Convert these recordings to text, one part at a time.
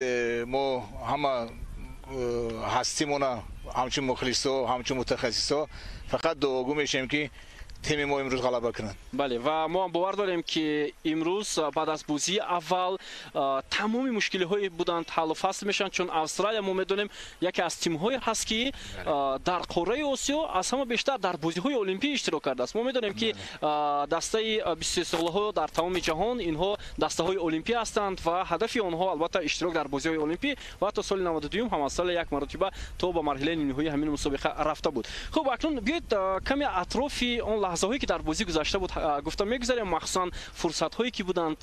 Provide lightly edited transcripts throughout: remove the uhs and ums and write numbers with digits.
Мо ҳама ҳастимона, ҳамчун мухлисо, ҳамчун мутахассисо, фақат дуогӯ мешавем, ки тими мо имрӯз ғалаба кунанд. Бале, ва мо ҳам бовар дорем, ки имрӯз баъд аз бозии аввал тамоми мушкилиҳое буданд, ҳаллу фасл мешаванд, чун Австралия, мо медонем, яке аз тимҳое ҳаст, ки дар қораи Осиё аз ҳама бештар дар бозиҳои олимпӣ иштирок кардааст. Мо медонем, ки дастаи 23-солаҳо дар тамоми ҷаҳон, инҳо дастаҳои олимпӣ ҳастанд ва ҳадафи онҳо, албатта, иштирок дар бозиҳои олимпӣ. Ва ҳатто соли 92-юм ҳам Австралия як маротиба то ба марҳилаи нимниҳоии ҳамин мусобиқа рафта буд. Хуб, акнун биёед, каме атрофи он лаҳзаҳое, ки дар бозӣ гузашта буд, гуфта мегузарем, махсусан фурсатҳое, ки буданд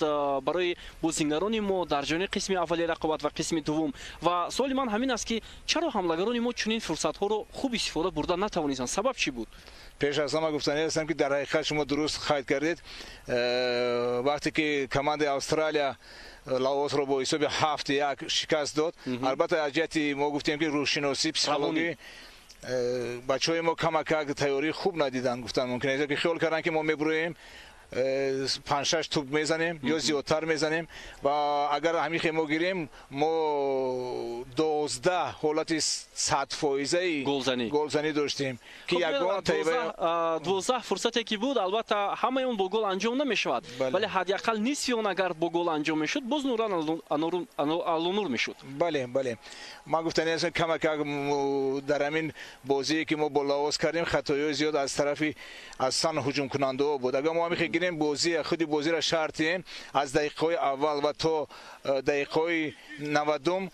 барои бозингарони мо дар ҷони қисми аввали рақобат ва қисми дуввум. Ва суоли ман ҳамин аст, ки чаро ҳамлагарони мо чунин фурсатҳоро хуб истифода бурда натавонистанд? Сабаб чӣ буд? Пеш аз ҳама гуфтанӣ ҳастам, ки дар ҳақиқат шумо дуруст қайд кардед. Вақте ки командаи Австралия Лаосро бо ҳисоби 7-1 шикаст дод, албатта, аз ҷиҳати мо гуфтем, ки рӯҳшиносӣ, психологӣ, бачаҳои мо камакак тайёрии хуб надиданд, гуфтан мумкин аст, ки хиёл карданд, ки мо мебуроем, панҷ-шаш туп мезанем ё зиёдтар мезанем. Ва агар ҳамин хел мо гирем, мо 12 ҳолати 100-фоизаи голзанӣ доштем, ки ягон 12 фурсате ки буд, албатта, ҳамаи он бо гол анҷом намешавад, вале ҳадди ақал нисфи он агар бо гол анҷом мешуд, боз нуран алонур мешуд. Бале, ман гуфтани ҳастам, камакак дар ҳамин бозие, ки мо бо Лаос кардем, хатоиҳои зиёд аз тарафи асосан ҳуҷумкунандаҳо буд. Агар мо ҳамин хел гирем, бозӣ, худи бозиро шартем, аз дақиқаҳои аввал ва то дақиқаҳои 90-ум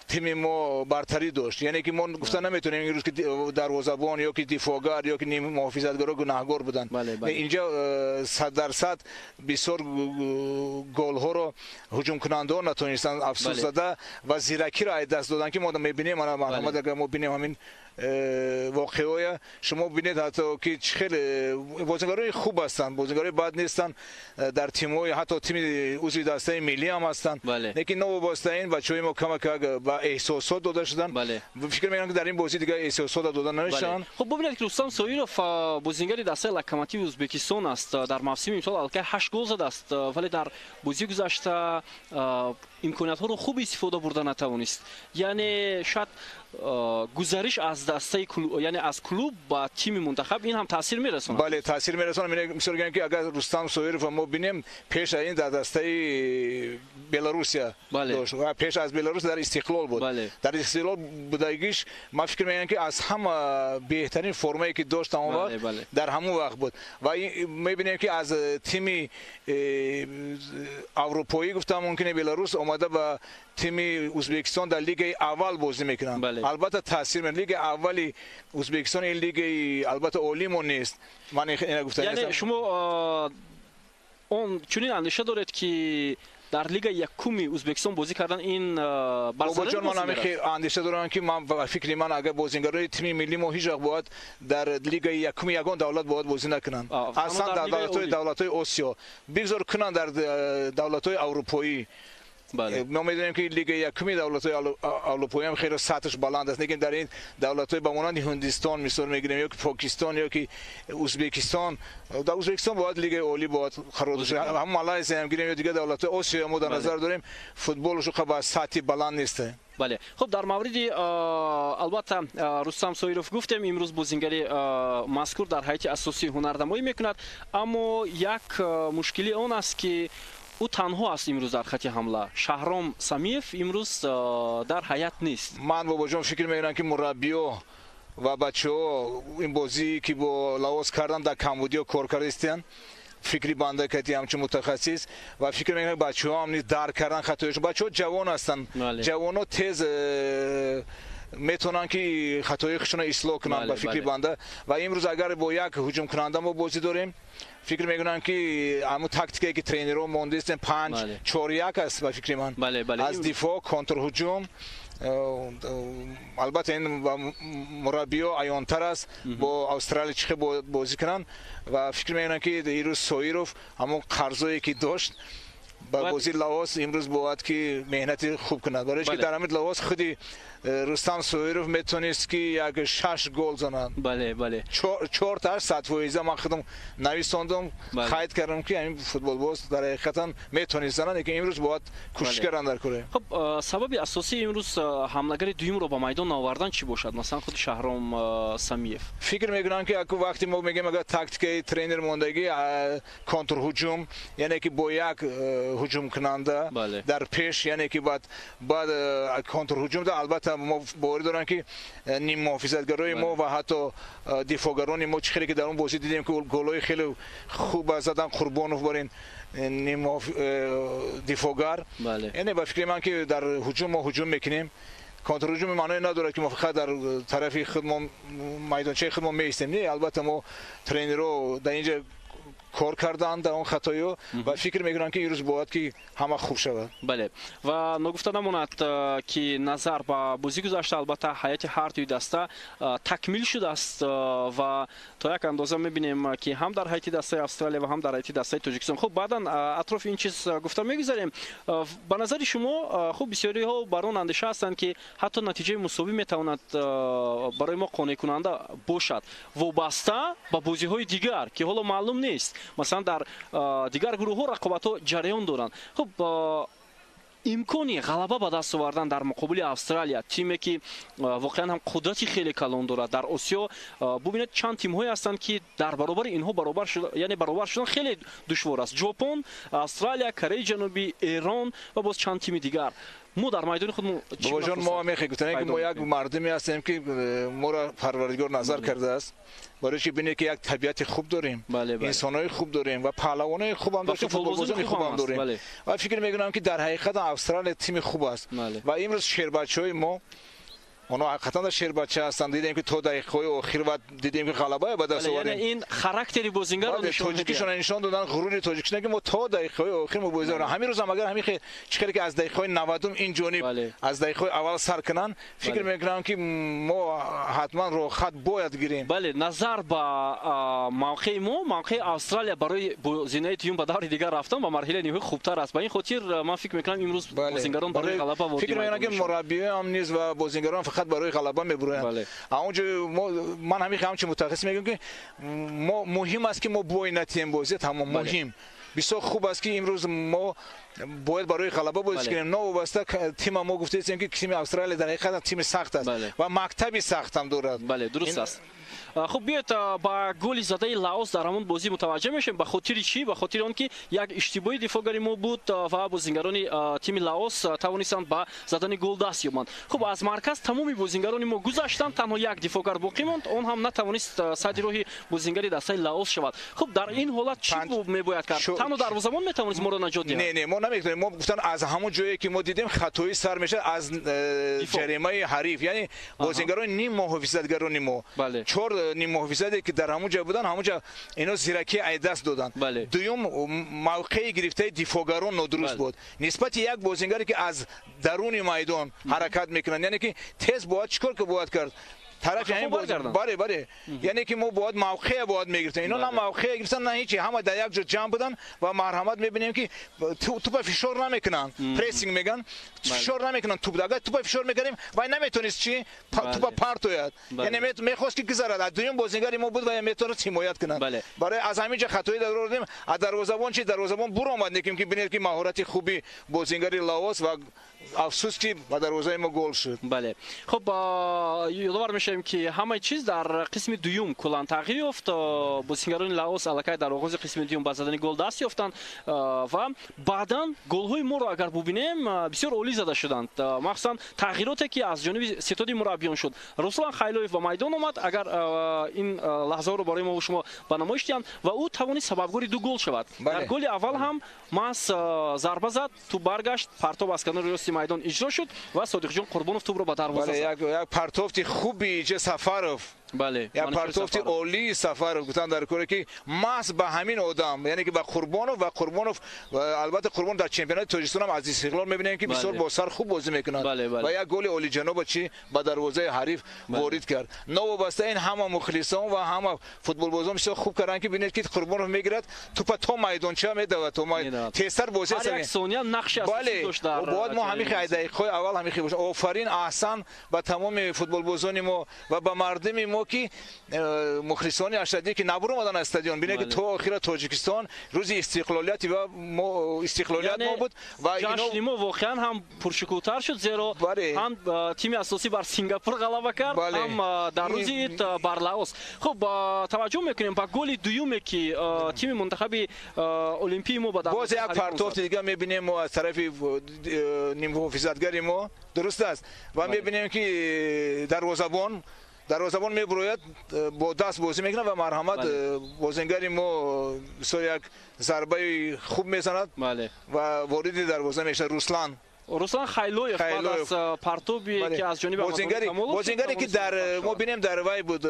тими мо бартарӣ дошт. Яъне ки мо гуфта наметавонем имрӯз, ки дарвозабон ё ки дифоъгар ё ки муҳофизатгаро гунаҳгор буданд. Инҷа 100% бисёр голҳоро ҳуҷумкунандаҳо натонистанд, афсӯс зада ва зиракиро аз даст доданд, ки мо мебинем. Ана, марҳамат, агар мо бинем ҳамин воқеаҳоя, шумо бинед, ҳатто ки чӣ хеле бозингарои хуб ҳастанд, бозингарои бад нестанд, дар тимҳои, ҳатто тими узви дастаи миллӣ ҳам ҳастанд, лекин новобаста ин, бачаҳои мо камакак ба эҳсосот дода шуданд. Фикр мекунам, ки дар ин бозӣ дигар эҳсосот дода намешаванд. Хуб, бубинед, ки Рустам Соиров бозингари дастаи Локомотиви Ӯзбекистон аст. Дар мавсими имсол аллакай ҳашт гол задааст, вале дар бозии гузашта имкониятҳоро хуб истифода бурда натавонист. Яъне шояд гузариш аз дастаи, яъне аз клуб ба тими мунтахаб, ин ҳам таъсир мерасонад. Бале, таъсир мерасонад. Мисол гирем, ки агар Рустам Соиров мо бинем, пеш аз ин дар дастаи Беларусия дошт ва пеш аз Беларус дар Истиқлол буд. Дар Истиқлол будагиш, ман фикр мекунам, ки аз ҳама беҳтарин формае, ки дошт, он вақт дар ҳамон вақт буд. Ва мебинем, ки аз тими аврупоӣ, гуфтам мумкине, Беларус омада, ба тими Ӯзбекистон дар лигаи аввал бозӣ мекунанд. Албатта, таъсир. Лигаи аввали Ӯзбекистон ин лигаи, албатта, олимо нест. Ман ина гуфтани. Яъне шумо он чунин андеша доред, ки дар лигаи якуми Ӯзбекистон бозӣ кардан ин Бобоҷон, ман ҳамин андеша дорам, ки ман, фикри ман, агар бозингарои тими миллӣ мо ҳеҷ вақт бояд дар лигаи якуми ягон давлат бояд бозӣ накунанд, аслан дар давлатҳои Осиё. Бигзор кунанд дар давлатҳои аврупоӣ. Мо медонем, ки лигаи якуми давлатҳои аврупоӣ ҳам хеле сатҳаш баланд аст, лекин дар ин давлатҳои ба монанди Ҳиндистон, мисол мегирем, ё ки Покистон, ё ки Ӯзбекистон, дар Ӯзбекистон бояд лигаи олӣ бояд қарор дошта. Ҳам Малайзия ҳам гирем ё дигар давлатҳои Осиё, мо дар назар дорем, футболаш ба сатҳи баланд нест. Бале, хуб, дар мавриди, албатта, Рустам Соиров гуфтем, имрӯз бозингари мазкур дар ҳайати асосӣ ҳунарнамоӣ мекунад, аммо як мушкилӣ он аст, ки ӯ танҳо аст имрӯз дар хати ҳамла. Шаҳром Самиев имрӯз дар ҳайат нест. Ман, бобоҷон, фикр мекунам, ки мураббиё ва бачаҳо ин бозие, ки бо Лаос кардан, дар камбудиё кор карда. Фикри банда кати ҳамчун мутахассис ва фикр мекунам, бачаҳо ҳам низ дарк кардан хатоишон. Бачаҳо ҷавон ҳастанд, ҷавонҳо тез метавонанд, ки хатои худшонро ислоҳ кунанд, ба фикри банда. Ва имрӯз агар бо як ҳуҷумкунанда мо бозӣ дорем, фикр мекунам, ки ҳамун тактикае, ки тренерҳо мондаистем, 5-4-1 аст, ба фикри ман, аз дифоъ контрҳуҷум. Албатта, ин ба мураббиё аёнтар аст, бо Австралия чӣ хел бозӣ кунанд. Ва фикр мекунам, ки ирӯз Соиров ҳамон қарзое, ки дошт, Ба бозии Лаос имрӯз бояд ки меҳнати хуб кунад, барои ки дар ҳамин Лаос худи Рустам Соиров метавонист ки як 6 гол занад. Бале, бале. 4 100% ман худам нависондам, қайд кардам ки ҳамин футболбоз дар ҳақиқатан метавонист занад, лекин имрӯз бояд кӯшиш кардан дар кора. Хуб, сабаби асосии имрӯз ҳамлагари дуюмро ба майдон наовардан чӣ бошад? Масалан, худи Шаҳром Самиев. Фикр мекунам ки вақте мо мегӯем агар тактикаи тренер мондагӣ контрҳуҷум, яъне ки бо як ҳуҷумкунанда дар пеш, яъне ки баъд контрҳуҷум, албатта мо боварӣ дорам ки ниммуҳофизатгарои мо ва ҳатто дифоъгарони мо, чӣ хеле ки дар он бозӣ дидем ки голҳои хеле хуб задан Қурбонов барин дифоъгар, яъне ба фикри ман ки дар ҳуҷум мо ҳуҷум мекунем. Контрҳуҷум маъное надорад ки мо фақат дар тарафи худмон, майдончаи худмон меистем. Не, албатта мо тренерро дар инҷа кор карданд дар он хатоё ва фикр мекунам ки имрӯз бояд ки ҳама хуб шавад. Бале, ва ногуфта намонад ки назар ба бозӣ гузашта, албатта ҳайати ҳар дуи даста такмил шудааст ва то як андоза мебинем ки ҳам дар ҳайати дастаи Австралия ва ҳам дар ҳайати дастаи Тоҷикистон. Хуб, баъдан атрофи ин чиз гуфта мегузарем. Ба назари шумо, хуб, бисёриҳо бар он андеша ҳастанд ки ҳатто натиҷаи мусовӣ метавонад барои мо қонеъкунанда бошад, вобаста ба бозиҳои дигар ки ҳоло маълум нест. Масалан, дар дигар гурӯҳҳо рақобатҳо ҷараён доранд. Хуб, имкони ғалаба ба даст овардан дар муқобили Австралия, тиме ки воқеан ҳам қудрати хеле калон дорад дар Осиё, бубинед чанд тимҳое ҳастанд ки дар баробари инҳо баробар шуда, яъне баробар шудан хеле душвор аст. Ҷопон, Австралия, Кореяи Ҷанубӣ, Эрон ва боз чанд тими дигар. Мо дар майдони худ бобоҷон, мо мехоҳем гуфтан ки мо як мардуме ҳастем ки моро Парвардигор назар кардааст, барои ки бинед ки як табиати хуб дорем, инсонҳои хуб дорем ва паҳлавонои хуб ҳам дорем, футболбозони хуб ҳам дорем. Ва фикр мекунам ки дар ҳақиқат Австралия тими хуб аст ва имрӯз шербачаҳои мо, онҳо ҳақиқатан шербача ҳастанд. Дидем ки то дақиқаҳои охир ва дидем ки ғалабае ба даст овардем. Яъне ин характери бозингарро нишон медиҳад. Тоҷикишонро нишон доданд, ғурури тоҷикишон ки мо то дақиқаҳои охир мубориза дорем. Ҳамин рӯз ҳам агар ҳамин чӣ хеле ки аз дақиқаҳои 90 ин ҷониб аз дақиқаҳои аввал сар кунанд, фикр мекунам ки мо ҳатман роҳхат бояд гирем. Бале, назар ба мавқеи мо, мавқеи Австралия барои зинаи дуюм ба даври дигар рафтан ба марҳилаи ниҳоӣ хубтар аст. Ба ин хотир ман фикр мекунам имрӯз бозингарон барои ғалаба ворид. Фикр мекунам ки мураббиён низ ва бозингарон фақат барои ғалаба мебуроянд. Онҷо ман ҳамин ҳамчун мутахассис мегӯям ки мо муҳим аст ки мо бой натиҳем бозӣ, тамом муҳим. Бисёр хуб аст ки имрӯз мо бояд барои ғалаба бозӣ кунем. Новобаста тима мо гуфтаистем ки тими Австралия дар ҳақиқат тими сахт аст ва мактаби сахт ҳам дорад. Бале, дуруст аст. Хуб, биёед ба голи задаи Лаос дар ҳамон бозӣ мутаваҷҷеҳ мешавем. Ба хотири чӣ? Ба хотири он ки як иштибоҳи дифоъгари мо буд ва бозингарони тими Лаос тавонистанд ба задани гол даст ёбанд. Хуб, аз марказ тамоми бозингарони мо гузаштанд, танҳо як дифоъгар боқӣ монд, он ҳам натавонист сади роҳи бозингари дастаи Лаос шавад. Хуб, дар ин ҳолат чӣ мебояд кард? Танҳо дарвозабон метавонист моро наҷот диҳад? Не, не, мо наметавонем. Мо гуфтан аз ҳамон ҷое ки мо дидем хатоӣ сар мешавад аз ҷаримаи ҳариф, яъне бозингарони ним муҳофизатгарони мо, 4 ниммуҳофизате ки дар ҳамон ҷо буданд, ҳамон ҷо ино зиракӣ ай даст доданд. Дуюм, мавқеи гирифтаи дифоъгарон нодуруст буд нисбати як бозингаре ки аз даруни майдон ҳаракат мекунанд, яъне ки тез бояд чӣ кор ки бояд кард тарафи ҳамин бозӣ. Бале, бале, яъне ки мо бояд мавқея бояд мегирифтем. Ино на мавқея гирифтан, на ҳечи, ҳама дар як ҷо ҷамъ буданд ва марҳамат мебинем ки тупа фишор намекунанд, прессинг меган, фишор намекунанд туп. Агар тупа фишор мекардем, вай наметонист чи тупа партояд, яъне мехост ки гузарад. Аз дуюм бозингари мо буд ва метавонист ҳимоят кунад. Барои аз ҳамин ҷо хатоӣ даровардем. Аз дарвозабон чи дарвозабон буромад, неким ки бинед ки маҳорати хуби бозингари Лаос ва афсӯс ки ба дарвозаи мо гол шуд. Бале, хуб, ёдовар мешавем ки ҳамаи чиз дар қисми дуюм куллан тағйир ёфт. Бозингарони Лаос аллакай дар оғози қисми дуюм ба задани гол даст ёфтанд ва баъдан голҳои моро агар бубинем, бисёр олӣ зада шуданд. Махсусан тағйироте ки аз ҷониби ситоди мураббиён шуд. Руслан Хайлоев ба майдон омад, агар ин лаҳзаҳоро барои мо шумо ба намоиш диҳанд, ва ӯ тавонист сабабгори 2 гол шавад. Дар голи аввал ҳам маҳз зарба зад, туп баргашт, партоб аз канори рости майдон иҷро шуд ва Содиқҷон Қурбонов тупро ба дарвоза зад. Як партофти хуби Сафаров Бале. Як партофти олии Сафаров гуфтан дар коре ки маҳз ба ҳамин одам, яъне ки ба Қурбонов ва Қурбонов, албатта Қурбонов дар чемпионати Тоҷикистон ҳам аз Истиқлол мебинем ки бисёр бо сар хуб бозӣ мекунад ва як голи олиҷаноба чӣ ба дарвозаи ҳариф ворид кард. Новобаста ин ҳама мухлисон ва ҳама футболбозон бисёр хуб карданд ки бинед ки Қурбонов мегирад тупа то майдонча медавад, то тезтар бозӣ ҳар як сония нақши асосӣ дошт дар бояд мо ҳамин дақиқаҳои аввал ҳамин хел бошем. Офарин, аҳсан ба тамоми футболбозони мо ва ба мардуми мо ки мухлисони ашаддӣ ки набуромаданд аз стадион. Бинед ки то охира Тоҷикистон рӯзи истиқлолияти ва мо истиқлолият мо буд ва ҷашни мо воқеан ҳам пуршукӯҳтар шуд, зеро ҳам тими асосӣ бар Сингапур ғалаба кард, ҳам дар рӯзи ид бар Лаос. Хуб, таваҷҷӯҳ мекунем ба голи дуюме ки тими мунтахаби олимпии мо ба боз як партофти дига мебинем мо аз тарафи нимҳофизатгари мо, дуруст аст, ва мебинем ки дарвозабон мебурояд, бо даст бозӣ мекунад ва марҳамат бозингари мо бисёр як зарбаи хуб мезанад ва вориди дарвоза мешавад. Руслан Хайлоев баъд аз партобе ки аз ҷониби бозингаре ки дар мо бинем дар вай буд,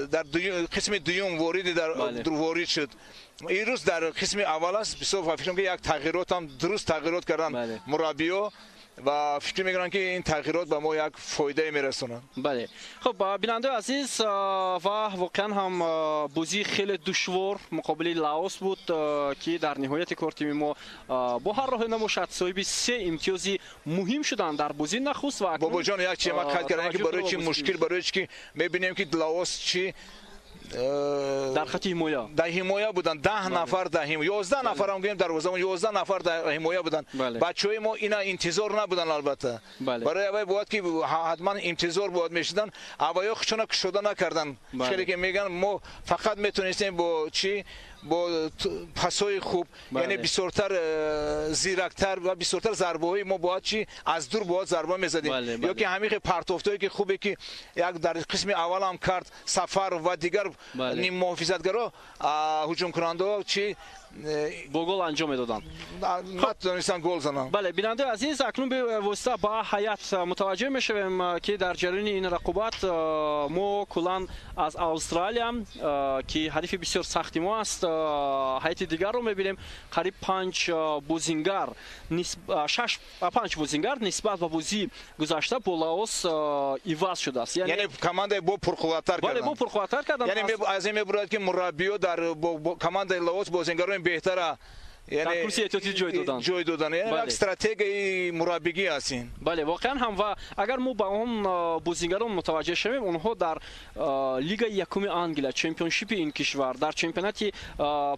дар қисми дуюм ворид шуд. Имрӯз дар қисми аввал аст. Бисёр фикр мекунам ки як тағйирот ҳам дуруст тағйирот карданд мураббиё ва фикр мекунам ки ин тағйирот ба мо як фоидае мерасонад. Бале. Хуб, бинандаи азиз, ва воқеан ҳам бозии хеле душвор муқобили Лаос буд ки дар ниҳояти кор тими мо бо ҳар роҳе набошад соҳиби се имтиёзи муҳим шуданд дар бозии нахуст. Ва бобоҷон, як чиз ман қайд кардам ки барои чи мушкил, барои чи ки мебинем ки Лаос чи дар хати ҳимоя, дар ҳимоя буданд, 10 нафар дар ҳимоя, 11 нафар ҳам гӯем дарвозабон, 11 нафар дар ҳимоя буданд. Бачаҳои мо ина интизор набуданд албатта. Барои аввал бояд ки ҳатман интизор бояд мешуданд. Аввалё худшона кушода накарданд. Хеле ки мегӯянд мо фақат метонистем бо чи бо пасҳои хуб, яъне бисёртар зирактар ва бисёртар зарбаҳои мо бояд чи аз дур бояд зарба мезадем, ё ки ҳамин хел партофтҳое ки хубе ки як дар қисми аввал ҳам кард Сафаров ва дигар ниммуҳофизатгаро ҳуҷумкунандаҳо чи бо гол анҷом медоданд, натонистанд гол зананд. Бале, бинандаи азиз, акнун бевосита ба ҳайат мутаваҷҷеҳ мешавем ки дар ҷараёни ин рақобат мо куллан аз Австралия ки ҳарифи бисёр сахти мо аст ҳайати дигарро мебинем. Қариб 5 бозингар, 5 бозингар нисбат ба бозии гузашта бо Лаос иваз шудааст. Яъне командаи бо пурқувваттар карданд. Бале, бо пурқувваттар карданд. Яъне аз ин мебурад ки мураббиё дар командаи Лаос бозингарони беҳтара дар курси эҳтиётӣ ҷой доданд. Яъне як стратегияи мураббигӣ аст ин. Бале, воқеан ҳам. Ва агар мо ба он бозингарон мутаваҷҷеҳ шавем, онҳо дар лигаи якуми Англия, чемпионшипи ин кишвар, дар чемпионати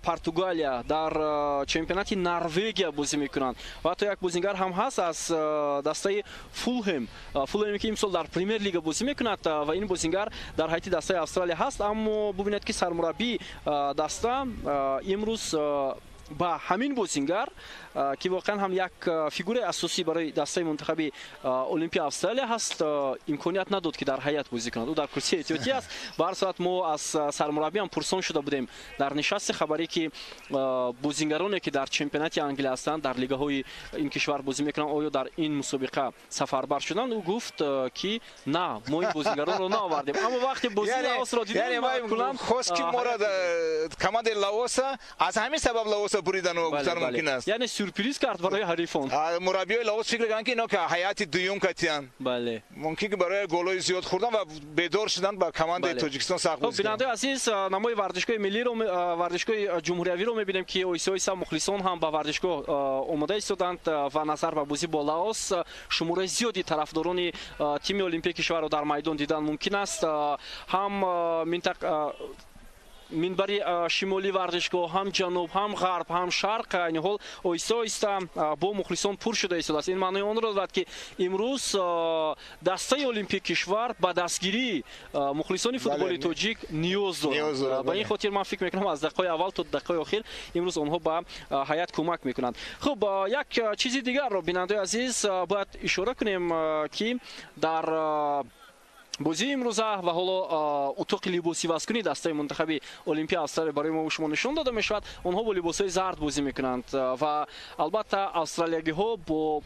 Португалия, дар чемпионати Норвегия бозӣ мекунанд. Ва ҳатто як бозингар ҳам ҳаст аз дастаи Фулҳем, Фулҳем ки имсол дар Премер лига бозӣ мекунад ва ин бозингар дар ҳайати дастаи Австралия ҳаст. Аммо бубинед ки сармураббии даста имрӯз ба ҳамин бозингар ки воқеан ҳам як фигураи асосӣ барои дастаи мунтахаби Олимпии Австралия ҳаст, имконият надод ки дар ҳайат бозӣ кунад. Ӯ дар курсии эҳтиётӣ аст. Ба ҳар сурат мо аз сармураббӣ ҳам пурсон шуда будем дар нишасти хабарӣ ки бозингароне ки дар чемпионати Англия ҳастанд, дар лигаҳои ин кишвар бозӣ мекунанд, оё дар ин мусобиқа сафарбар шуданд? Ӯ гуфт ки на, мо ин бозингаронро наовардем. Аммо вақте бозии Лаосро дидем, хост ки моро командаи Лаоса аз ҳамин сабаб Лаоса буридану гуфтан мумкин аст. Яъне сюрприз кард барои ҳарифон. Мураббиёи Лаос фикр карданд ки ино ки ҳайати дуюм катиянд. Бале. Мумкин ки барои голҳои зиёд хӯрдан ва бедор шудан ба командаи Тоҷикистон сахт бозӣ. Бинандаи азиз, намои варзишгоҳи миллиро, варзишгоҳи ҷумҳуриявиро мебинем ки оҳиста оҳиста мухлисон ҳам ба варзишгоҳ омода истоданд ва назар ба бозӣ бо Лаос шумораи зиёди тарафдорони тими олимпии кишварро дар майдон дидан мумкин аст. Ҳам минтақа минбари шимолии варзишгоҳ, ҳам ҷануб, ҳам ғарб, ҳам шарқ айни ҳол оҳиста оҳиста бо мухлисон пур шуда истодааст. Ин маънои онро дорад ки имрӯз дастаи олимпии кишвар ба дастгирии мухлисони футболи тоҷик ниёз дорад. Ба ин хотир ман фикр мекунам аз дақиқаи аввал то дақиқаи охир имрӯз онҳо ба ҳайат кӯмак мекунанд. Хуб, як чизи дигарро, бинандаи азиз, бояд ишора кунем ки дар бозии имрӯза ва ҳоло утоқи либосивазкунии дастаи мунтахаби Олимпии Австралия барои мо шумо нишон дода мешавад. Онҳо бо либосҳои зард бозӣ мекунанд ва албатта австралиягиҳо бо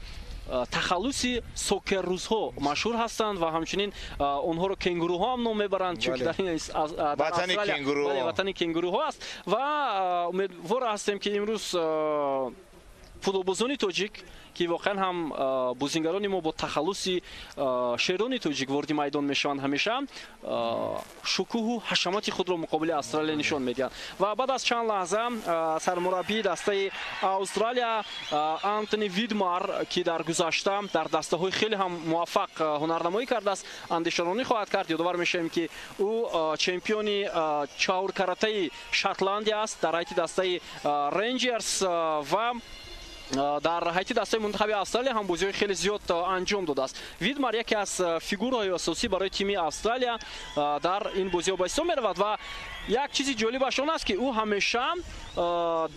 Тахаллуси сокеррӯзҳо машҳур ҳастанд ва ҳамчунин онҳоро кенгуруҳо ҳам ном мебаранд, чунки дар Австралия ватани кенгуруҳо аст. Ва умедвор ҳастем, ки имрӯз футболбозони тоҷик, ки воқеан ҳам бозингарони мо бо тахаллуси шерони тоҷик вориди майдон мешаванд, ҳамеша шукӯҳу ҳашамати худро муқобили Австралия нишон медиҳанд. Ва баъд аз чанд лаҳза сармураббии дастаи Австралия Антони Видмар, ки дар гузашта дар дастаҳои хеле ҳам муваффақ ҳунарнамоӣ кардааст, андешаронӣ хоҳад кард. Ёдовар мешавем, ки ӯ чемпиони чаҳоркаратаи Шотландия аст дар ҳайати дастаи Рейнҷерс ва дар ҳайати дастаи мунтахаби Австралия ҳам бозиҳои хеле зиёд анҷом додааст. Видмар яке аз фигураҳои асосӣ барои тими Австралия дар ин бозиҳо ба ҳисоб меравад. Ва як чизи ҷолибаш он аст, ки ӯ ҳамеша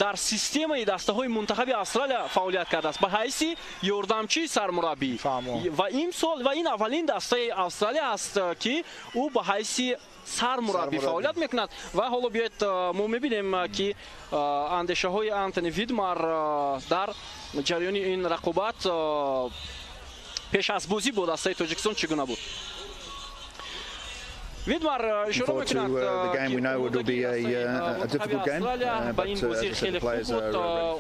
дар системаи дастаҳои мунтахаби Австралия фаъолият кардааст ба ҳайси ёрдамчии сармураббӣ. Ва имсол ва ин аввалин дастаи Австралия аст, ки ӯ ба ҳайси сармураббӣ фаъолият мекунад. Ва ҳоло биёед, мо мебинем, ки андешаҳои Антони Видмар дар ҷараёни ин рақобат пеш аз бозӣ бо дастаи Тоҷикистон чӣ гуна буд. Видмар ишора мекунад, Австралия ба ин бозӣ хеле хуб буд.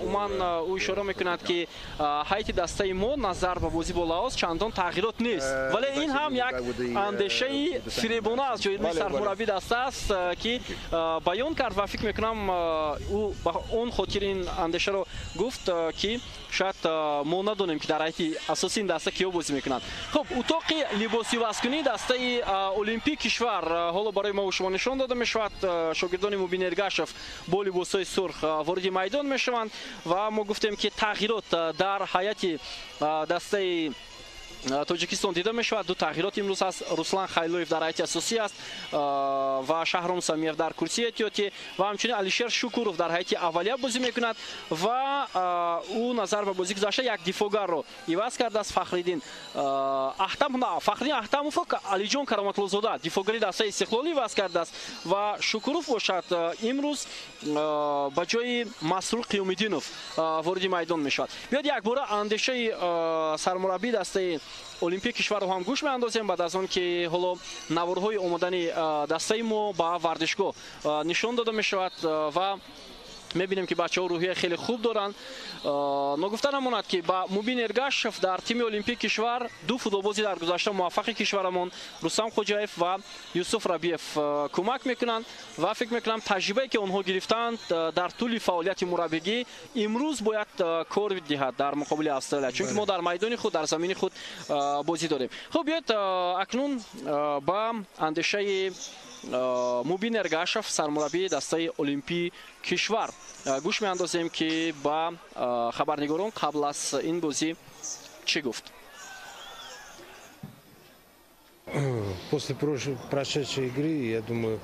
Умуман, ӯ ишора мекунад, ки ҳайати дастаи мо назар ба бозӣ бо Лаос чандон тағйирот нест, вале ин ҳам як андешаи фиребона аз ҷониби сармураббии даста аст, ки баён кард. Ва фикр мекунам, ӯ ба он хотир ин андешаро гуфт, ки шояд мо надонем, ки дар ҳайати асосии ин даста киё бозӣ мекунанд. Хуб, утоқи либосивазкунии дастаи Олимпии кишвар ҳоло барои мо шумо нишон дода мешавад. Шогирдони Мубин Эргашев бо либосҳои сурх вориди майдон мешаванд. Ва мо гуфтем, ки тағйирот дар ҳайати дастаи Тоҷикистон дида мешавад. Ду тағйирот имрӯз аст: Руслан Хайлоев дар ҳайати асосӣ аст ва Шаҳром Самиев дар курсии эҳтиётӣ, ва ҳамчунин Алишер Шукуров дар ҳайати аввалия бозӣ мекунад ва ӯ назар ба бозӣ гузашта як дифогарро иваз кардааст. Фахриддин Аҳтамовро Алиҷон Кароматлозода, дифогари дастаи Истиқлолӣ, иваз кардааст ва Шукуров бошад, имрӯз ба ҷои Масрур Қиёмиддинов вориди майдон мешавад. Биёед, якбора андешаи сармураббии дастаи Олимпии кишварро ҳам гӯш меандозем, баъд аз он ки ҳоло наворҳои омодани дастаи мо ба варзишгоҳ нишон дода мешавад ва мебинем, ки бачаҳо рӯҳияи хеле хуб доранд. Ногуфта намонад, ки ба Мубин Эргашев дар тими Олимпии кишвар ду футболбози дар гузашта муваффақи кишварамон, Рустам Хоҷаев ва Юсуф Рабиев, кӯмак мекунанд. Ва фикр мекунам, таҷрибае, ки онҳо гирифтаанд дар тӯли фаъолияти мураббигӣ, имрӯз бояд кор диҳад дар муқобили Австралия, чунки мо дар майдони худ, дар замини худ бозӣ дорем. Хуб, биёед, акнун ба андешаи Мубин Эргашев, сармураббии дастаи Олимпии кишвар, гӯш меандозем, ки ба хабарнигорон қабл аз ин бозӣ чӣ гуфт. После прошедшей игры, я думаю,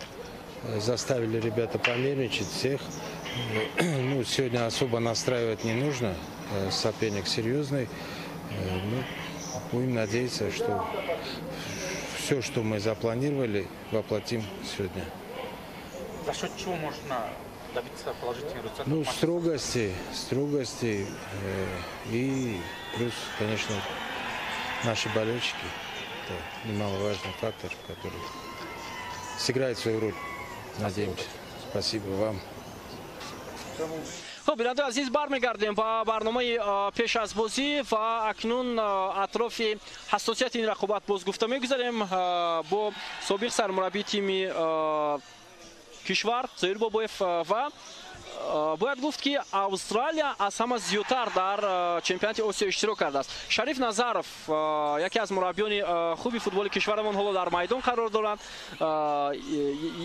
заставили ребята понервничать всех. Ну, сегодня особо настраивать не нужно. Соперник серьезный. Ну, будем надеяться, что все, что мы запланировали, воплотим сегодня. За счет чего можно добиться положительного результата? Ну, строгости, строгости и плюс, конечно, наши болельщики. Это немаловажный фактор, который сыграет свою роль. Надеемся. Спасибо вам. Хуб, бинандаи азиз, бармегардем ба барномаи пеш аз бозӣ ва акнун атрофи ҳассосияти ин рақобат боз гуфта мегузарем бо собиқ сармураббии тими кишвар Зоир Бобоев. Ва бояд гуфт, ки Австралия аз ҳама зиёдтар дар чемпионати Осиё иштирок кардааст. Шариф Назаров, яке аз мураббиёни хуби футболи кишварамон, ҳоло дар майдон қарор доранд,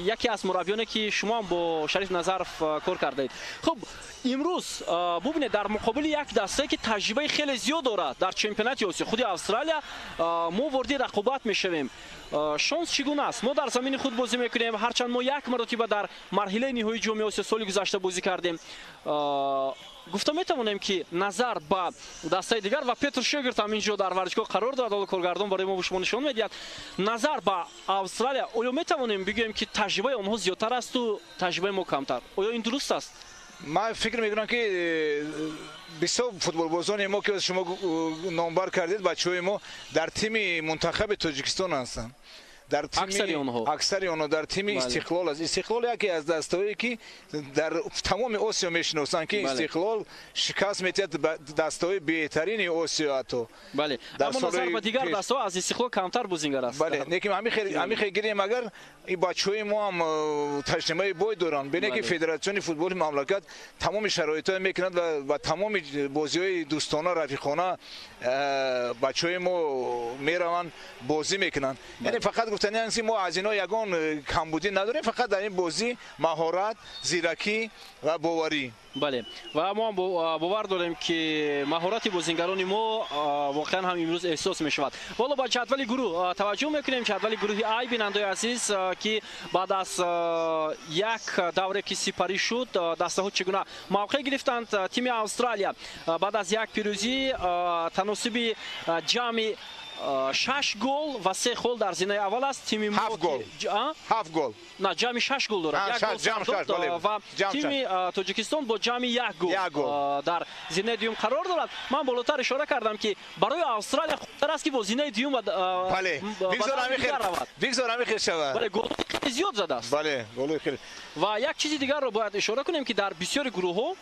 яке аз мураббиёне, ки шумо ҳам бо Шариф Назаров кор кардаед. Хуб, имрӯз бубинед, дар муқобили як дастае, ки таҷрибаи хеле зиёд дорад дар чемпионати Осиё, худи Австралия, мо вориди рақобат мешавем. Шонс чӣ гуна аст? Мо дар замини худ бозӣ мекунем, ҳарчанд мо як маротиба дар марҳилаи ниҳоии Ҷоми Осиё соли гузашта бозӣ кардем. Гуфта метавонем, ки назар ба дастаи дигар, ва Петр Шегерт ҳам инҷо дар варзишгоҳ қарор дорад, ҳоло коргардон барои мо шумо нишон медиҳад, назар ба Австралия оё метавонем бигӯем, ки таҷрибаи онҳо зиёдтар асту таҷрибаи мо камтар? Оё ин дуруст аст? Ман фикр мекунам, ки бисёр футболбозони мо, ки шумо номбар кардед, бачаҳои мо дар тими мунтахаби Тоҷикистон ҳастанд. Дар аксари онҳо, аксари онҳо дар тими Истиқлол аст. Истиқлол яке аз дастаҳое, ки дар тамоми Осиё мешиносанд, ки Истиқлол шикаст метиҳад дастаҳои беҳтарини Осиё ҳатто. Бале, аммо назар ба дигар дастаҳо аз Истиқлол камтар бозингар аст. Бале, лекин ҳамин хел гирем, агар ин бачаҳои мо ҳам таҷрибаи бой доранд. Бинед, ки федератсиони футболи мамлакат тамоми шароитҳое мекунад ва тамоми бозиҳои дӯстона, рафиқона бачаҳои мо мераванд, бозӣ мекунанд. Яъне фақат гуфтани ки мо аз инҳо ягон камбудӣ надорем, фақат дар ин бозӣ маҳорат, зиракӣ ва боварӣ. Бале, ва мо ҳам бовар дорем, ки маҳорати бозингарони мо воқеан ҳам имрӯз эҳсос мешавад. Ҳоло ба ҷадвали гурӯҳ таваҷҷӯҳ мекунем, ҷадвали гурӯҳи Ай, бинандаои азиз, ки баъд аз як давре, ки сипарӣ шуд, дастаҳо чӣ гуна мавқеъ гирифтанд. Тими Австралия баъд аз як пирӯзӣ, таносуби ҷамъи шаш гол ва се хол дар зинаи аввал аст. Тими ҳафт гол, ҳафт гол. На, ҷамъи шаш гол дорад, ва тими Тоҷикистон бо ҷамъи як гол дар зинаи дуюм қарор дорад. Ман болотар ишора кардам, ки барои Австралия хубтар аст, ки бо зинаи дуюм равад. Бигзор ҳамин хел шавад. Бале, гол хеле зиёд задааст. Бале, голи хеле. Ва як чизи дигарро бояд ишора кунем, ки дар бисёри гурӯҳҳо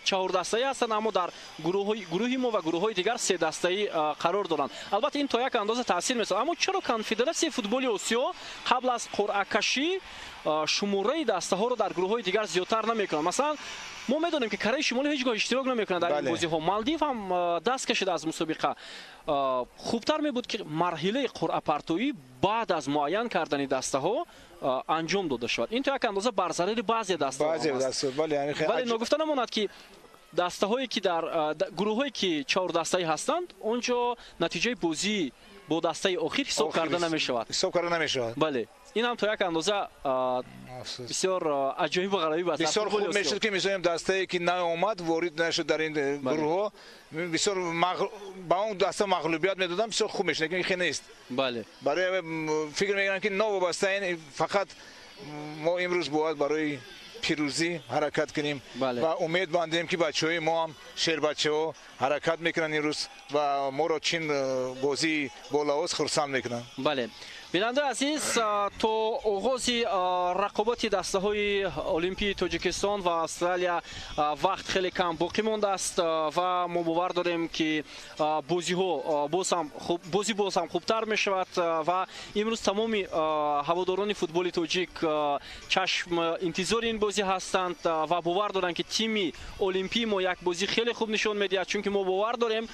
чаҳордастаӣ ҳастанд, аммо дар гурӯҳи мо ва гурӯҳҳои дигар седастаӣ қарор доранд. Албатта, ин то як андоза таъсир месозад, аммо чаро Конфедератсияи футболи Осиё қабл аз қуръакашӣ шумораи дастаҳоро дар гурӯҳҳои дигар зиёдтар намекунад? Масалан, мо медонем, ки Кореяи Шимолӣ ҳеҷ гоҳ иштирок намекунад дар ин бозиҳо, Малдив ҳам даст кашида аз мусобиқа. Хубтар мебуд, ки марҳилаи қуръапартоӣ баъд аз муайян кардани дастаҳо анҷом дода шавад. Ин то як андоза бар зарари баъзе дастаҳо. Вале ногуфта намонад, ки дастаҳое, ки дар гурӯҳҳое, ки чаҳордастаӣ ҳастанд, он ҷо натиҷаи бозӣ бо дастаи охир ҳисоб карда намешавад. Ҳисоб карда намешавад. Бале, ин ҳам то як андоза бисёр аҷоибу ғараиб аст. Бисёр хуб мешуд, ки мисолем дастае, ки наомад, ворид нашуд дар ин гурӯҳҳо, бисёр ба он даста мағлубият медодам, бисёр хуб мешуд, лекин хел нест. Бале, барои фикр мекунам, ки новобаста ин, фақат мо имрӯз бояд барои пирӯзӣ ҳаракат кунем ва умед бандем, ки бачаҳои мо ҳам, шербачаҳо, ҳаракат мекунанд имрӯз ва моро чин бозии бо Лаос хурсанд мекунанд. Бале, бинандаи азиз, то оғози рақобати дастаҳои олимпии Тоҷикистон ва Австралия вақт хеле кам боқӣ мондааст ва мо бовар дорем, ки бозиҳо бозӣ боз ҳам хубтар мешавад ва имрӯз тамоми ҳаводорони футболи тоҷик чашм интизори ин бозӣ ҳастанд ва бовар доранд, ки тими олимпии мо як бозӣ хеле хуб нишон медиҳад, чунки мо бовар дорем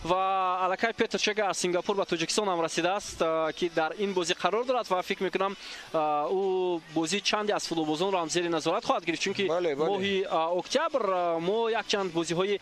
ва аллакай Петр Чега аз Сингапур ба Тоҷикистон ҳам расидааст, ки дар ин бозӣ қарор дорад ва фикр мекунам, ӯ бозии чанде аз футболбозонро ҳам зери назорат хоҳад гирифт, чунки моҳи октябр мо якчанд бозиҳои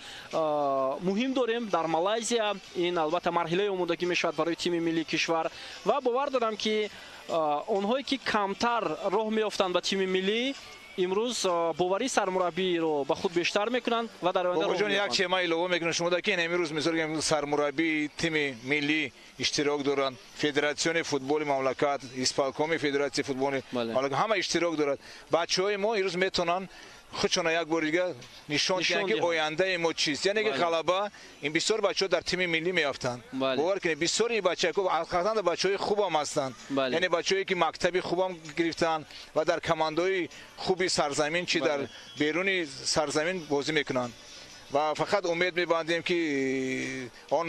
муҳим дорем дар Малайзия. Ин албатта марҳилаи омодагӣ мешавад барои тими миллии кишвар ва бовар дорам, ки онҳое, ки камтар роҳ меёфтанд ба тими миллӣ, имрӯз боварии сармураббиро ба худ бештар мекунанд ва дар оянда. Бобоҷон, як чиз ман илова мекунам шумо ки ин имрӯз мисол сармураббии тими миллӣ иштирок доранд, федератсиони футболи мамлакат, исполкоми федератсияи футболи мамлакат, ҳама иштирок дорад. Бачаҳои мо имрӯз метавонанд худшона як бори дига нишон диҳанд, ки ояндаи мо чист, яъне ки ғалаба. Ин бисёр бачаҳо дар тими миллӣ меёфтанд, бовар кунед, бисёри бачаҳо ҳақиқатан бачаҳои хубам ҳастанд, яъне бачаҳое, ки мактаби хубам гирифтанд ва дар командаҳои хуби сарзамин, чи дар беруни сарзамин бозӣ мекунанд. Ва фақат умед мебандем, ки он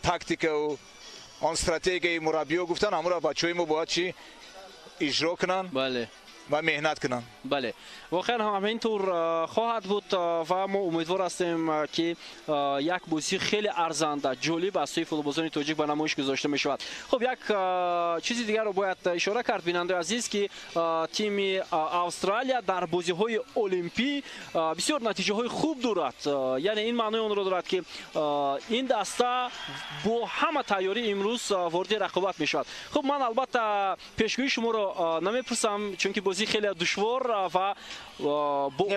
тактикау он стратегияи мураббиҳо гуфтанд, ҳамонро бачаҳои мо бояд чи иҷро кунанд ва меҳнат кунанд. Бале, воқеан ҳам ҳамин тур хоҳад буд ва мо умедвор ҳастем, ки як бозӣ хеле арзанда, ҷолиб аз сӯи футболбозони тоҷик ба намоиш гузошта мешавад. Хуб, як чизи дигарро бояд ишора кард, бинандаи азиз, ки тими Австралия дар бозиҳои олимпӣ бисёр натиҷаҳои хуб дорад. Яъне ин маънои онро дорад, ки ин даста бо ҳама тайёрӣ имрӯз вориди рақобат мешавад. Хуб, ман албатта пешгӯии шуморо намепурсам, чунки бозӣ Бозӣ хеле душвор ва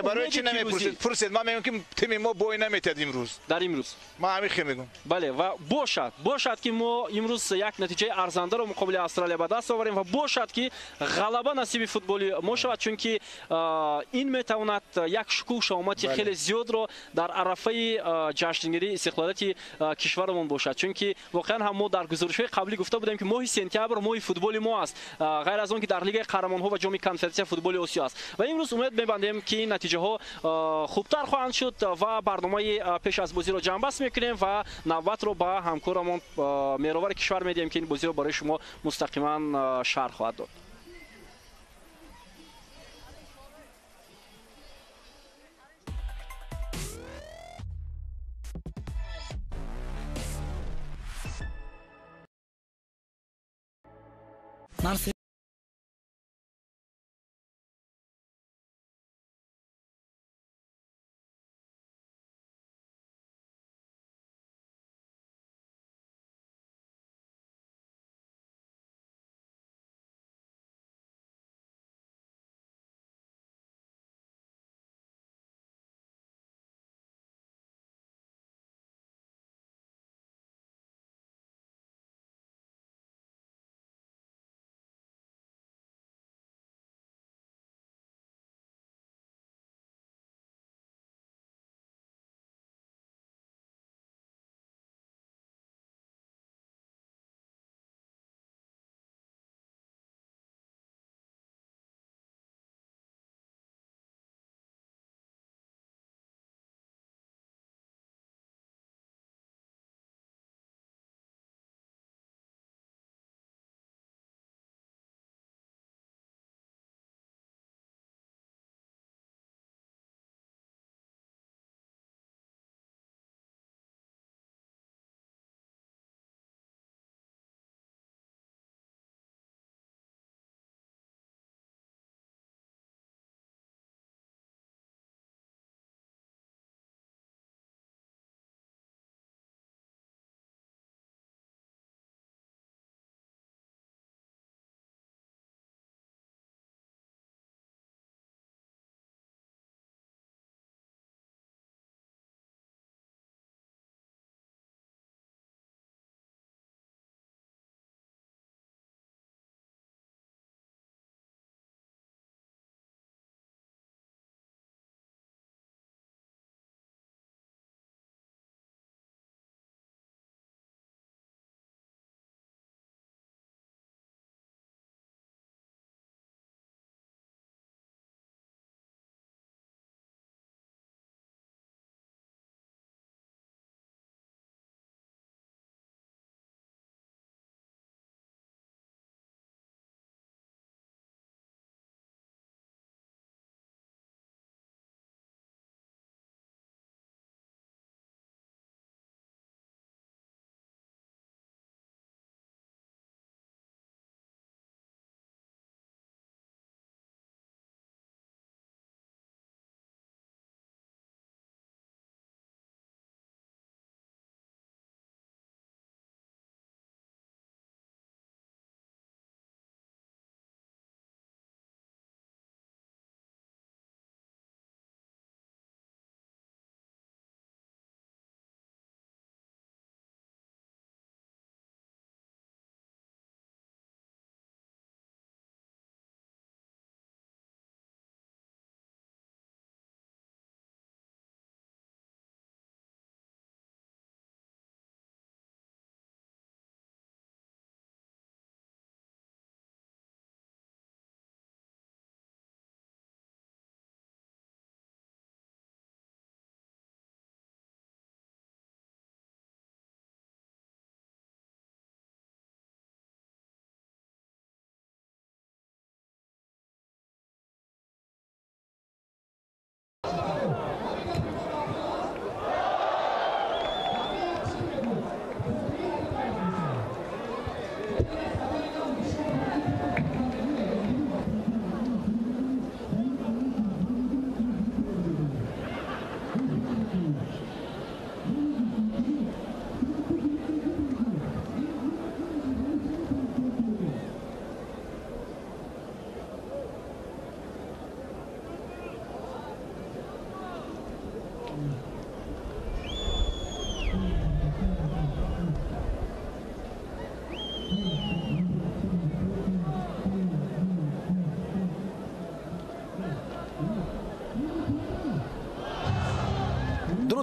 барои чӣ намепурсед? Пурсед, ман мегӯям ки тими мо бой наметиҳад имрӯз. Дар имрӯз. Ман ҳамин хел мегӯям. Бале, ва бошад ки мо имрӯз як натиҷаи арзандаро муқобили Австралия ба даст оварем ва бошад ки ғалаба насиби футболи мо шавад, чунки ин метавонад як шукӯҳ шаҳомати хеле зиёдро дар арафаи ҷашнгирии истиқлолияти кишварамон бошад. Чунки воқеан ҳам мо дар гузоришҳои қаблӣ гуфта будем ки моҳи сентябр моҳи футболи мо аст, ғайр аз он ки дар Лигаи қаҳрамонҳо ва ҷоми конфедератсия футболи Осиё аст. Ва имрӯз умед мебандем ки ин натиҷаҳо хубтар хоҳанд шуд ва барномаи пеш аз бозиро ҷамъбаст мекунем ва навбатро ба ҳамкорамон меҳровари кишвар медиҳем ки ин бозиро барои шумо мустақиман шарҳ хоҳад дод.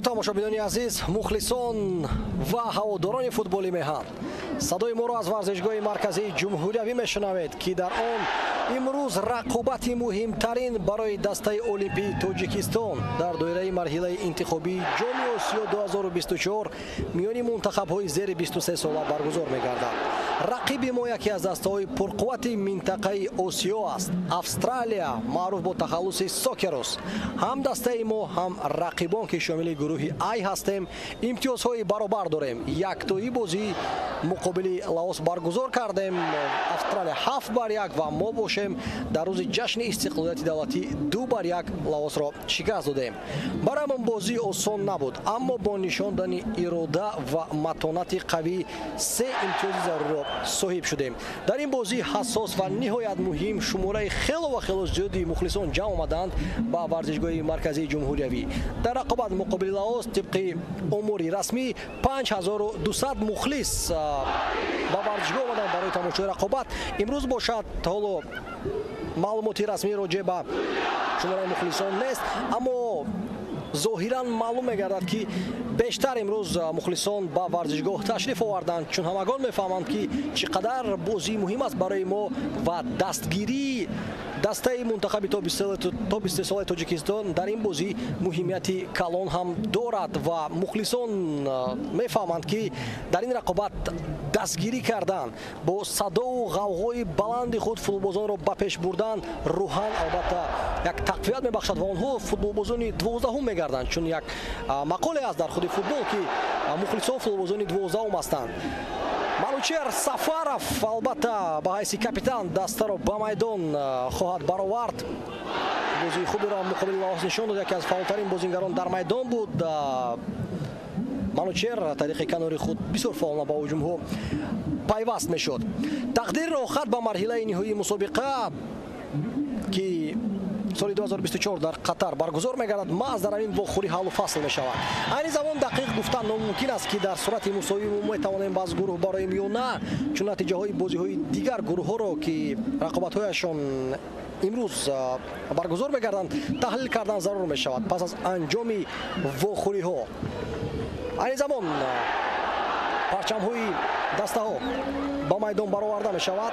Дуруд, тамошобинони азиз, мухлисон ва ҳаводорони футболи меҳан. Садои моро аз варзишгоҳи марказии ҷумҳуриявӣ мешунавед, ки дар он имрӯз рақобати муҳимтарин барои дастаи олимпии Тоҷикистон дар доираи марҳилаи интихобии Ҷоми Осиё 2024 миёни мунтахабҳои зери 23 сола баргузор мегардад. Рақиби мо яке аз дастаҳои пурқуввати минтақаи Осиё аст, Австралия, маъруф бо тахаллуси Сокерус. Ҳам дастаи мо, ҳам рақибон, ки шомили гурӯҳи Ай ҳастем, имтиёзҳои баробар дорем. Яктоӣ бозӣ муқобили Лаос баргузор кардем, Австралия 7-1, ва мо бошем дар рӯзи ҷашни истиқлолияти давлатӣ 2-1 Лаосро шикаст додем. Бароямон бозӣ осон набуд, аммо бо нишон додани ирода ва матонати қавӣ се имтиёзи заруриро соҳиб шудем. Дар ин бозӣ ҳассос ва ниҳоят муҳим шумораи хело ва хело зиёди мухлисон ҷамъ омаданд ба варзишгоҳи марказии ҷумҳуриявӣ. Дар рақобат муқобили Лаос тибқи омори расмӣ 5200 мухлис ба варзишгоҳ омаданд барои тамошои рақобат. Имрӯз бошад, ҳоло маълумоти расмӣ роҷеъ ба шумораи мухлисон нест, аммо зоҳиран маълум мегардад, ки бештар имрӯз мухлисон ба варзишгоҳ ташриф оварданд, чун ҳамагон мефаҳманд, ки чӣ қадар бозӣ муҳим аст барои мо ва дастгирии дастаи мунтахаби то 23 солаи Тоҷикистон дар ин бозӣ муҳимияти калон ҳам дорад ва мухлисон мефаҳманд, ки дар ин рақобат дастгирӣ кардан бо садову ғавғои баланди худ футболбозонро ба пеш бурдан рӯҳан албатта як тақвият мебахшад ва онҳо футболбозони 12-ум мегарданд, чун як мақоле аст дар худи футбол, ки мухлисон футболбозони 12-ум ҳастанд. Манучер Сафаров албатта ба ҳайси капитан дастаро ба майдон хоҳад баровард. Бозии хуберо муқобили Лаос нишон дод, яке аз фаъолтарин бозингарон дар майдон буд. Манучер тариқи канори худ бисёр фаъолона ба ҳуҷумҳо пайваст мешуд. Тақдири роҳхат ба марҳилаи ниҳоии мусобиқа, ки соли 2024 дар Қатар баргузор мегардад, маҳз дар ҳамин вохӯрӣ ҳаллу фасл мешавад. Айни замон дақиқ гуфтан номумкин аст, ки дар сурати мусовӣ мо метавонем баъз гурӯҳ бароем ё на, чун натиҷаҳои бозиҳои дигар гурӯҳҳоро, ки рақобатҳояшон имрӯз баргузор мегарданд, таҳлил кардан зарур мешавад пас аз анҷоми вохӯриҳо. Айни замон парчамҳои дастаҳо ба майдон бароварда мешавад.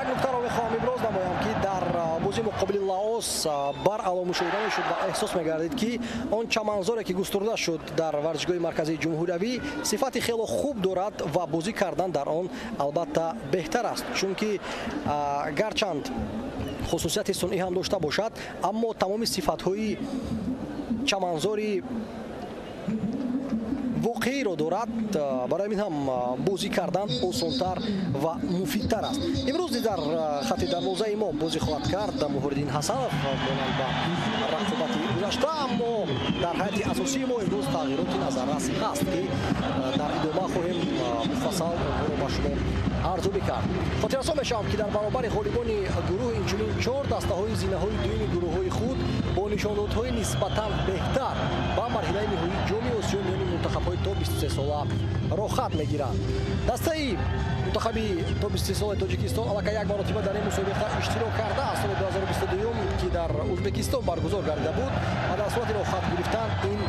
Як нуктаро мехоҳам иброз намоям, ки дар бозии муқобили Лаос баръало мушоҳида мешуд ва эҳсос мегардид, ки он чаманзоре, ки густурда шуд дар варзишгоҳи марказии ҷумҳуриявӣ, сифати хело хуб дорад ва бозӣ кардан дар он албатта беҳтар аст, чунки гарчанд хусусияти сунъӣ ҳам дошта бошад, аммо тамоми сифатҳои чаманзори воқеиро дорад. Барои ҳамин ҳам бозӣ кардан осонтар ва муфидтар аст. Имрӯз дар хати дарвозаи мо бозӣ хоҳад кард Муҳриддин Ҳасанов монанд ба рақобати гузашта, аммо дар ҳайати асосии мо имрӯз тағйироти назаррас ҳаст, ки дар идома хоҳем муфассал онҳоро ба шумо арзёбӣ кард. Хотиррасон мешавам, ки дар баробари ғолибони гурӯҳ инчунин 4 дастаҳои зинаҳои дуюми гурӯҳҳои худ бо нишондодҳои нисбатан беҳтар ба марҳилаи ниҳоии Ҷоми Осиё миёни мунтахабҳои то 23 сола роҳхат мегиранд. Дастаи мунтахаби то 23 солаи Тоҷикистон аллакай як маротиба дар ин мусобиқа иштирок карда аз соли 2022, ки дар Ӯзбекистон баргузор гардида буд, ва дар сурати роҳхат гирифтан ин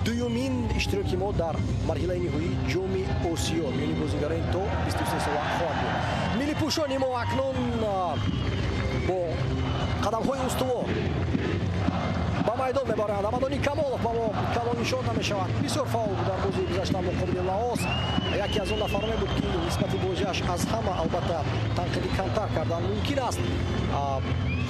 дуюмин иштироки мо дар марҳилаи ниҳоии Ҷоми Осиё миёни бозигарони то 23 сола хоҳад буд. Миллипӯшони мо акнун бо қадамҳои устувор ба майдон мебаранд. Амадони Камолов ба мо калон нишон намешавад. Бисёр фаъол буд дар бозии гузашта муқобили Лаос. Яке аз он нафароне буд, ки нисбати бозиаш аз ҳама албатта танқиди камтар кардан мумкин аст.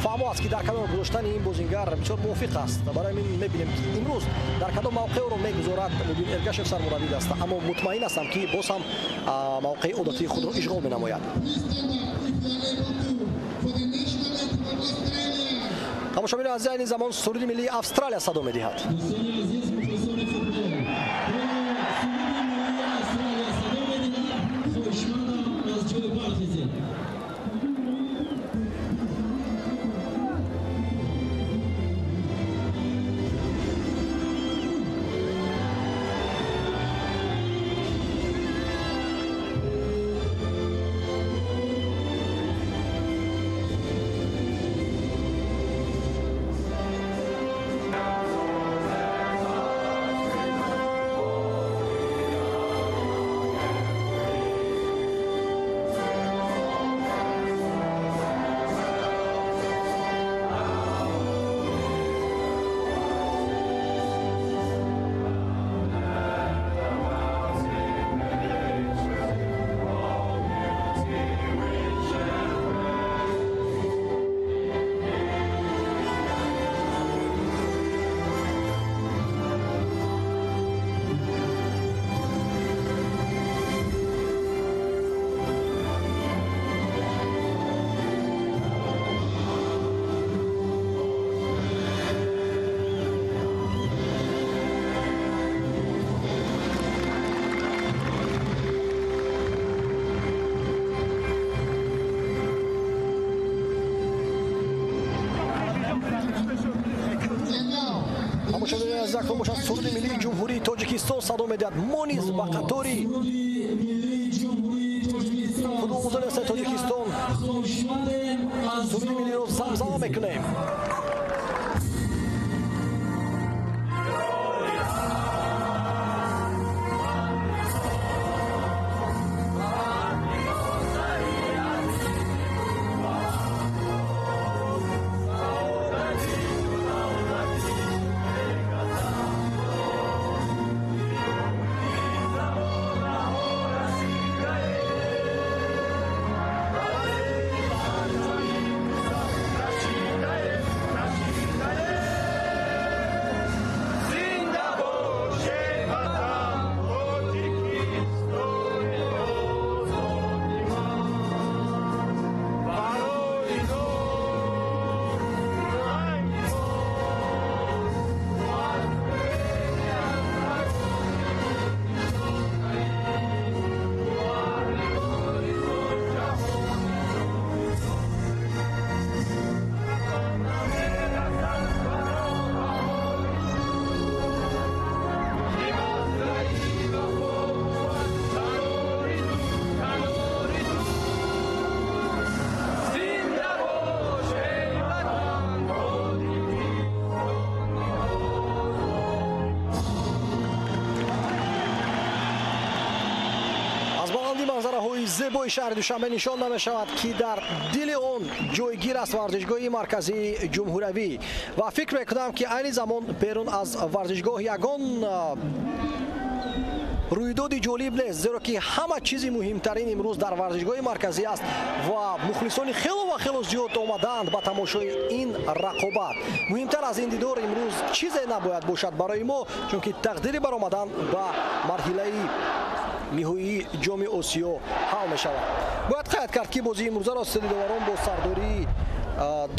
Фаҳмо аст, ки дар канор гузоштани ин бозингар бисёр мувофиқ аст. Барои ҳамин мебинем, ки имрӯз дар кадом мавқеъ ӯро мегузорад Мубин Эргашев, сармураббии даста, аммо мутмаин ҳастам, ки боз ҳам мавқеи одатии худро ишғол менамояд. Тамошобинони азиз, айни замон суруди миллии Австралия садо медиҳад. Тамошобинони азиз, акнун бошад суруди миллии Ҷумҳурии Тоҷикистон садо медиҳад. Мо низ ба қатори футболбозони дастаи Тоҷикистон суруди миллиро замзама мекунем. Манзараҳои зебои шаҳри Душанбе нишон намешавад, ки дар дили он ҷойгир аст варзишгоҳи марказии ҷумҳуриявӣ ва фикр мекунам, ки айни замон берун аз варзишгоҳ ягон рӯйдоди ҷолиб нест, зеро ки ҳама чизи муҳимтарин имрӯз дар варзишгоҳи марказӣ аст ва мухлисони хело ва хело зиёд омадаанд ба тамошои ин рақобат. Муҳимтар аз ин дидор имрӯз чизе набояд бошад барои мо, чунки тақдири баромадан ба марҳилаи ниҳоии ҷоми Осиё ҳал мешавад. Бояд қайд кард, ки бозии имрӯзаро сиди доварон бо сардории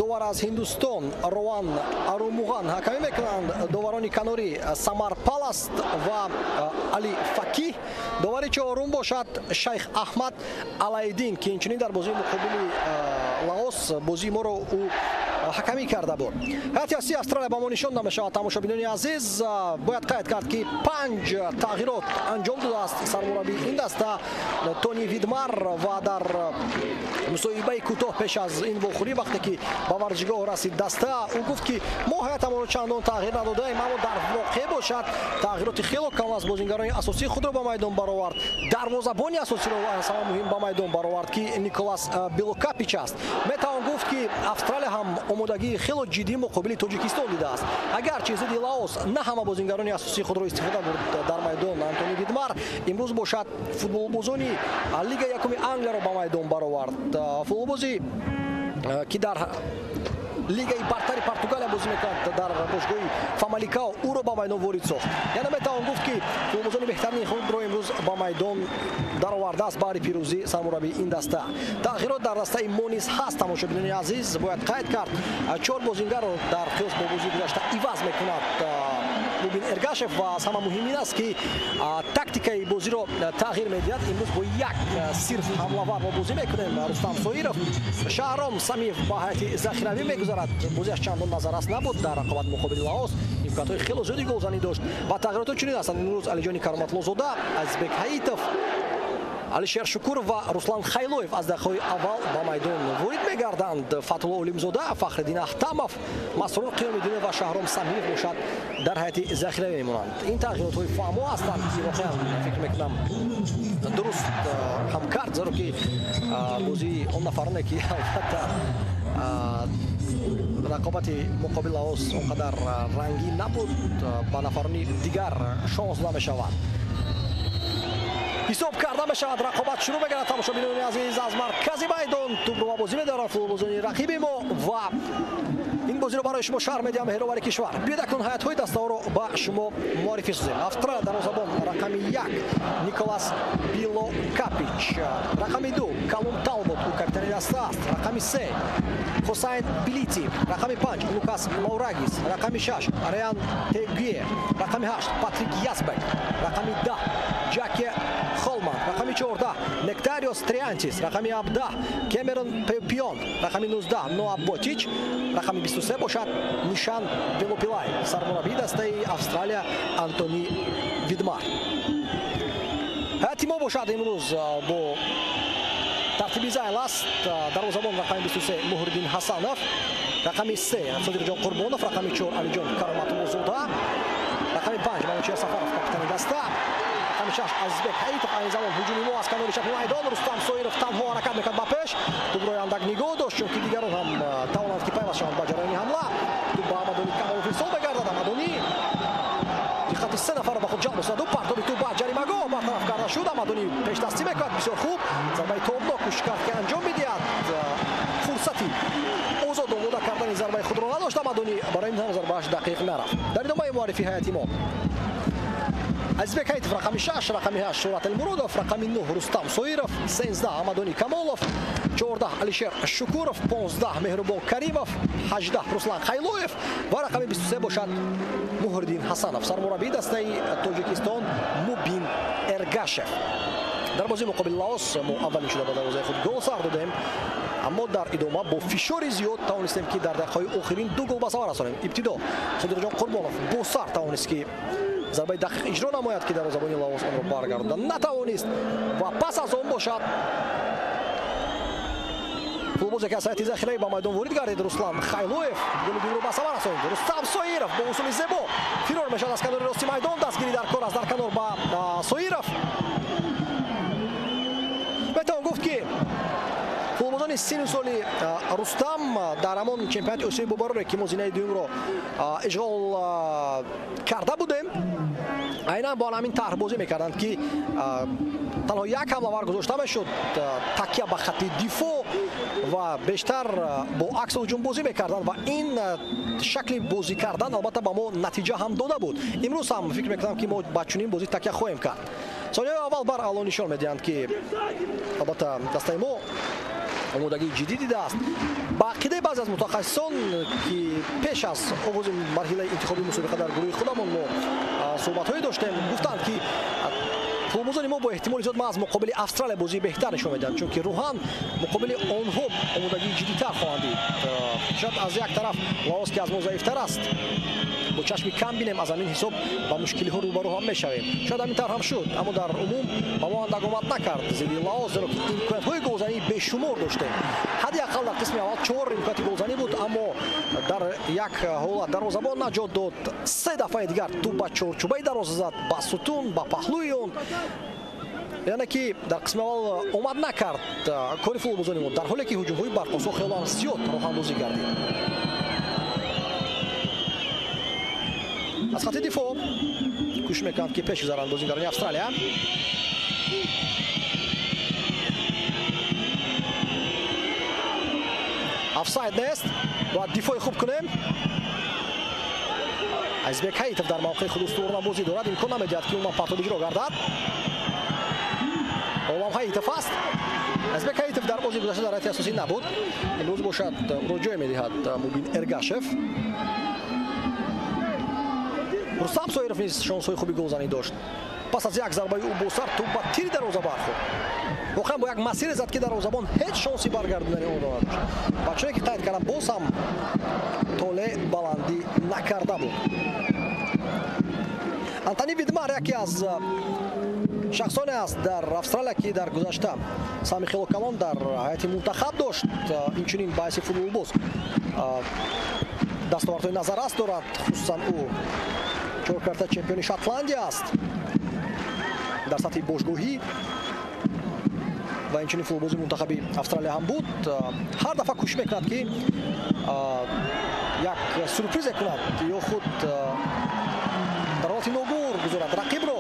довар аз Ҳиндустон Рован Арумуған ҳакамӣ мекунанд. Доварони канорӣ Самар Паласт ва Али Факиҳ. Довари чорум бошад Шайх Аҳмад Алайдин, ки инчунин дар бозии муқобили Лаос бозии моро ӯ ҳакамӣ карда буд. Ҳайати асосии Австралия ба мо нишон намешавад. Тамошобинони азиз, бояд қайд кард, ки 5 тағйирот анҷом додааст сармураббии ин даста Тони Видмар ва дар мусоҳибаи кӯтоҳ пеш аз ин вохӯрӣ, вақте ки ба варзишгоҳ расид даста, ӯ гуфт, ки мо ҳайатамонро чандон тағйир надодаем, аммо дар воқеъ бошад тағйироти хело кам аз бозингарони асосии худро ба майдон баровард. Дарвозабони асосиро аз ҳама муҳим ба майдон баровард, ки Николас Белокапич аст. Метавон гуфт, ки Австралия ҳам омодагии хело ҷиддӣ муқобили Тоҷикистон дидааст. Агарчи зидди Лаос на ҳама бозингарони асосии худро истифода бурд дар майдон Антони Видмар, имрӯз бошад футболбозони Лигаи якуми Англияро ба майдон баровард. Футболбози, ки дар лигаи бартари Португалия бозӣ мекунад дар бошгоҳи Фамаликао, ӯро ба майдон ворид сохт. Яъне метавон гуфт, ки футболбозони беҳтарини худро имрӯз ба майдон даровардааст баҳри пирӯзӣ сармураббии ин даста. Тағйирот дар дастаи мо низ ҳаст. Тамошобинони азиз, бояд қайд кард, 4 бозингарро дар қиёс бо бозии гузашта иваз мекунад Мубин Эргашев ва аз ҳама муҳим ин аст, ки тактикаи бозиро тағйир медиҳад. Имрӯз бо як сирф ҳамлавар мо бозӣ мекунем. Рустам Соиров, Шаҳром Самиев ба ҳайати захиравӣ мегузарад. Бозиаш чандон назаррас набуд дар рақобат муқобили Лаос, имкониятҳои хело зиёди голзанӣ дошт ва тағйиротҳо чунин ҳастанд. Имрӯз Алиҷони Кароматлозода, Азизбек Ҳаитов, Алишер Шукуров ва Руслан Хайлоев аз дақиқаҳои аввал ба майдон ворид мегарданд. Фатулло Олимзода, Фахриддин Ахтамов, Масрур Қиёмиддинов ва Шаҳром Самиев бошад дар ҳайати захиравӣ мемонанд. Ин тағйиротҳои фаҳмо ҳастанд, ки воқеан фикр мекунам дуруст ҳам кард, зеро ки бозии он нафароне, ки албатта рақобати муқобили Лаос он қадар рангин набуд, ба нафарони дигар шонс намешавад. Ҳисоб карда мешавад, рақобат шурӯъ мегардад. Тамошобинони азиз, аз маркази майдон тӯбро ба бозӣ медоранд футболбозони рақиби мо ва ин бозиро барои шумо шарҳ медиҳам ҳеровари кишвар. Биёед акнун ҳайатҳои дастаҳоро ба шумо муаррифӣ созем. Австралия дарвозабон рақами 1 Николас Билокапич, рақами 2 Калум Талбот, ӯ капитани даста аст, рақами 3 Хусайн Билити, рақами 5 Лукас Лаурагис, рақами 6 Риан Тегуе, рақами 8 Патрик Ясбек, рақами 10 Ҷаке Холман, рақами 14 Нектариос Триантис, рақами 17 Кэмерон Пио. Леон, рақами 19 Ноа Ботич, рақами 23 бошад Нишан Велопилай, сармураббии дастаи Австралия Антони Видмар. Ҳайати мо бошад имрӯз бо тартиби зайл аст. Дарвозабон рақами 23 Муҳриддин Ҳасанов, рақами 3 Содиқҷон Қурбонов, рақами 4 Алиҷон Кароматуллозода, рақами 5 Манучер Сафаров, капитани даста, рақами 6 Азизбек Ҳаитов. Айни замон ҳуҷуми мо аз канори чапи майдон. Рустам Соиров танҳо ҳаракат мекард ба пеш, тӯбро андак нигоҳ дошт, чунки дигарон ҳам тавонанд ки пайваст шаванд ба ҷараёни ҳамла. Тӯб ба Амадони Камолов ирсол мегардад. Амадони диққати се нафарро ба худ ҷалб месозад. Ӯ партоби тӯб ба ҷаримагоҳ бартараф карда шуд. Амадони пешдастӣ мекунад бисёр хуб. Зарбаи тобнок кӯшиш кард ки анҷом медиҳад. Фурсати озод омода кардани зарбаи худро надошт Амадони, барои ин ҳам зарбааш дақиқ нарафт. Дар идомаи муаррифии ҳайати мо Азизбек Ҳаитов рақами 6, рақами 8 Шӯрат Элмуродов, рақами 9 Рустам Соиров, 13 Амадони Камолов, 14 Алишер Шукуров, 15 Меҳрубон Каримов, 18 Руслан Хайлоев ва рақами 23 бошад Муҳриддин Ҳасанов. Сармураббии дастаи Тоҷикистон Мубин Эргашев. Дар бозии муқобили Лаос мо аввалин шуда ба дарвозаи худ гол сар додем, аммо дар идома бо фишори зиёд тавонистем ки дар дақиқаҳои охирин ду гол ба самар расонем. Ибтидо Содиқҷон Қурбонов бо сар тавонист ки зарбаи дақиқ иҷро намояд, ки дарвозабони Лаос онро баргардонда натавонист ва пас аз он бошад футболбозе ки аз ҳайати захираӣ ба майдон ворид гардид Руслан Хайлоев голи дуюмро ба самар расонид. Рустам Соиров бо усули зебо фирор мешавад аз канори рости майдон, дастгирӣ дар кор аст дар канор ба Соиров. Метавон гуфт ки футболбозони сину соли Рустам дар ҳамон чемпионати Осиёи бобароре ки мо зинаи дуюмро ишғол карда будем, айнан бо ҳамин тарҳ бозӣ мекарданд ки танҳо як ҳамлавар гузошта мешуд, такя ба хатти дифоъ ва бештар бо акс ҳуҷум бозӣ мекарданд ва ин шакли бозӣ кардан албатта ба мо натиҷа ҳам дода буд. Имрӯз ҳам фикр мекунам ки мо ба чунин бозӣ такя хоҳем кард. Сонияҳои аввал бар ало нишон медиҳанд ки албатта дастаи мо омодагии ҷиддӣ дидааст. Ба ақидаи баъзе аз мутахассисон ки пеш аз оғози марҳилаи интихоби мусобиқа дар гурӯҳи худамон мо суҳбатҳое доштем, гуфтанд ки футболбозони мо бо эҳтимоли зиёд маҳз муқобили Австралия бозии беҳтар нишон медиҳанд, чунки рӯҳан муқобили онҳо омодагии ҷиддитар хоҳанд дид. Шояд аз як тараф Лаос ки аз мо заифтар аст, бо чашми кам бинем, аз ҳамин ҳисоб ба мушкилиҳо рӯбарӯ ҳам мешавем. Шояд ҳамин тавр ҳам шуд, аммо дар умум ба мо андак омад накард зидди Лаос, зеро ки имкониятҳои голзанӣ бешумор доштем. Ҳадди ақал дар қисми аввал 4 имконияти голзанӣ буд, аммо дар як ҳолат дарвозабон наҷот дод. Се дафъаи дигар тӯб ба чорчӯбаи дарвоза зад, ба сутун, ба паҳлӯи он. Яъне ки дар қисми аввал омад накард кори футболбозони мо, дар ҳоле ки ҳуҷумҳои барқосо хело ҳам зиёд роҳандозӣ гардид. Аз хати дифоъ кӯшиш мекунанд ки пеш гузаранд бозигарони Австралия. Офсайд нест, бояд дифои хуб кунем. Азизбек Ҳаитов дар мавқеи худ устуворона бозӣ дорад, имкон намедиҳад ки умуман партоб иҷро гардад. Олам Ҳаитов аст. Азизбек Ҳаитов дар бозии гузашта дар ҳайати асосӣ набуд, имрӯз бошад ӯро ҷой медиҳад Мубин Эргашев. Рустам Соиров низ шонсҳои хуби голзанӣ дошт. Пас аз як зарбаи ӯ бо сар тӯб ба тири дарвоза бархӯрд. Воқеан бо як масире зад ки дарвозабон ҳеҷ шонси баргардондани онро надошт. Ва чуне ки қайд кардам, боз ҳам толе баландӣ накарда буд. Антони Видмар яке аз шахсоне аст дар Австралия ки дар гузашта саҳми хело калон дар ҳайати мунтахаб дошт, инчунин ба ҳайси футболбоз дастовардҳои назаррас дорад, хусусан ӯ чоркарта чемпиони Шотландия аст дар сатҳи бошгоҳӣ ва инчунин футболбози мунтахаби Австралия ҳам буд. Ҳар дафъа кӯшиш мекунад ки як сюрпризе кунад ё худ дар ҳолати ногувор гузорад рақибро,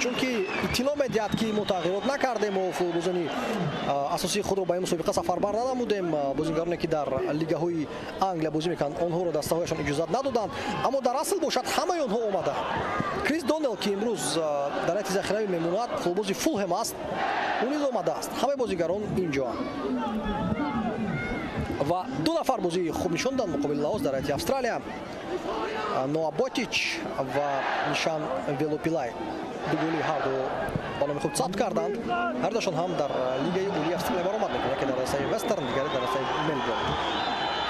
чунки иттилоъ медиҳад ки мо тағйирот накардем ва футболбозони асосии худро ба ин мусобиқа сафарбар нанамудем. Бозигароне ки дар лигаҳои Англия бозӣ мекунанд, онҳоро дастаҳояшон иҷозат надоданд, аммо дар асл бошад ҳамаи онҳо омадаанд. Крис Донел ки имрӯз дар ҳайати захиравӣ мемонад, футболбози Фулҳем аст, ӯ низ омадааст. Ҳамаи бозигарон инҷоанд. Ва ду нафар бозии хуб нишон доданд муқобили Лаос дар ҳайати Австралия. Ноа Ботич ва Нишан Велопилай ду голи ҳарду ба номи худ сабт карданд. Ҳардуашон ҳам дар лигаи олии Австралия баромад мекунанд, яке дар дастаи Вестерн, дигаре дар дастаи Мелбурн.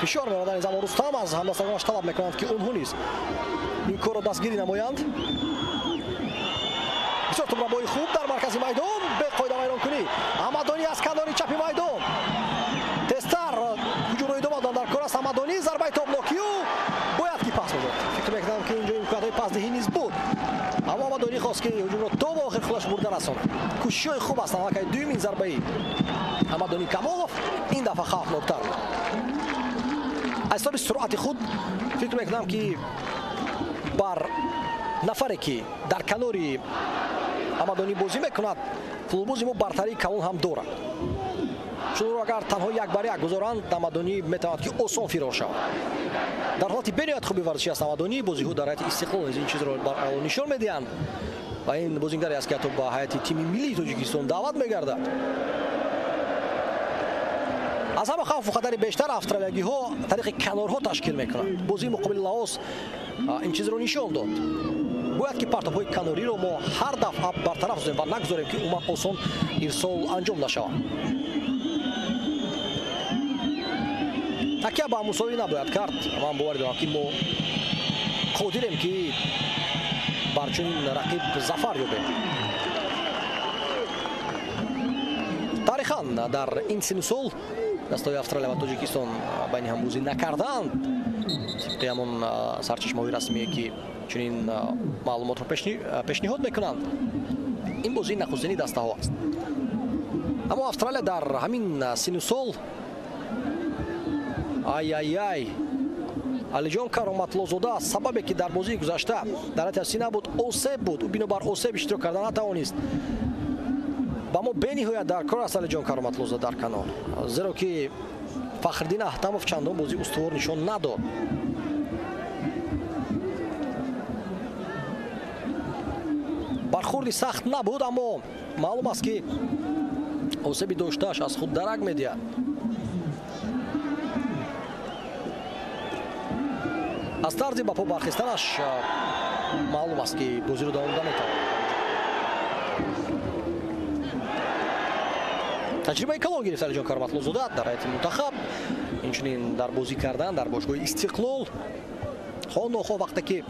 Фишор меовардани замон Рустам аз ҳамдастагонаш талаб мекунанд, ки онҳо низ ин корро дастгирӣ намоянд. Бисёр тӯбрабои хуб дар маркази майдон, беқоида вайронкунӣ. Амадонӣ аз канори чапи майдон тезтар ҳуҷумро идома доданд. Дар кор аст Амадонӣ, зарбаи тобнокию бояд ки пас медод. Фикр мекунам, ки инҷо имкониятҳои пасдиҳӣ низ буд, аммо Амадонӣ хост, ки ҳуҷумро то ба охир худаш бурда расонад. Кӯшишҳои хуб ҳастанд. Аллакай дуюмин зарбаи Амадонӣ Камолов ин дафъа хавфноктар буд. Аз ҳисоби суръати худ фикр мекунам, ки бар нафаре, ки дар канори Амадонӣ бозӣ мекунад, футболбози мо бартарии калон ҳам дорад. Чун ӯро агар танҳо як бар як гузоранд, Амадонӣ метавонад, ки осон фирор шавад. Дар ҳолати бениҳоят хуби варзишӣ аст Амадонӣ. Бозиҳо дар ҳайати Истиқлол низ ин чизро барало нишон медиҳанд ва ин бозингаре аст, ки ҳатто ба ҳайати тими миллии Тоҷикистон даъват мегардад. Аз ҳама хавфу хатари бештар австралиягиҳо тариқи канорҳо ташкил мекунанд. Бозии муқобили Лаос ин чизро нишон дод. Бояд ки партобҳои канориро мо ҳар дафъа бартараф созем ва нагузорем, ки умуман осон ирсол анҷом нашавад. Такя ба мусовӣ набояд кард. Ман боварӣ дорам, ки мо қодирем, ки бар чунин рақиб зафар ёбем. Тарихан дар ин синну сол дастаҳои Австралия ва Тоҷикистон байни ҳам бозӣ накарданд. Тибқи ҳамон сарчашмаҳои расмие, ки чунин маълумотро пешниҳод мекунанд, ин бозии нахустини дастаҳо аст. Аммо Австралия дар ҳамин синну сол, ай-ай-ай, Алиҷон Кароматлозода, сабабе ки дар бозии гузашта дар ҳайати асосӣ набуд, осеб буд. Ӯ бинобар осеб иштирок карда натавонист. Ба мо бениҳоят дар кор аст Алиҷон Кароматлозода дар канор, зеро ки Фахриддин Аҳтамов чандон бозии устувор нишон надод. Бархӯрди сахт набуд, аммо маълум аст, ки осеби доштааш аз худ дарак медиҳад. Аз тарзи ба по бархистанаш маълум аст, ки бозиро давом дода метавонад. Таҷрибаи калон гирифт Алиҷон Кароматлозода дар ҳайати мунтахаб, инчунин дар бозӣ кардан дар бошгоҳи Истиқлол. Хоҳ нохоҳ, вақте ки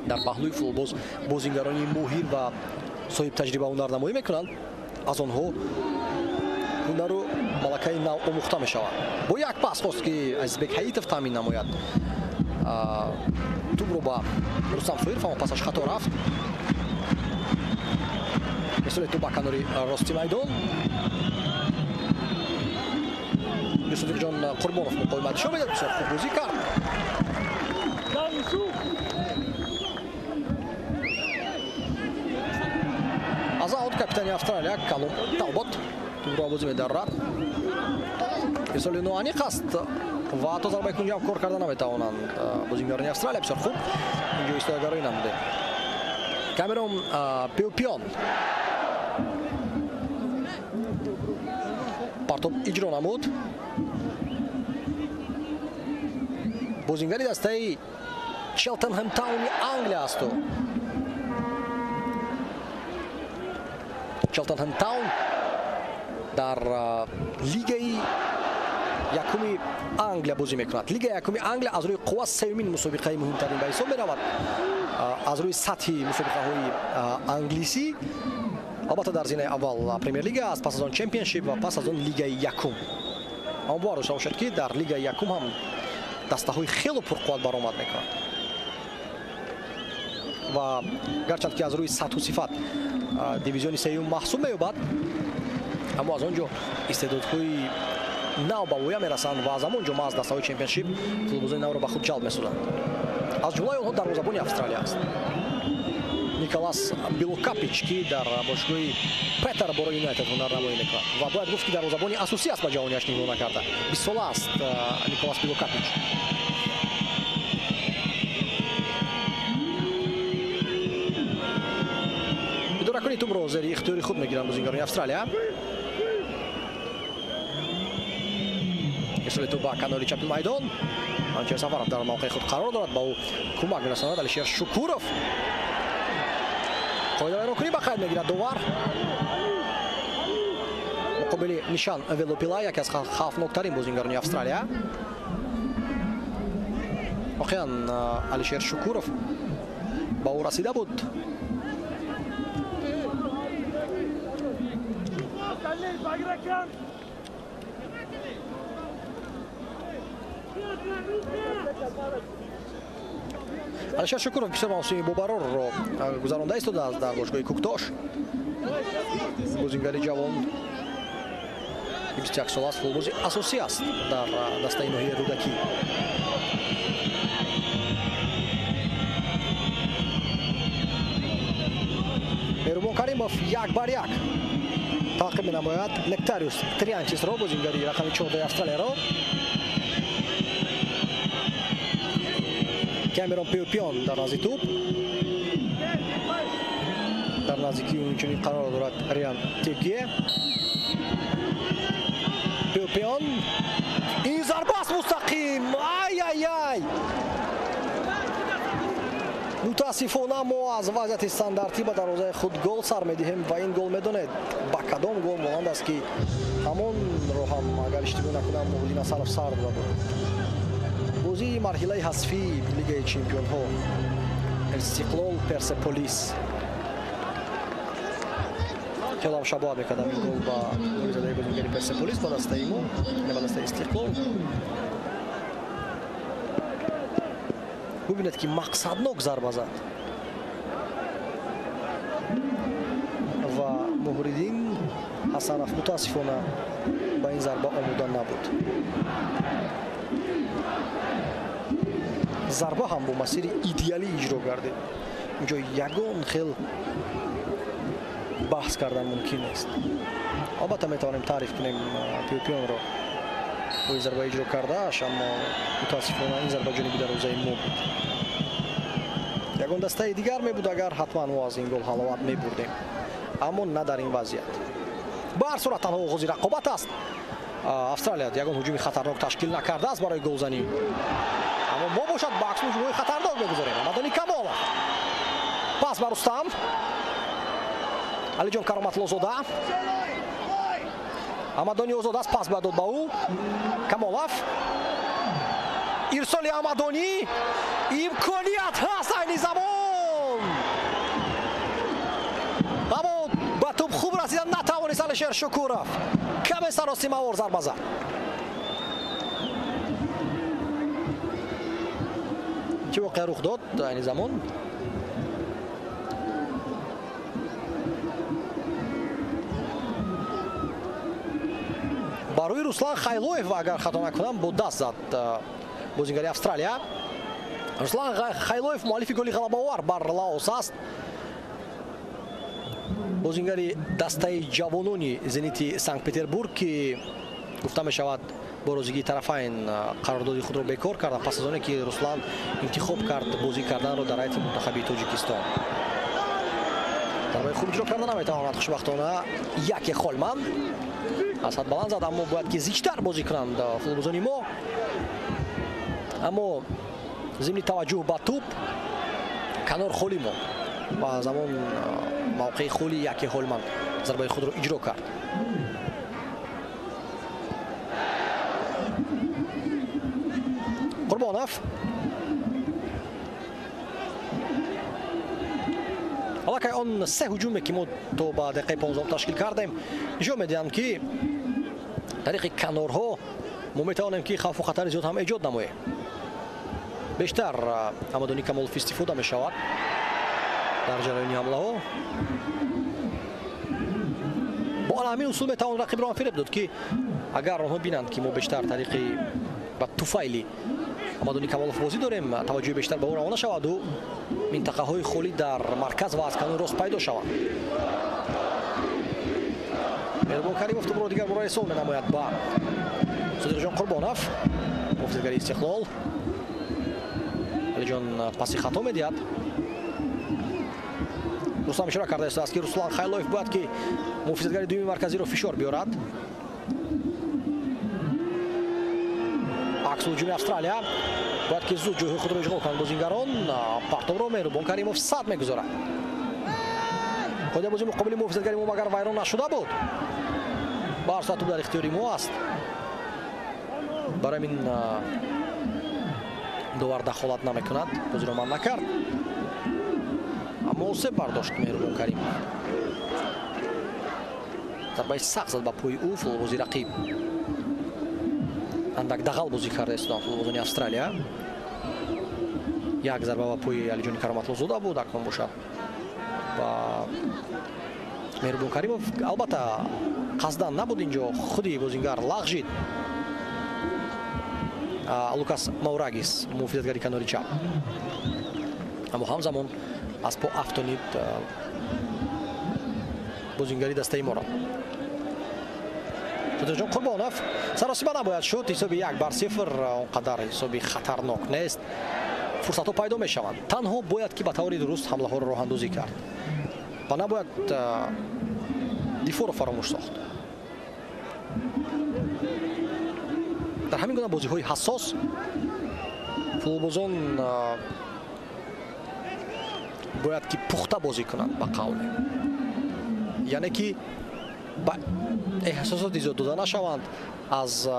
дар паҳлӯи футболбоз бозингарони моҳир ва соҳибтаҷриба ҳунарнамоӣ мекунанд, аз онҳо ҳунару малакаи нав омӯхта мешавад. Бо як пас хост, ки Азизбек Ҳаитов таъмин намояд тӯбро ба Рустам Соиров, аммо пасаш хато рафт. Мисоли тӯб ба канори рости майдон. Юсуфҷон Қурбонов муқовимат нишон медиҳад, бисёр хуб бозӣ кард. Аз аут капитани Австралия Калум Талбот тӯбро бозӣ медаррад. Ирсоли ноаниқ аст ва то зарбаи кунҷи ҳам кор карда наметавонанд бозингарони Австралия. Бисёр хуб инҷо истодагароӣ намуде. Камерон Пеупион партоб иҷро намуд. Бозингари дастаи Челтенҳем Тауни Англия аст. Челтенҳем Таун дар лигаи якуми Англия бозӣ мекунад. Лигаи якуми Англия аз рӯи қувва сеюмин мусобиқаи муҳимтарин ба ҳисоб меравад. Аз рӯи сатҳи мусобиқаҳои англисӣ албатта дар зинаи аввал Премер-лига аст, пас аз он Чемпионшип ва пас аз он лигаи якум. Аммо бовар дошта бошад, ки дар лигаи якум ҳам дастаҳои хело пурқувват баромад мекунанд. Ва гарчанд ки аз рӯи сатҳу сифат дивизиони сеюм маҳсуб меёбад, аммо аз он ҷо истеъдодҳои нав ба воя мерасанд ва аз ҳамон ҷо маҳз дастаҳои Чемпионшип футболбозони навро ба худ ҷалб месозанд. Аз ҷумлаи онҳо дарвозабони Австралия аст Николас Белокапич, ки дар бошгоҳи Петерборо Юнайтед ҳунарнамоӣ мекунад ва бояд гуфт, ки дарвозабони асосӣ аст ба ҷавониаш нигоҳ накарда. 20 сола аст Николас Белокапич. Идоракуни тӯбро зери ихтиёри худ мегиранд бозингарони Австралия. Ирсоли тӯб ба канори чапи майдон. Манучеҳр Сафаров дар мавқеи худ қарор дорад, ба ӯ кӯмак мерасонад Алишер Шукуров. Қоидавайронкунӣ ба қайд мегирад довар. Муқобили Нишан Велопила, яке аз хавфноктарин бозингарони Австралия. Воқеан Алишер Шукуров ба ӯ расида буд. Алишер Шукуров бисёр мавсими бобарорро гузаронда истодааст дар бошгоҳи Куктош. Бозингари ҷавон 21 сола аст, футболбози асосӣ аст дар дастаи ноҳияи Рӯдакӣ. Меҳрубон Каримов як бар як таъқиб менамояд Нектариус Трианчисро, бозингари рақами 14 Австралияро. Камерон Пиопион дар назди тӯб. Дар наздикии ӯ инчунин қарор дорад Риан Теге. Пиопион, ин зарба аст мустақим. Ай ай ай! Мутаассифона мо аз вазъияти стандартӣ ба дарвозаи худ гол сар медиҳем ва ин гол медонед ба кадом гол монанд аст, ки ҳамонро ҳам агар иштибоҳ накунам Муҳиддин Асанов сар дода буд. Бозии марҳилаи ҳазфии Лигаи чемпионҳо Истиқлол Персеполис. Хеле шабоҳат мекардам ин гол ба голи задаи бозингари Персеполис ба дастаи мо, ба дастаи Истиқлол. Бубинед ки мақсаднок зарба зад ва Муҳриддин Ҳасанов мутаассифона ба ин зарба омода набуд. Зарба ҳам бо масири идеалӣ иҷро гардид. Инҷо ягон хел баҳс кардан мумкин нест. Албатта метавонем таъриф кунем Пиопионро бо ин зарба иҷро кардааш, аммо мутаассифона ин зарба ҷониби дарвозаи мо буд. Ягон дастаи дигар мебуд, агар ҳатман мо аз ин гол ҳаловат мебурдем, аммо на дар ин вазъият. Ба ҳар сурат танҳо оғози рақобат аст. Австралия ягон ҳуҷуми хатарнок ташкил накардааст барои голзанӣ, аммо мо бошад ба акс ҳуҷумҳои хатарнок мегузорем. Амадони Камолов пас ба Рустам, Алиҷон Кароматлозода, Амадони озод аст, пас бояд дод ба ӯ. Камолов, ирсоли Амадонӣ, имконият ҳаст айни замон, аммо ба тӯб хуб расида натавонист Алишер Шукуров. Каме саросимавор зарба зад. Чӣ воқеа рух дод айни замон? Барои Руслан Хайлоев, агар хато накунам, бо даст зад бозингари Австралия. Руслан Хайлоев муаллифи голи ғалабаовар бар Лаос аст. Бозингари дастаи ҷавонони Зенити Санкт-Петербург, ки гуфта мешавад бо розигии тарафайн қарордоди худро бекор карда пас аз оне ки Руслан интихоб кард бозӣ карданро дар ҳайати мунтахаби Тоҷикистон. Зарбаи хуб иҷро карда наметавонад хушбахтона яке Холман. Аз ҳад баланд зад, аммо бояд ки зичтар бозӣ кунанд футболбозони мо. Аммо зимни таваҷҷӯҳ ба тӯб канор холӣ монд ва аз ҳамон мавқеи холӣ яке Холман зарбаи худро иҷро кард. Қурбонов, аллакай он се ҳуҷуме ки мо то ба дақиқаи 15 ташкил кардем нишон медиҳанд, ки тариқи канорҳо мо метавонем ки хавфу хатари зиёд ҳам эҷод намоем. Бештар Амадони Камолов истифода мешавад дар ҷараёни ҳамлаҳо. Бо ҳамин усул метавон рақибро ҳам фиреб дод, ки агар онҳо бинанд ки мо бештар тариқи ба туфайли Амадони Камолов бозӣ дорем, таваҷҷӯҳи бештар ба ӯ равона шаваду минтақаҳои холӣ дар марказ ва аз канори рост пайдо шаванд. Меҳрубон Каримов тӯбро дигар бора ирсол менамояд ба Содиқҷон Қурбонов, муҳофизатгари Истиқлол. Алиҷон паси хато медиҳад. Рустам ишора карда истодааст, ки Руслан Хайлоев бояд ки муҳофизатгари дуюми марказиро фишор биёрад. Аксулҳуҷуми Австралия бояд ки зуд ҷойҳои худро ишғол кунанд бозингарон. Партобро Меҳрубон Каримов сад мегузорад. Қоидаи бозии муқобили муҳофизатгари мо магар вайрон нашуда буд. Ба ҳар сурат тӯб дар ихтиёри мо аст. Барои ҳамин довар дахолат намекунад, бозиро манъ накард. Аммо осеб бардошт Меҳрубон Каримов. Зарбаи сахт зад ба пои ӯ футболбози рақиб. Андак дағал бозӣ карда истоданд футболбозони Австралия. Як зарба ба пои Алиҷони Кароматлозода буд, акнун бошад ба Меҳрубон Каримов. Албатта қасдан набуд, инҷо худи бозингар лағжид. Лукас Маурагис, муҳофизатгари канори чап. Аммо ҳамзамон аз по афтонид бозингари дастаи моро. Содиқҷон Қурбонов саросима набояд шуд. Ҳисоби 1-0 он қадар ҳисоби хатарнок нест. Фурсатҳо пайдо мешаванд. Танҳо бояд ки ба таври дуруст ҳамлаҳоро роҳандозӣ кард ва набояд дифоъро фаромӯш сохт. Дар ҳамин гуна бозиҳои ҳассос футболбозон бояд ки пухта бозӣ кунанд ба қавле, яъне ки ба эҳсосоти зиёд дода нашаванд, аз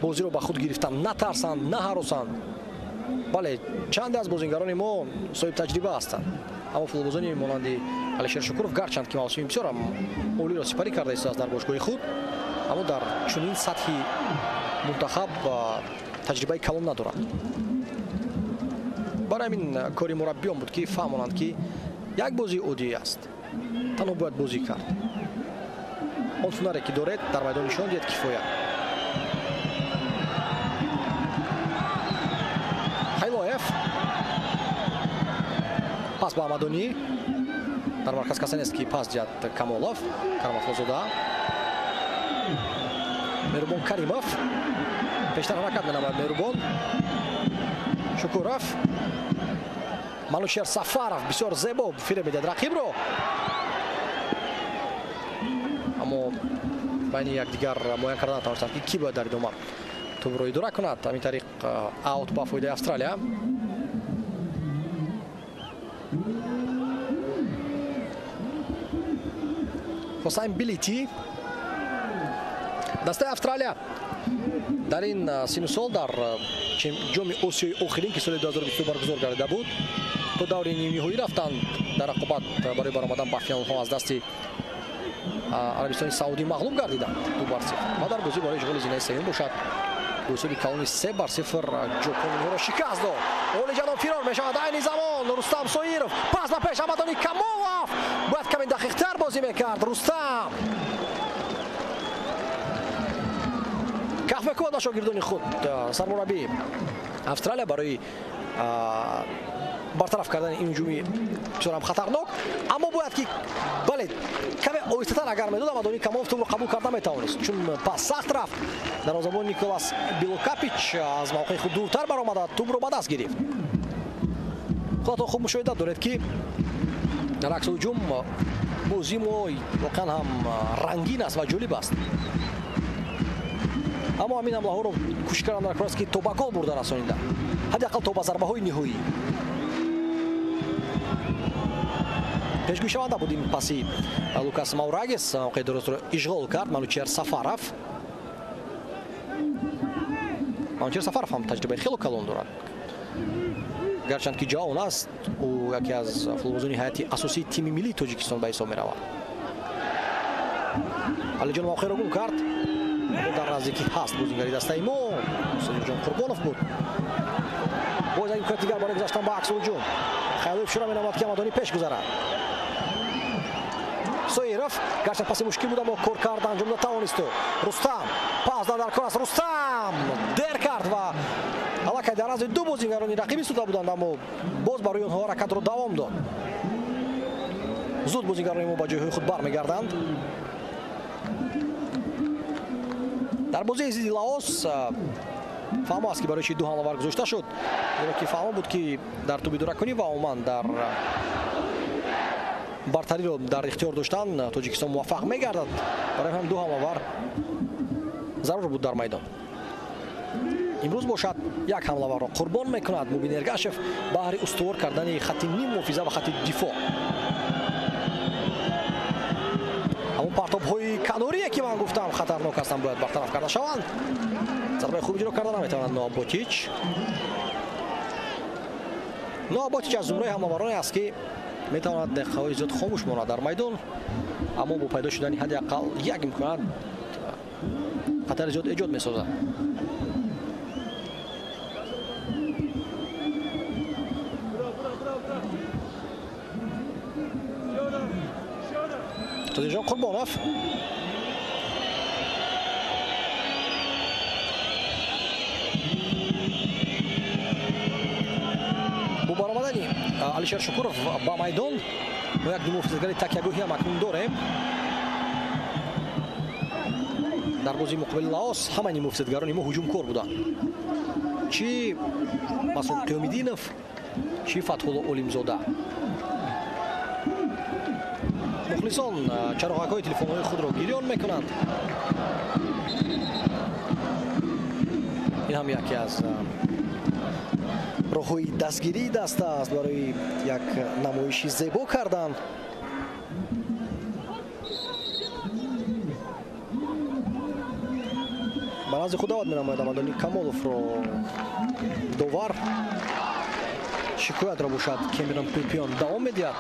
бозиро ба худ гирифтан натарсанд, наҳаросанд. Бале, чанде аз бозингарони мо соҳиб таҷриба ҳастанд, аммо футболбозони монанди Алишер Шукуров гарчанд ки мавсими бисёр олиро сипарӣ карда истодааст дар бошгоҳи худ, аммо дар чунин сатҳи мунтахаб таҷрибаи калон надорад. Барои ҳамин кори мураббиён буд ки фаҳмонанд ки як бозии оддӣ аст, танҳо бояд бозӣ кард. Он ҳунаре ки доред дар майдон нишон диҳед кифоя. Хайлоев пас ба Амадонӣ. Дар марказ касе нест ки пас диҳад. Камолов, Кароматлозода, Меҳрубон Каримов пештар ҳаракат менамояд. Меҳрубон Шукуров, Манучер Сафаров бисёр зебо фиреб медиҳад рақибро, аммо байни якдигар муайян карда натавонистанд ки кӣ бояд дар идома тӯбро идора кунад. Ҳамин тариқ аут ба фоидаи Австралия. Ҳусайн Билити. Дастаи Австралия дар ин сину сол дар ҷоми Осиёи охирин ки соли 2022 баргузор гардида буд то даври нимниҳоӣ рафтанд. Дар рақобат барои баромадан ба финалҳо аз дасти Арабистони Саудӣ мағлуб гардиданд 2-0 ва дар бозӣ барои ишғоли зинаи сеюм бошад бо ҳисоби калони 3-0 Ҷопон онҳоро шикаст дод. Олиҷаноб фирор мешавад. Айни замон Рустам Соиров пас ба пеш Амадони Камолов бояд каме дақиқтар бозӣ мекард. Рустам каф мекунад ба шогирдони худ. Сармураббии Австралия барои бартараф кардани ин ҳуҷуми бисёрам хатарнок, аммо бояд ки бале каме оҳистатар агар медод Амадони Камолов тӯбро қабул карда метавонист, чун пас сахт рафт. Дарвозабон Николас Билокапич аз мавқеи худ дуртар баромада тӯбро ба даст гирифт. Худатон хуб мушоҳида доред ки дар акси ҳуҷум бозии мо воқеан ҳам рангин аст ва ҷолиб аст, аммо ҳамин ҳамлаҳоро кӯшиш кардан дар кор аст ки то ба гол бурда расонида, ҳадди ақал то ба зарбаҳои ниҳоӣ. Пешгӯйшаванда буд ин паси Лукас Маурагис, мавқеи дурустро ишғол кард Манучер Сафаров. Манучер Сафаров ҳам таҷрибаи хело калон дорад, гарчанд ки ҷавон аст, ӯ яке аз футболбозони ҳайати асосии тими миллии Тоҷикистон ба ҳисоб меравад. Алиҷон мавқеъро гум кард. Дар наздикӣ ҳаст бозингари дастаи мо Содиқҷон Қурбонов буд. Боз як имконият дигар барои гузаштан ба аксулҳуҷум. Хайлоев шура менамояд ки Амадонӣ пеш гузарад. Соиров гарчанд паси мушкил буд, аммо кор кард, анҷом дод тавонист. Рустам пас дар кор аст. Рустам дер кард ва аллакай дар назди ду бозингарони рақиб истода буданд, аммо боз барои онҳо ҳаракатро давом дод. Зуд бозингарони мо ба ҷойҳои худ бармегарданд. Дар бозии зидди Лаос фаҳмо аст ки барои чи ду ҳамлавар гузошта шуд, зеро ки фаҳмо буд ки дар тӯби дуракунӣ ва умуман дар бартариро дар ихтиёр доштан Тоҷикистон муваффақ мегардад. Барои ҳам ду ҳамлавар зарур буд дар майдон. Имрӯз бошад як ҳамлаварро қурбон мекунад Мубин Эргашев баҳри устувор кардани хатти ним муҳофиза ва хатти дифоъ. Ҳамон партобҳои канорие ки ман гуфтам хатарнок ҳастанд, бояд бартараф карда шаванд. Зарбаи хуб иҷро карда наметавонад Ноаботич. Ноаботич аз зумраи ҳамлавароне аст, ки метавонад дақиқаҳои зиёд хомӯш монад дар майдон, аммо бо пайдо шудани ҳадди ақал як имконият хатари зиёд эҷод месозад. Содиқҷон Қурбонов бо баромадани Алишер Шукуров ба майдон мо як муҳофизатгари такягоҳӣ ҳам акнун дорем. Дар бозии муқобили Лаос ҳамаи муҳофизатгарони мо ҳуҷумкор буданд. Чи Масъуд Қиёмиддинов, чи Фатҳулло Олимзода. Мухлисон чароғакҳои телефонҳои худро гирён мекунанд. Ин ҳам яке аз роҳҳои дастгирии даста аст барои як намоиши зебо кардан. Ба назди худ даъват менамояд Амадони Камоловро довар. Шикоятро бошад Кемерон Пепион давом медиҳад.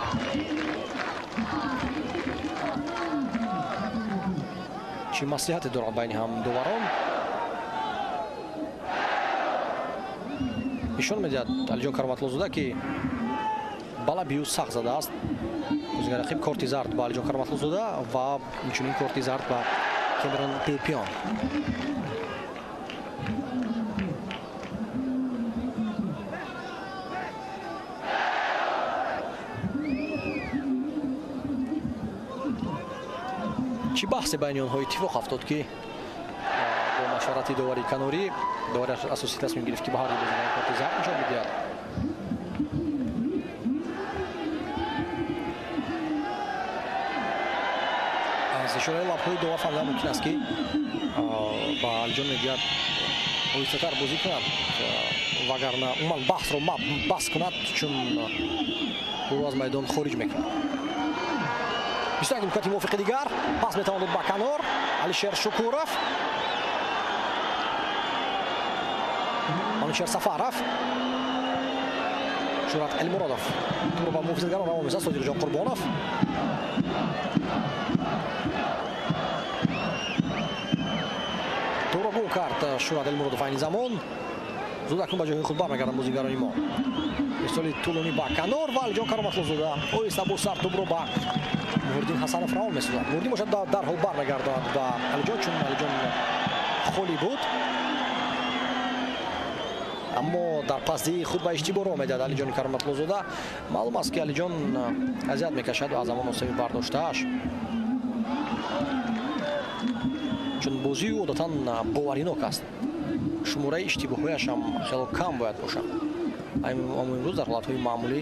Чӣ маслиҳате дорад байни ҳам доварон? Нишон медиҳад Алиҷон Кароматлозода, ки ба лаби ӯ сахт задааст. Бозигари рақиб корти зард ба Алиҷон Кароматлозода ва инчунин корти зард ба Кемерон Пепион. Чӣ баҳсе байни онҳо иттифоқ афтод, ки бо машварати довари канорӣ довари асосӣ тасмим гирифт, ки ба ҳар ду бозингар корти зард нишон бидиҳад. Аз ишораи лабҳои довар фаҳмидан мумкин аст, ки ба Алиҷон мегӯяд оҳистатар бозӣ кунад, вагарна умуман баҳсро бас кунад, чун ӯро аз майдон хориҷ мекунад. 21 имкони мувофиқи дигар. Пас метавонад ба канор Алишер Шукуров. Манучер Сафаров. Шурат Элмуродов. Туро ба муҳофизатгарон равон месозад Содиқҷон Қурбонов. Туро гум кард Шурат Элмуродов айни замон. Зуд акнун ба ҷои худ бармегарданд бозигарони мо. Ирсоли тӯлонӣ ба канор ва Алиҷон Кароматлозода оҳиста бо сар тӯбро ба Нуриддин Ҳасанов равон месозад. Нуриддин бошад дарҳол бармегардад ба Алиҷон, чун Алиҷон холӣ буд. Аммо дар пасдии худ ба иштибоҳ роҳ медиҳад Алиҷони Кароматлозода. Маълум аст, ки Алиҷон азият мекашад аз ҳамон осеби бардоштааш, чун бозии ӯ одатан боваринок аст. Шумораи иштибоҳҳояш ҳам хело кам бояд бошад. Аммо имрӯз дар ҳолатҳои маъмулӣ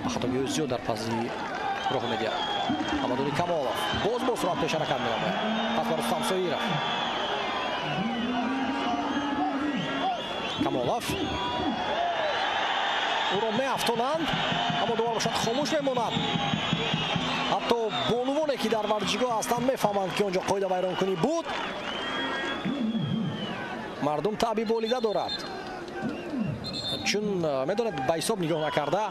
ба хатогиҳои зиёд дар пасдии роҳ медиҳад. Амадони Камолов боз бо суръат пеш ҳаракат менамояд. Пас ба Рустам Соиров. Камолов ӯро меафтонанд, аммо довар бошад хомӯш мемонад. Ҳатто бонувоне, ки дар варзишгоҳ ҳастанд, мефаҳманд, ки он ҷо қоида вайронкунӣ буд. Мардум таъби болида дорад, чун медонад ба ҳисоб нигоҳ накарда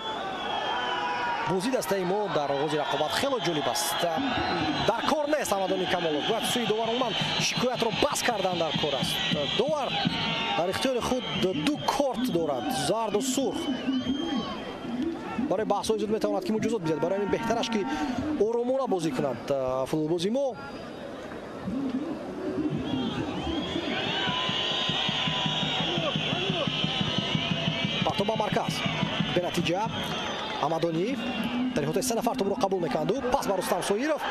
бозӣ дастаи мо дар оғози рақобат хело ҷолиб аст. Дар кор нест Амадони Камолов. Бояд сӯи довар умуман шикоятро бас кардан дар кор аст. Довар дар ихтиёри худ ду корт дорад, зарду сурх. Барои баҳсҳои зуд метавонад ки муҷозот бидиҳад. Барои ҳамин беҳтараш, ки оромона бозӣ кунад футболбози мо. Партоб ба марказ. Бенатиҷа Амадонӣ дар иҳотаи се нафар тӯбро қабул мекунад. Пас ба Рустам Соиров.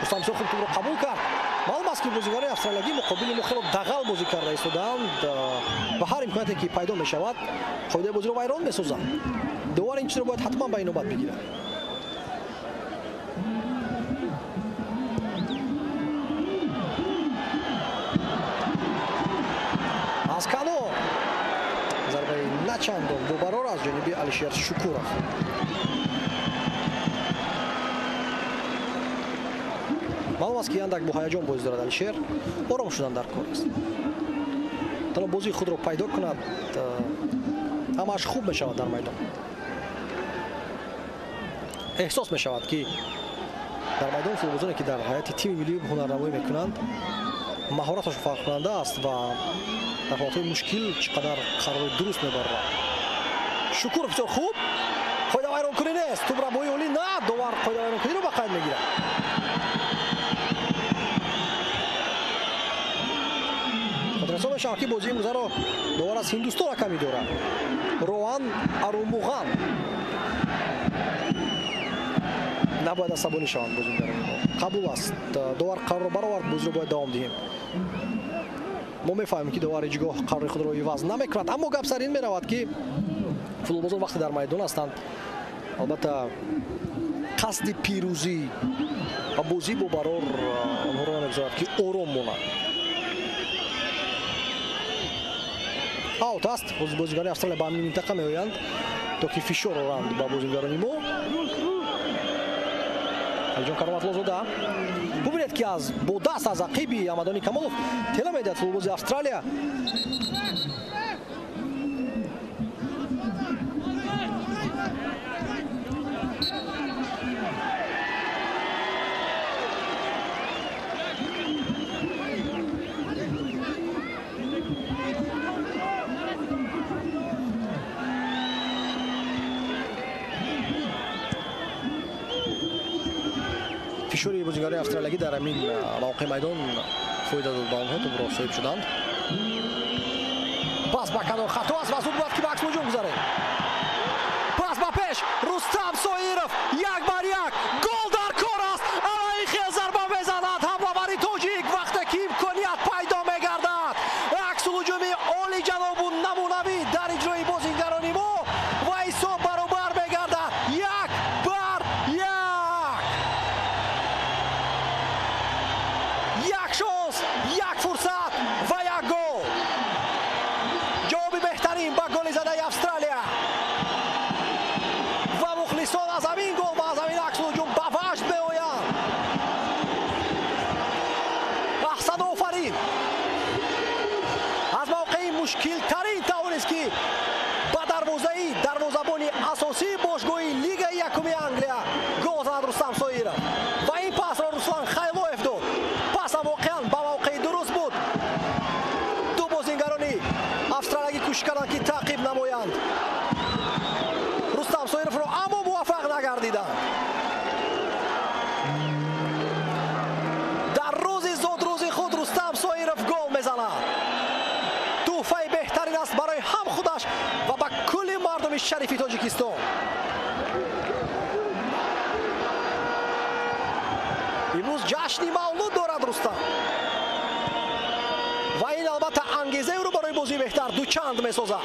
Рустам Соиров тӯбро қабул кард. Маълум аст, ки бозигарони австралиягӣ муқобили мо хело дағал бозӣ карда истодаанд ва ҳар имконияте ки пайдо мешавад қоидаи бозиро вайрон месозанд. Довар ин чизро бояд ҳатман ба инобат бигирад. чандон бобарор аз ҷониби Алишер Шукуров. Маълум аст, ки андак бо ҳаяҷон бозӣ дорад Алишер. Ором шудан дар кор аст. Танҳо бозии худро пайдо кунад, ҳамааш хуб мешавад дар майдон. Эҳсос мешавад, ки дар майдон футболбозоне, ки дар ҳайати тими миллӣ ҳунарнамоӣ мекунанд, маҳораташон фарқкунанда аст ва дар ҳолатҳои мушкил чӣ қадар қарори дуруст мебарад. Шукуров бисёр хуб, қоидавайронкунӣ нест, тӯбрабои олӣ на, довар қоидавайронкуниро ба қайд мегирад. Хотиррасон мешавад, ки бозии имрӯзаро довар аз Ҳиндустон ҳакамӣ дорад. Роан Арумуған. Набояд асабонӣ шаванд бозингарони мо. Қабул аст. Довар қарорро баровард, бозиро бояд давом диҳем. Мо мефаҳмем, ки довар ҳеҷ гоҳ қарори худро иваз намекунад, аммо гап сар ин меравад, ки футболбозон вақте дар майдон ҳастанд, албатта қасди пирӯзӣ ва бозӣ бо барор онҳоро намегузорад, ки ором монанд. Аут аст. Бозигарони Австралия ба ҳамин минтақа меоянд, то ки фишор оранд ба бозигарони мо. Алиҷон Кароматлозода. Бубинед, ки аз бо даст аз ақиби Амадони Камолов тела медиҳад футболбози Австралия. Фишори бозигарони австралиягӣ дар ҳамин мавқеи майдон фоида дод ба онҳо, тӯбро соҳиб шуданд. Пас ба канор хато аст ва зуд бояд ки ба аксулҳуҷум гузарем. Пас ба пеш, Рустам Соиров як бар як, гол дар кор аст. Ана ин хел зарба мезанад ҳамлавари тоҷик вақте ки имконият пайдо мегардад. Аксулҳуҷуми олиҷанобу намунавӣ дар иҷрои бозигарони мо ва ҳисоб баробар мегардад 1-1. Як шонс, як фурсат ва як гол. Ҷавоби беҳтарин ба голи задаи Австралия. Ва мухлисон аз ҳамин гол ва аз ҳамин аксулҳуҷум ба ваҷд меоянд. Аҳсан, офарин! Аз мавқеи мушкилтарин тавонист, ки ба дарвозаи дарвозабони асосии бошгоҳи Лигаи якуми Англия гол занад Рустам Соиров. Ва ин пасро Руслан Хайлоев дод. Пасам воқеан ба мавқеи дуруст буд. Ду бозингарони австралиягӣ кӯшиш карданд, ки таъқиб намоянд Рустам Соировро, аммо муваффақ нагардиданд. Дар рӯзи зодрӯзи худ Рустам Соиров гол мезанад. Тӯҳфаи беҳтарин аст барои ҳам худаш ва ба кулли мардуми шарифи Тоҷикистон. Имрӯз ҷашни мавлуд дорад Рустам. Ва ин албатта ангезаи ӯро барои бозии беҳтар дучанд месозад.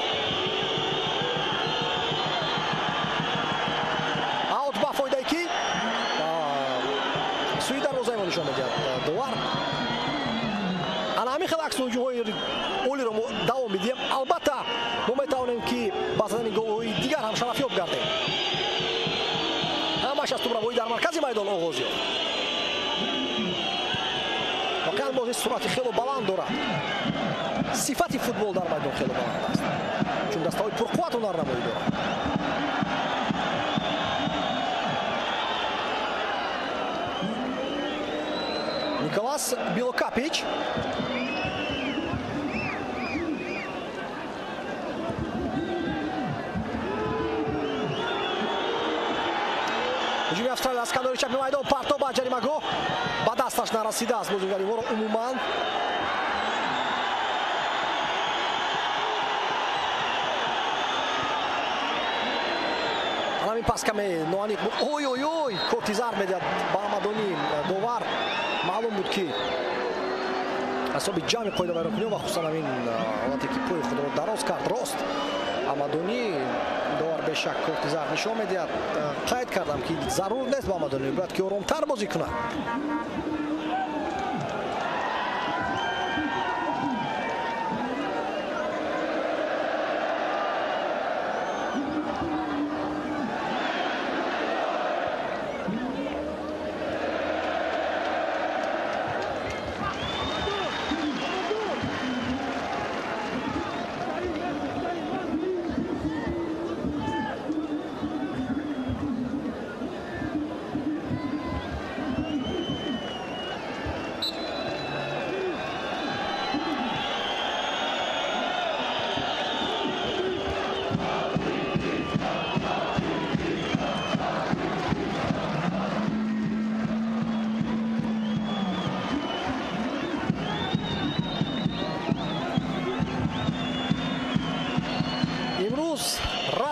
Аут ба фоидаи ки сӯи дарвозаи мо нишон медиҳад довар. Ана ҳамин хел аксулҳуҷумҳои олиро мо давом медиҳем. Албатта мо метавонем, ки ба задани голҳои дигар ҳам шарафёб гардем. Ҳамааш аз тӯбравоӣ дар маркази майдон оғоз ёфт. Воқеан бозӣ суръати хело баланд дорад. Сифати футбол дар майдон хело баланд аст, чун дастаҳои пурқувват ҳунарнамоӣ дорад. Николас Билокапич. Ҳуҷуми Австралия аз канори чапи майдон, партоб ба ҷаримагоҳ, ба дасташ нарасидааст бозингари моро умуман. Ҳамин пас каме ноаниқ буд. Ой ой ой, корти зард медиҳад ба Амадонӣ довар. Маълум буд, ки ҳисоби ҷамъи қоидавайронкуниҳо ва хусусан ҳамин ҳолате, ки пои худро дароз кард рост Амадонӣ, довар бешак корти зард нишон медиҳад. Қайд кардам, ки зарур нест ба Амадонӣ, бояд ки оромтар бозӣ кунад.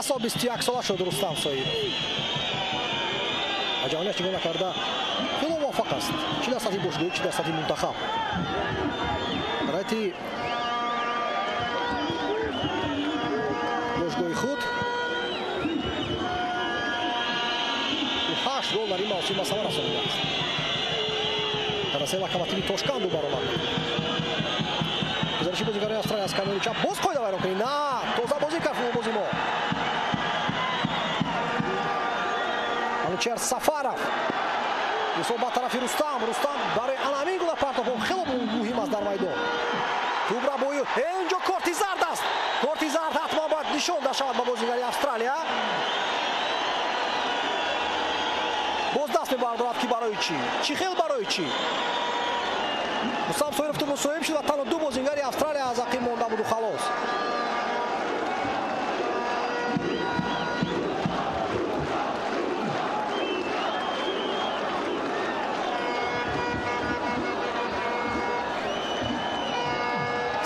Расо 21 сола шуд Рустам Соиров. Ва ҷавониаш нигоҳ накарда хело муваффақ аст. Чӣ дар сатҳи бошгоҳӣ, чӣ дар сатҳи мунтахаб. Райти бошгоҳи худ ӯ 8 гол дар ин мавсим ба самар расонидааст. Дар расаи Локомотиви Тошканд ӯ баромад. Гузариши бозигарони Австралия аз канори чап боз қоида вайрон кунӣ. На, тоза бозӣ кард футболбози мо. Манучер Сафаров. Юсуф ба тарафи Рустам. Рустам барои ана ҳамин гуна партофҳо хело муҳим аст дар майдон. Тӯбра бо инҷо корти зард аст. Корти зард ҳатман бояд нишон дода шавад ба бозигари Австралия. Боз даст мебардорад ки барои чӣ? Чӣ хел барои чӣ? Рустам Соиров тӯбро соҳиб шуд ва танҳо ду бозигари Австралия аз ақиб монда буду халос.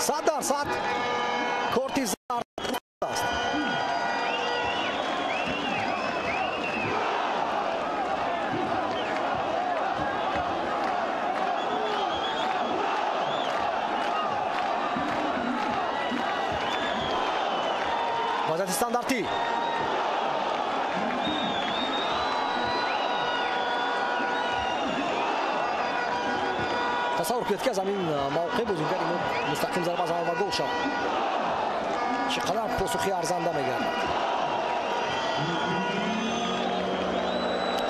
Сад дар сад корти зард аст. Вазъияти стандартӣ. Тасаввур кунед ки аз ҳамин мавқеъ бозигари мо мустақим зарба занад ва гол шавад. Чӣ қадар посухи арзанда мегардад.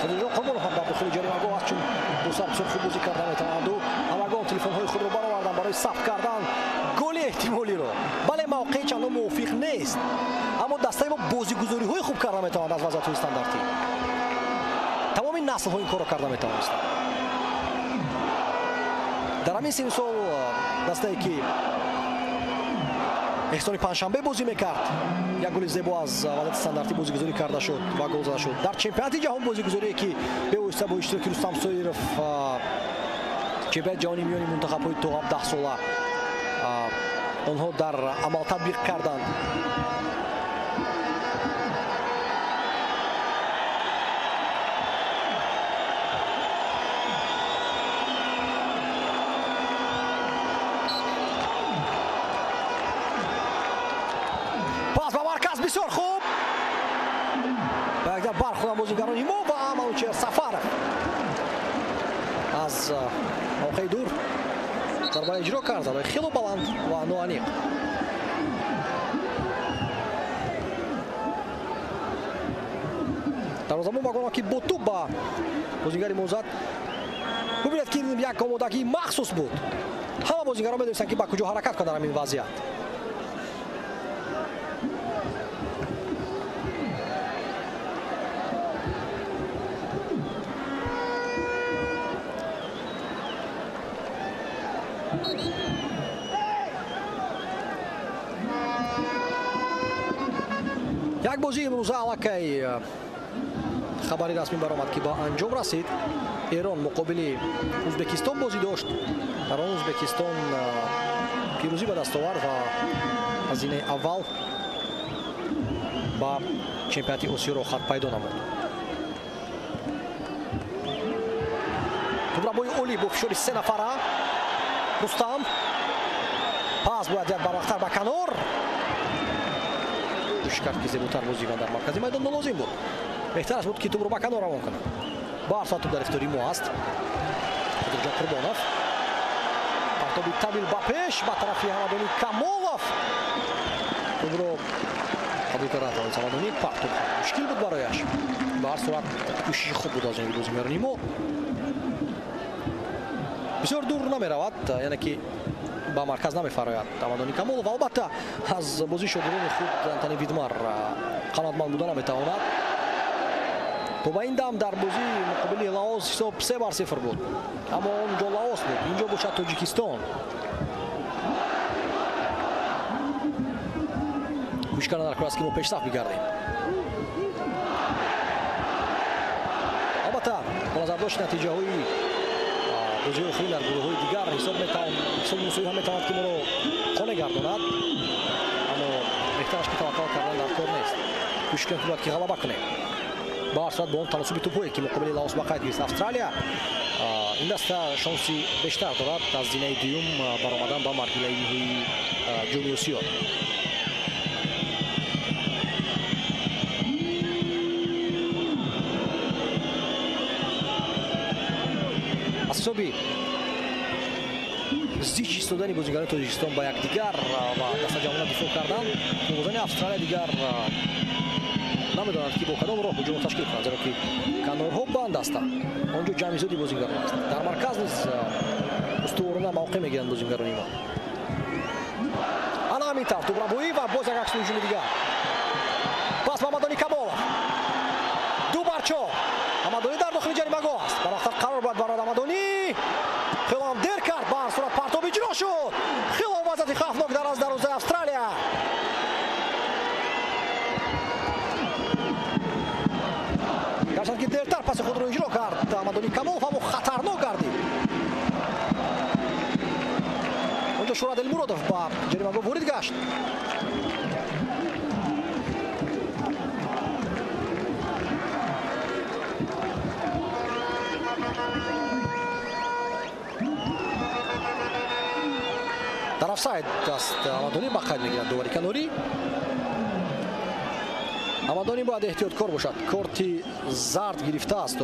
Худиҷон Қурбонов ҳам дар дохили ҷаримагоҳ аст, чун бо сар бисёр хуб бозӣ карда метавонанд. Ҳамагон телефонҳои худро бароварданд барои сабт кардан голи эҳтимолиро. Бале, мавқеъ чандон мувофиқ нест, аммо дастаи мо бозигузориҳои хуб карда метавонад аз вазъиятҳои стандартӣ. Тамоми наслҳо ин корро карда метавонистанд. Дар ҳамин синну сол дастае ки эҳсони панҷшанбе бозӣ мекард, як голи зебо аз вазъияти стандартӣ бозигузорӣ карда шуд ва гол зада шуд. Дар чемпионати ҷаҳон бозигузорие ки бевосита бо иштироки Рустам Соиров чемпионати ҷаҳони миёни мунтахабҳои то 17 сола онҳо дар амал татбиқ карданд. Бисёр хуб. Ба якдар бархӯрданд бозигарони мо ва Манучер Сафаров аз мавқеи дур зарба иҷро кард. Зарбаи хело баланд ва ноаниқ. Дарвозабон ба гуна ки бо тӯб ба бозигари мо зад. Бубинед ки як омодагии махсус буд. Ҳама бозигарон медонистанд ки ба куҷо ҳаракат кунанд дар ҳамин вазъият. Як бозии имрӯза аллакай хабари расмӣ баромад ки ба анҷом расид. Эрон муқобили Ӯзбекистон бозӣ дошт. Дар он Ӯзбекистон пирӯзӣ ба даст овард ва аз зинаи аввал ба чемпионати Осиё роҳхат пайдо намуд. Тӯбрабои олӣ бо фишори се нафара. Рустам пас бояд як барвақттар ба канор. Кӯшиш кард ки зеботар бозӣ кунад дар маркази майдон, нолозим буд. Беҳтараш буд ки тӯбро ба канор равон кунад. Ба ҳар сурат тӯб дар ихтиёри мо аст. Қодирҷон Қурбонов партоби тавил ба пеш ба тарафи Ҳамадонӣ Камолов. Тӯбро қабул карда натавонист Ҳамадонӣ. Партоб мушкил буд барояш. Ба ҳар сурат кӯшиши хуб буд аз ҷониби бозигарони мо. Бисёр дур намеравад, яъне ки ба марказ намефарояд Ҳамадонӣ Камолов. Албатта аз бозии шогирдони худ Антони Видмар қаноатманд буда наметавонад. То ба ин дам дар бозии муқобили Лаос ҳисоб 3-0 буд, аммо он ҷо Лаос буд, инҷо бошад Тоҷикистон. Кӯшиш кардан дар кор аст ки мо пешсаф бигардем. Албатта бо назардошти натиҷаҳои бозиҳои охирин дар гурӯҳҳои дигар ҳисоб мусоид ҳам метавонад ки моро қонеъ гардонад, аммо беҳтараш ки таваккал кардан дар кор нест. Кӯшиш кунем, ки бояд ки ғалаба кунем. Ба ҳар сурат, бо он таносуби тӯпҳое, ки муқобили Лаос ба қайд гирифт Австралия, ин даста шонси бештар дорад аз зинаи дуюм баромадан ба марҳилаи ниҳоии Ҷоми Осиё. Аз ҳисоби зич истодани бозигарони Тоҷикистон ба якдигар ва дастаҷамъона дифоъ кардан, бозигарони Австралия дигар намедонанд, ки бо кадом роҳ ҳуҷумро ташкил кунанд, зеро ки канорҳо банд ҳастанд, он ҷо ҷамъи зиёди бозигарон аст. Дар марказ низ устуворона мавқеъ мегиранд бозигарони мо. Ана ҳамин тавр тӯбрабоӣ ва боз як акси ҳуҷуми дигар. Пас ба Амадони Камолов, 2-4. Амадонӣ дар дохили ҷаримагоҳ аст, барвақттар қарор бояд барояд. Амадонӣ хело ҳам дер кард, ба ҳар сурат партоб иҷро шуд. Хело вазъияти хавфнок дар аз дарвозаи Австралия. Гарчанд ки дертар паси худро иҷро кард Амадони Камолов, аммо хатарнок гардид. Онҷо Шӯрат Элмуродов ба ҷаримагоҳ ворид гашт. Дар офсайд аст Амадонӣ, ба қайд мегирад довари канорӣ. Амадонӣ бояд эҳтиёткор бошад, корти зард гирифтааст.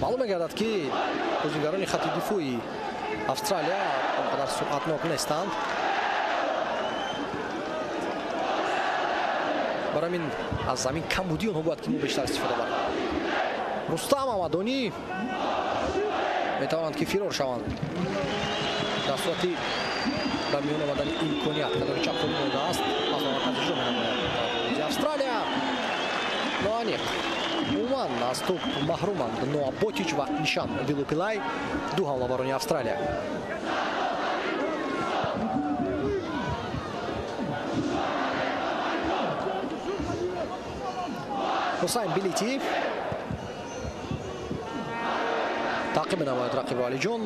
Маълум мегардад, ки бозигарони хати дифои Австралия он қадар суръатнок нестанд. Барои ҳамин аз замин камбудии онҳо бояд ки мо бештар истифода барем. Рустам, Амадонӣ метавонанд, ки фирор шаванд дар сурати ба миён омадани имконият. Канори чап холӣ мондааст, аз марказ иҷро менамояд Австралия. Ноаниқ, умуман аз тӯб маҳруманд Ноа Ботич ва Нишан Вилупилай, ду ҳамлабарони Австралия. Ҳусайн Билити таъқиб менамояд рақибро. Алиҷон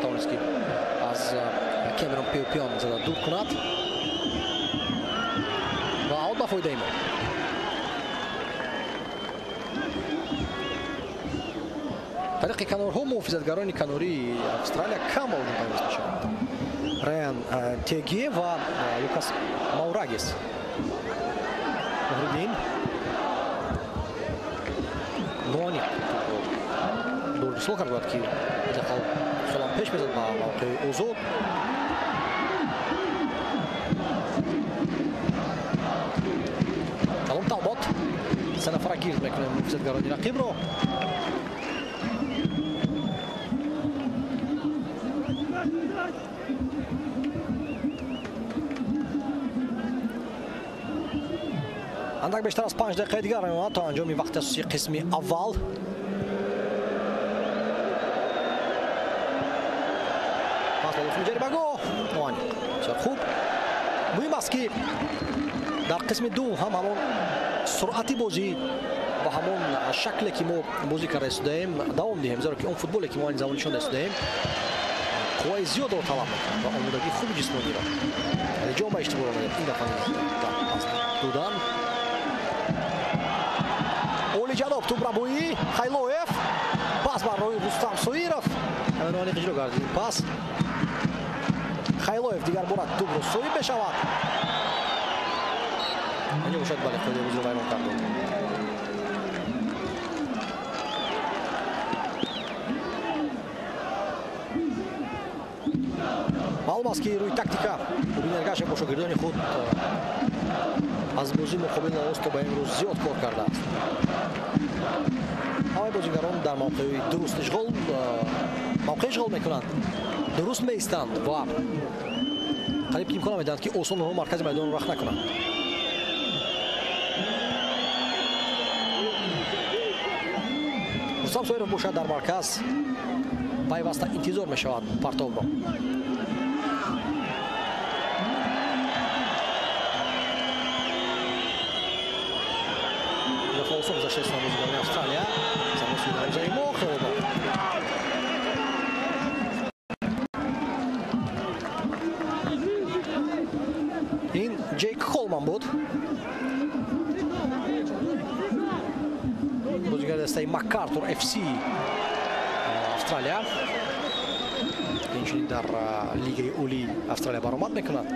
тавонист, ки аз Кемерон Пиопион зада дур кунад ва аут ба фоидаи мо. Тариқи канорҳо муҳофизатгарони канории Австралия кам ба ҳуҷум пайваст мешаванд. Раян Теге ва Лукас Маурагис. Муҳриддин Ноаниқ дурисло кард, бояд ки ҳадди хелам пеш мезад ба мавқеи озод. Калом Талбот, се нафара гирд мекунем муҳофизатгарони рақибро. Андак бештар аз 5 дақиқаи дигар мемонад то анҷоми вақти асосии қисми аввал. Пас ба дохили ҷаримагоҳ, ноаниқ, бисёр хуб. Муҳим аст, ки дар қисми дуввум ҳам ҳамон суръати бозӣ ва ҳамон шакле, ки мо бозӣ карда истодаем, давом диҳем, зеро ки он футболе, ки мо ин замон нишон истодаем, қувваи зиёдро талаб мекунад ва омодагии хуби ҷисмониро. Алиҷон ба иштибоҳ омад ин дафъа дар пас додан. Олиҷаноб тӯбрабоӣ, Хайлоев, пас бар роҳи Рустам Соиров. Ноаниқ иҷро гардид пас. Хайлоев дигар бора тӯбро соҳиб мешавад. Инҷо бошад, бале, қоидаи бозиро вайрон кард. Маълум аст, ки рӯи тактика Мубин Эргашев бо шогирдони худ аз бозӣ муқобили Лаос то ба имрӯз зиёд кор кардааст. Ҳамаи бозигарон дар мавқеи дуруст ишғол мавқеъ ишғол мекунанд, дуруст меистанд ва қариб ки имкон медиҳанд, ки осон онҳо маркази майдонро рахт накунанд. Рустам Соиров бошад дар марказ пайваста интизор мешавад партобро. Осон гузаштааст бозигарони Австралия. Замоси дарвозаи мо хеле бад. Ин Ҷейк Холман буд. Бозигари дастаи Макартур FC Австралия. Инчунин дар лигаи олии Австралия баромад мекунад.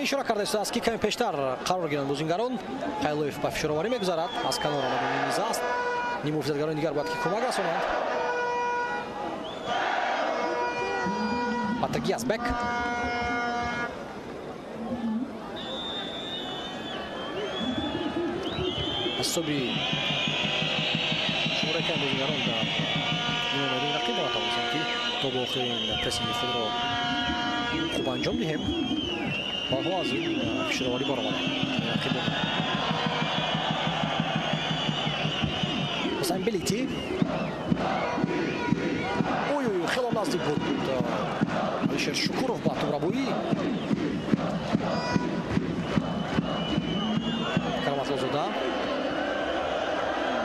Ишора кардааст, ки каме пештар қарор гиранд бозингарон. Хайлоев ба фишороварӣ мегузарад, аз канор омадани низ аст. Ниммуҳофизатгарони дигар бояд ки кӯмак расонанд. Батагиазбек аз ҳисоби шумораи ками бозингарон дар нимамайдони рақиб мо натавонистем, ки то ба охирин прессинги худро хуб анҷом диҳем. Онҳо аз ин фишороварӣ баромаданд. Рақибон Ҳусайн Белити. Ой-ой, хело наздик буд Алишер Шукуров ба тӯбрабоӣ. Кароматлозода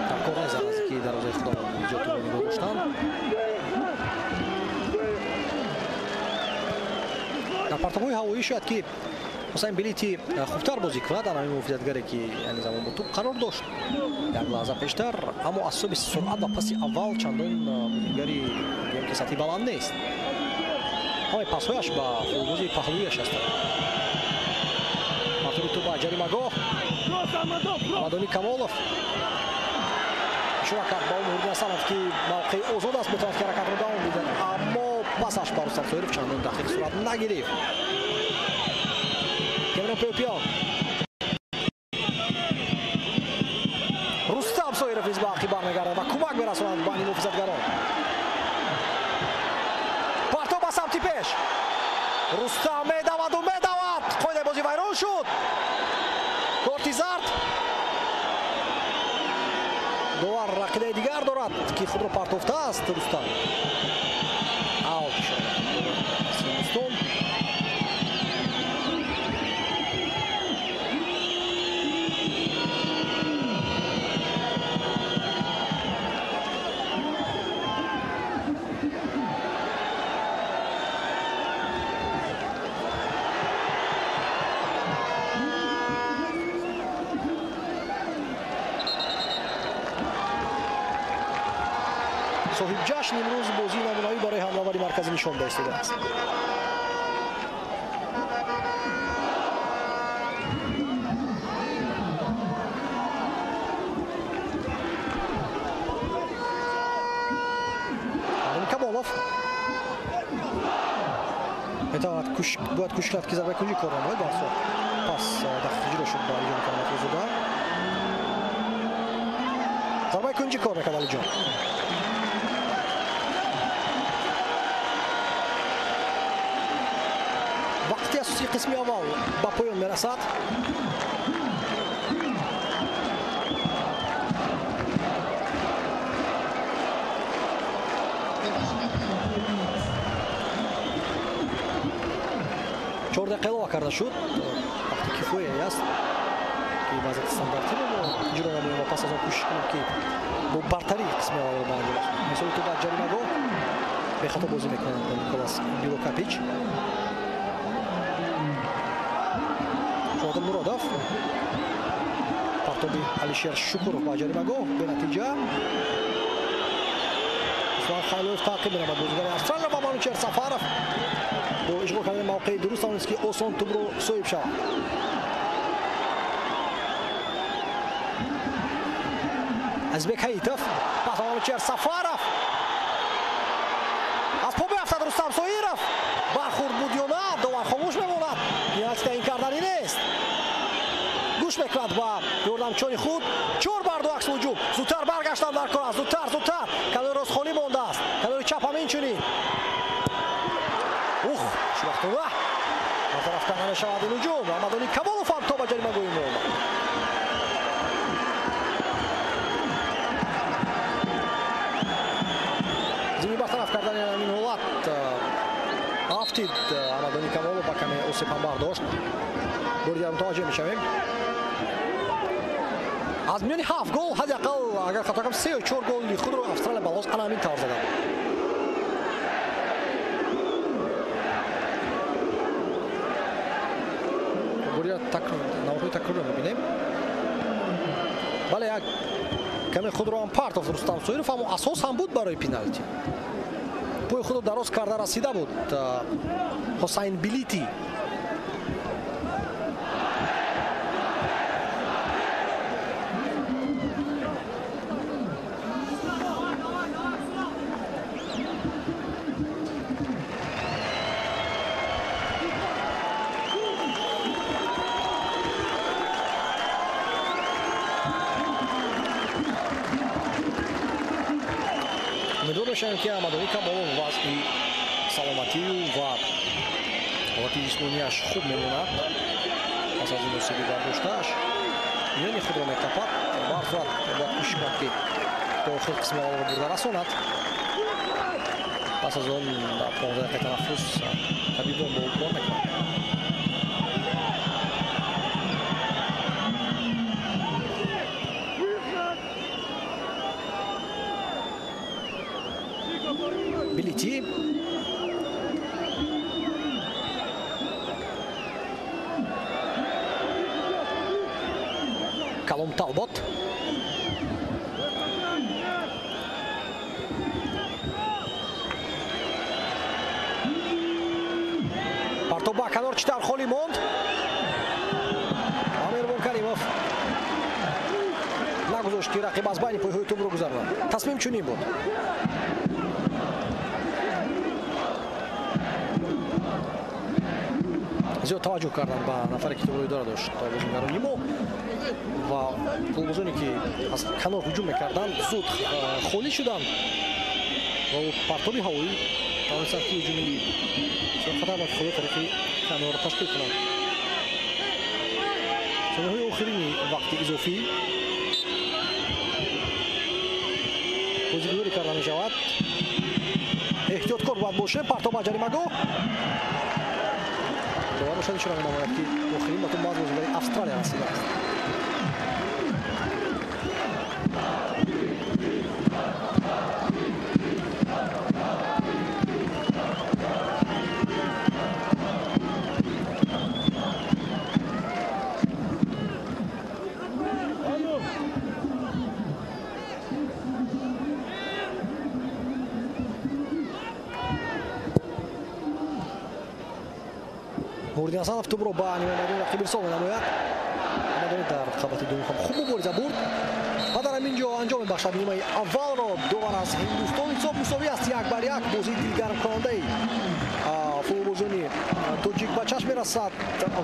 дар кор нест, дар наздикии дарвозаи худованд зиёд тӯбро нигоҳ доштанд. Дар партобҳои ҳавоӣ шояд ки Ҳусайн Белити хубтар бозӣ кунад, ана ҳамин муҳофизатгаре ки яъне замон бо тӯб қарор дошт як лаҳза пештар, аммо аз ҳисоби суръат ва паси аввал чандон бозигари гӯем ки сатҳи баланд нест. Ҳамаи пасҳояш ба футболбози паҳлӯяш ҳастанд. Партоби тӯб ба ҷаримагоҳ. Амадони Камолов ишора кард ба ӯ Муҳриддин Ҳасанов, ки мавқеи озод аст, метавонад ки ҳаракатро давом диҳад, аммо пасаш ба Рустам Соиров чандон дақиқ сурат нагирифт. Кемрон Пеопион. Рустам Соиров низ ба ақиб бармегардад ва кӯмак мерасонад ба ниммуҳофизатгарон. Партоб ба самти пеш. Рустам медаваду медавад. Қоидаи бозӣ вайрон шуд. Корти зард. Довар рақидаи дигар дорад, ки худро партофтааст Рустам. Аут ишора Ҳиндустон. Соҳиб ҷашн имрӯз бозии намунавӣ барои ҳамлавари марказӣ нишон дода истодааст. Ҳарун Камолов метавонад бояд кӯшиш кунад, ки зарбаи кунҷӣ кор намояд. Барсо пас дақиқ иҷро шуд ба Алиҷон Кароматлозода. Зарбаи кунҷӣ кор мекард Алиҷон. Вақти асосии қисми аввал ба поён мерасад. Чор дақиқа илова карда шуд. Вақти кифоя аст, ки вазъияти стандартиро мо иҷро намоем ва пас аз он кӯшиш кунем, ки бо бартарии қисми аввалро ба анҷом расонем. Мисоли тӯб аз ҷаримагоҳ бехато бозӣ мекунанд Николас Билокапич. Шоҳдил Муродов. Партоби Алишер Шукуров ба ҷаримагоҳ бенатиҷа. Руслан Хайлоев таъқиб менамояд бозигари Австралия ва Манучер Сафаров бо ишғол кардани мавқеи дуруст тавонист, ки осон тӯбро соҳиб шавад. Азизбек Ҳаитов пас ба Манучер Сафаров. Аз по меафтад Рустам Соиров. Бархӯрд буд ё на, довар хомӯш мемонад. Пеналти таъин карданӣ нест. Гӯш мекунад ба ёрдамчони худ. 4-2 акс ҳуҷум. Зудтар баргаштан дар кор аст. Зудтар, зудтар. Канори рост холӣ мондааст. Канори чап ҳам инчунин. Ух, хушбахтона мешавад ин ҳуҷум. Аҳмадони Камолов ҳам то ба ҷаримагоҳи мо омад. Зимни бартараф кардани ҳамин ҳолат афтид Аҳмадони Камолов ба каме осеб ҳам бардошт. Бори дигар мутаваҷҷеҳ мешавем. Аз миёни 7 гол ҳадди ақал агар хато кунам 3 ё 4 голи худро Австралия ба Лаос ана ҳамин тавр зада буд. Бори навоҳои такрорро мебинем. Бале, як каме худро ҳам партофт Рустам Соиров, аммо асос ҳам буд барои пеналти. Пои худро дароз карда расида буд Ҳусайн Билити. Умедвор мешавем, ки Аҳмадони Камолов вазъи саломатию ва ҳолати ҷисмонияш хуб мемонад. Пас аз ин осеби бардоштааш миёни худро метапад. Ба ҳар сурат бояд кӯшиш кунад, ки то охир қисми аввалро бурда расонад. Пас аз он дар 15 дақиқа танаффус табибон бо ӯ кор мекунанд. Билити. Калум Талбот. Партоб ба канор чӣ тавр холӣ монд. Амирбон Каримов нагузошт, ки рақиб аз байни пойҳои тӯбро гузаронад. Тасмим чунин буд. Зиёд таваҷҷӯҳ карданд ба нафаре, ки тӯбро идора дошт бозигарони мо ва футболбозоне, ки аз канор ҳуҷум мекарданд, зуд холӣ шуданд ва партоби ҳавоӣ тавонистанд, ки ҳуҷуми бисёр хатарноки худро тариқи канор ташкил кунанд. Сонияҳои охирини вақти изофӣ бозигузорӣ карда мешавад. Эҳтиёткор бояд бошем. Партоб ба ҷаримагоҳ. Довар бошад ишора менамояд, ки охирин ба тӯб аз бозигари Австралия расидааст. Нуриддин Ҳасанов тӯбро ба нимаи майдони рақиб ирсол менамояд. Майдони дар қабати дуюм ҳам хуб мубориза бурд ва дар ҳамин ҷо анҷом мебахшад нимаи аввалро. Довар аз Ҳиндустон. Ҳисоб мусовӣ аст 1-1. Бозии дилгармкунандаи футболбозони тоҷик ба чашм мерасад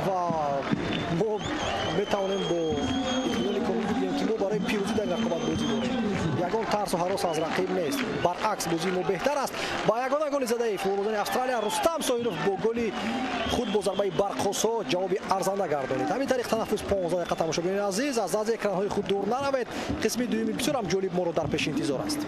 ва мо метавонем бо итминони комил бигӯем, ки мо барои пирӯзӣ дар ин рақобат бозӣ дорем. Ягон тарсу ҳарос аз рақиб нест. Баръакс, бозии мо беҳтар аст. Ба ягона голи задаи футболбозони Австралия Рустам Соиров бо голи худ бо зарбаи барқосо ҷавоби арзанда гардонид. Ҳамин тариқ танаффус 15 дақиқа. Тамошобинони азиз, аз назди экранҳои худ дур наравед. Қисми дуюми бисёр ҳам ҷолиб моро дар пеши интизор аст.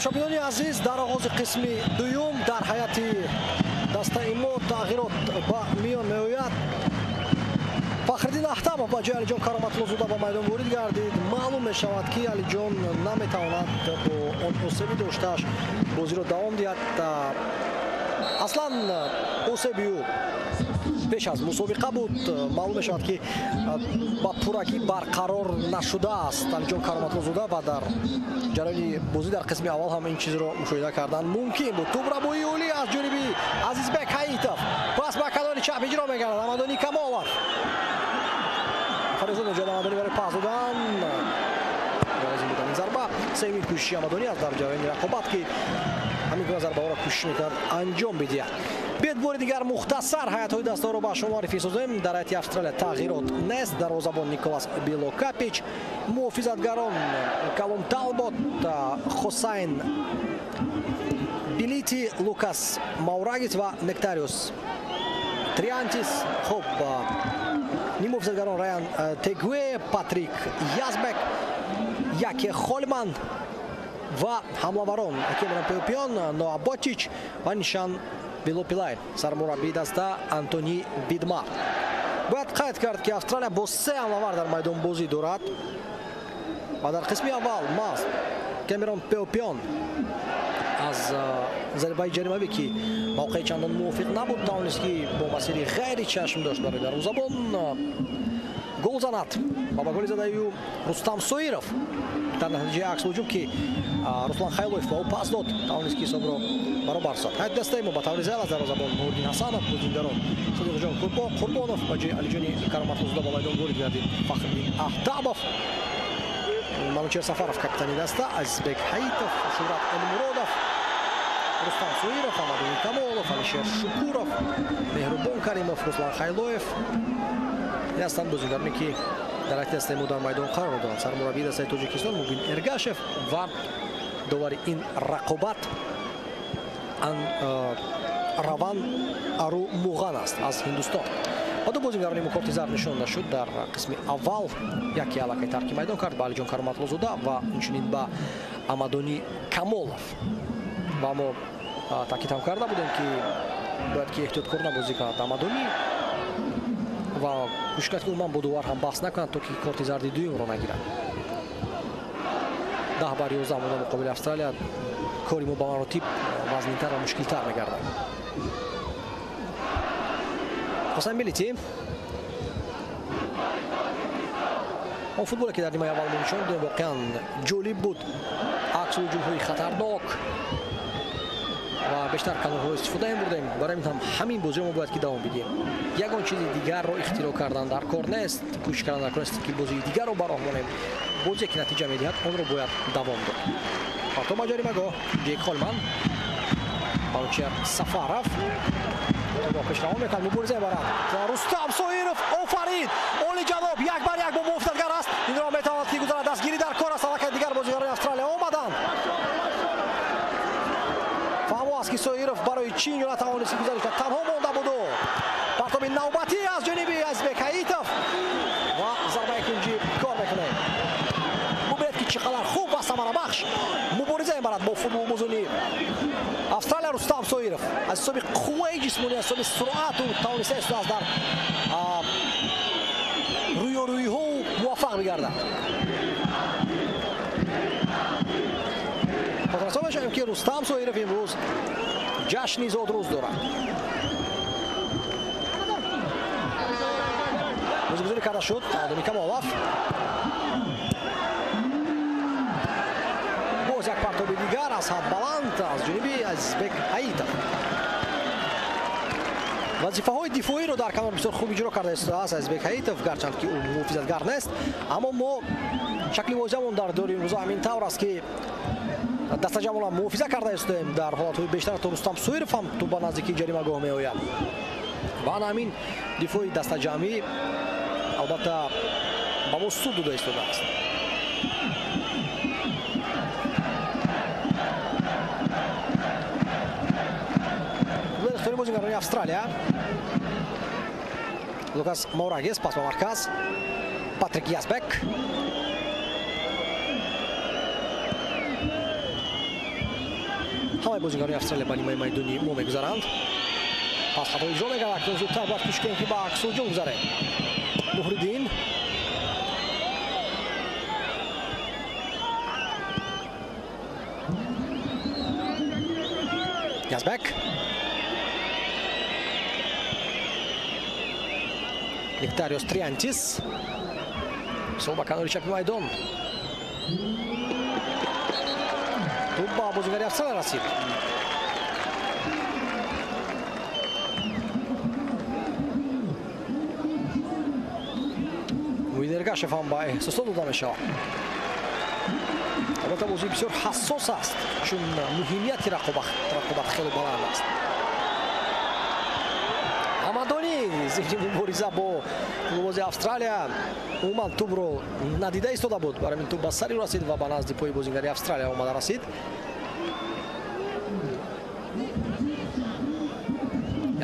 Тамошобинони азиз, дар оғози қисми дуюм дар ҳайати дастаи мо тағйирот ба миён меояд. Фахриддин Аҳтамов ба ҷои Алиҷон Кароматуллозода ба майдон ворид гардид. Маълум мешавад, ки Алиҷон наметавонад бо он осеби доштааш бозиро давом диҳад. Аслан осеби ӯ пеш аз мусобиқа буд. Маълум мешавад, ки ба пуррагӣ барқарор нашудааст Алиҷон Кароматуллозода ва дар ҷараёни бозӣ дар қисми аввал ҳам ин чизро мушоҳида кардан мумкин буд. Тӯбрабои олӣ аз ҷониби Азизбек Ҳаитов, пас ба канори чап иҷро мегардад Амадони Камолов. Фаризод ҷода Амадони барои пас додан. Ин зарба сеюмин кӯшиши Амадони аст дар ҷараёни рақобат, ки ҳамин гуна зарбаҳоро кӯшиш мекунад анҷом бидиҳад. Биёед бори дигар мухтасар ҳайатҳои дастаҳоро ба шумо муаррифӣ созем. Дар ҳайати Австралия тағйирот нест. Дарвозабон Николас Белокапич, муҳофизатгарон Калум Талбот, Хусайн Билити, Лукас Маурагис ва Нектариус Триантис. Хуб, нимуҳофизатгарон Раян Тегуе, Патрик Язбек, Яке Холман ва ҳамлаварон Кемерон Пеопион, Ноа Ботич ва Нишан Белопилай. Сармураббии даста Антони Бидмар. Бояд қайд кард, ки Австралия бо се ҳамлавар дар майдон бозӣ дорад ва дар қисми аввал маҳз Кемерон Пеопион аз зарбаи ҷаримавӣ, ки мавқеи чандон мувофиқ набуд, тавонист, ки бо масири ғайри чашм дошт барои дарвозабон гол занад ва ба голи задаи ӯ Рустам Соиров дар натиҷаи аксулҳуҷум, ки Руслан Хайлоев ба ӯ пас дод, тавонист, ки ҳисобро баробар созад. Ҳайати дастаи мо ба таври зел аз дарвозабон Нуриддин Ҳасанов, бозингарон Содиқҷон Қурбонов, ба ҷои Алиҷони Кароматуллозода ба майдон ворид гардид Фахриддин Аҳтамов, Манучер Сафаров капитани даста, Азизбек Ҳаитов, Шӯҳрат Элмуродов, Рустам Соиров, Амадони Камолов, Алишер Шукуров, Меҳрубон Каримов, Руслан Хайлоев. Ин ҳастанд бозингароне, ки дар ҳайати дастаи мо дар майдон қарор доранд. Сармураббии дастаи Тоҷикистон Мубин Эргашев ва довари ин рақобат Раван Ару Муған аст аз Ҳиндустон. Ба ду бозингарони мо корти зард нишон нашуд дар қисми аввал. Яке аллакай тарки майдон кард ба Алиҷон Кароматуллозода ва инчунин ба Амадони Камолов. Ва мо таъкид ҳам карда будем, ки бояд ки эҳтиёткорона бозӣ кунад Амадони ва кӯшиш кард, ки умуман бо довар ҳам баҳс накунад, то ки корти зарди дуюмро нагирад. 10-11 монда муқобили Австралия кори мо ба маротиб вазнинтар ва мушкилтар мегардад. Хусайн Билити, он футболе, ки дар нимаи аввал мо нишон додем, воқеан ҷолиб буд. Аксулҳуҷумҳои хатарнок ва бештар канорҳо истифода мебурдем. Барои ин ҳам ҳамин бозиро мо бояд ки давом бидиҳем. Ягон чизи дигарро ихтироъ кардан дар кор нест, кӯшиш кардан дар кор нест, ки бозии дигарро ба роҳ монем. Бозе ки натиҷа медиҳад, онро бояд давом дод. Партоб ба ҷаримагоҳ, Ҷек Холман, Манучер Сафаров пешравон мекард, мубориза мебарад. Рустам Соиров, офарин! Олиҷаноб як бар як бо муҳофизатгар аст. Инро метавонад ки гузарад, дастгирӣ дар кор аст. Аллакай дигар бозигарони Австралия омаданд. Фаҳмо аст, ки Соиров барои чӣ инҷо натавонист ки гузариш кунад, танҳо монда буду. Партоби навбатӣ аз ҷониби Азизбек Ҳаитов ва зарбаи кунҷӣ кор мекунад. Бубинед, ки чӣ қадар хуб ва самарабахш мубориза мебарад бо футболбозони Австралия Рустам Соиров. Аз ҳисоби қувваи ҷисмонӣ, аз ҳисоби суръату тавониста истодааст дар рӯёрӯиҳо муваффақ бигардад. Хотиррасон мешавем, ки Рустам Соиров имрӯз ҷашни зодрӯз дорад. Бозигузорӣ карда шуд Амадони Камолов. Боз як партоби дигар аз ҳад баланд аз ҷониби Азизбек Ҳаитов. Вазифаҳои дифоиро дар канор бисёр хуб иҷро карда истодааст Азизбек Ҳаитов, гарчанд ки ӯ муҳофизатгар нест, аммо мо шакли бозиамон дар дори имрӯза ҳамин тавр аст, ки дастаҷамъона муҳофиза карда истоем. Дар ҳолатҳои бештар то Рустам Соиров ҳам тӯб ба наздикии ҷаримагоҳ меояд ва ана ҳамин дифои дастаҷамъӣ албатта ба мо суд дода истодааст. Бозингарони Австралия Лукас Маурагис, пас ба марказ, Патрик Язбек. Ҳамаи бозигарони Австралия ба нимаи майдони мо мегузаранд. Пас хато иҷро мегардад. Акнун зудтар бояд кӯшиш кунем, ки ба акс ҳуҷум гузарем. Муҳриддин Язбек, Нектариос Триантис сол ба канори чапи майдон. Туп ба бозигари Австралия расид. Муин Эргашев ҳам ба эҳсосот дода мешавад. Албатта, бозӣ бисёр ҳассос аст, чун муҳимияти рақобат хеле баланд аст. Ҳамадонӣ зимни мубориза бо футболбози Австралия умуман тӯбро надида истода буд. Барои ин тӯб ба сари расид ва ба назди пои бозигари Австралия омада расид.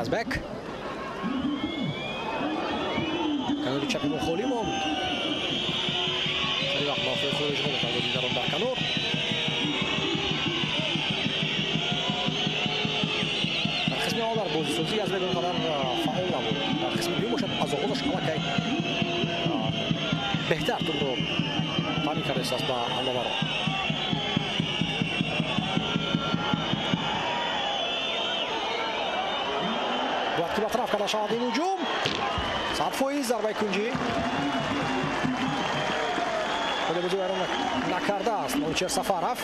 Язбек канори чапи мо холӣ монд. Сари вақт мавқеи худро ишғол мекунанд бозигарон дар канор. Дар қисми аввал дар бозисозӣ Язбек он қадар фаъол набуд. Дар қисми дуюм бошад, аз оғозаш аллакай беҳтар тӯбро таъмин карда истааст ба ҳамлаварон. Бояд ки бартараф карда шавад ин ҳуҷум. 100% зарбаи кунҷӣ. Вале бозӣ вайрон накардааст Манучер Сафаров.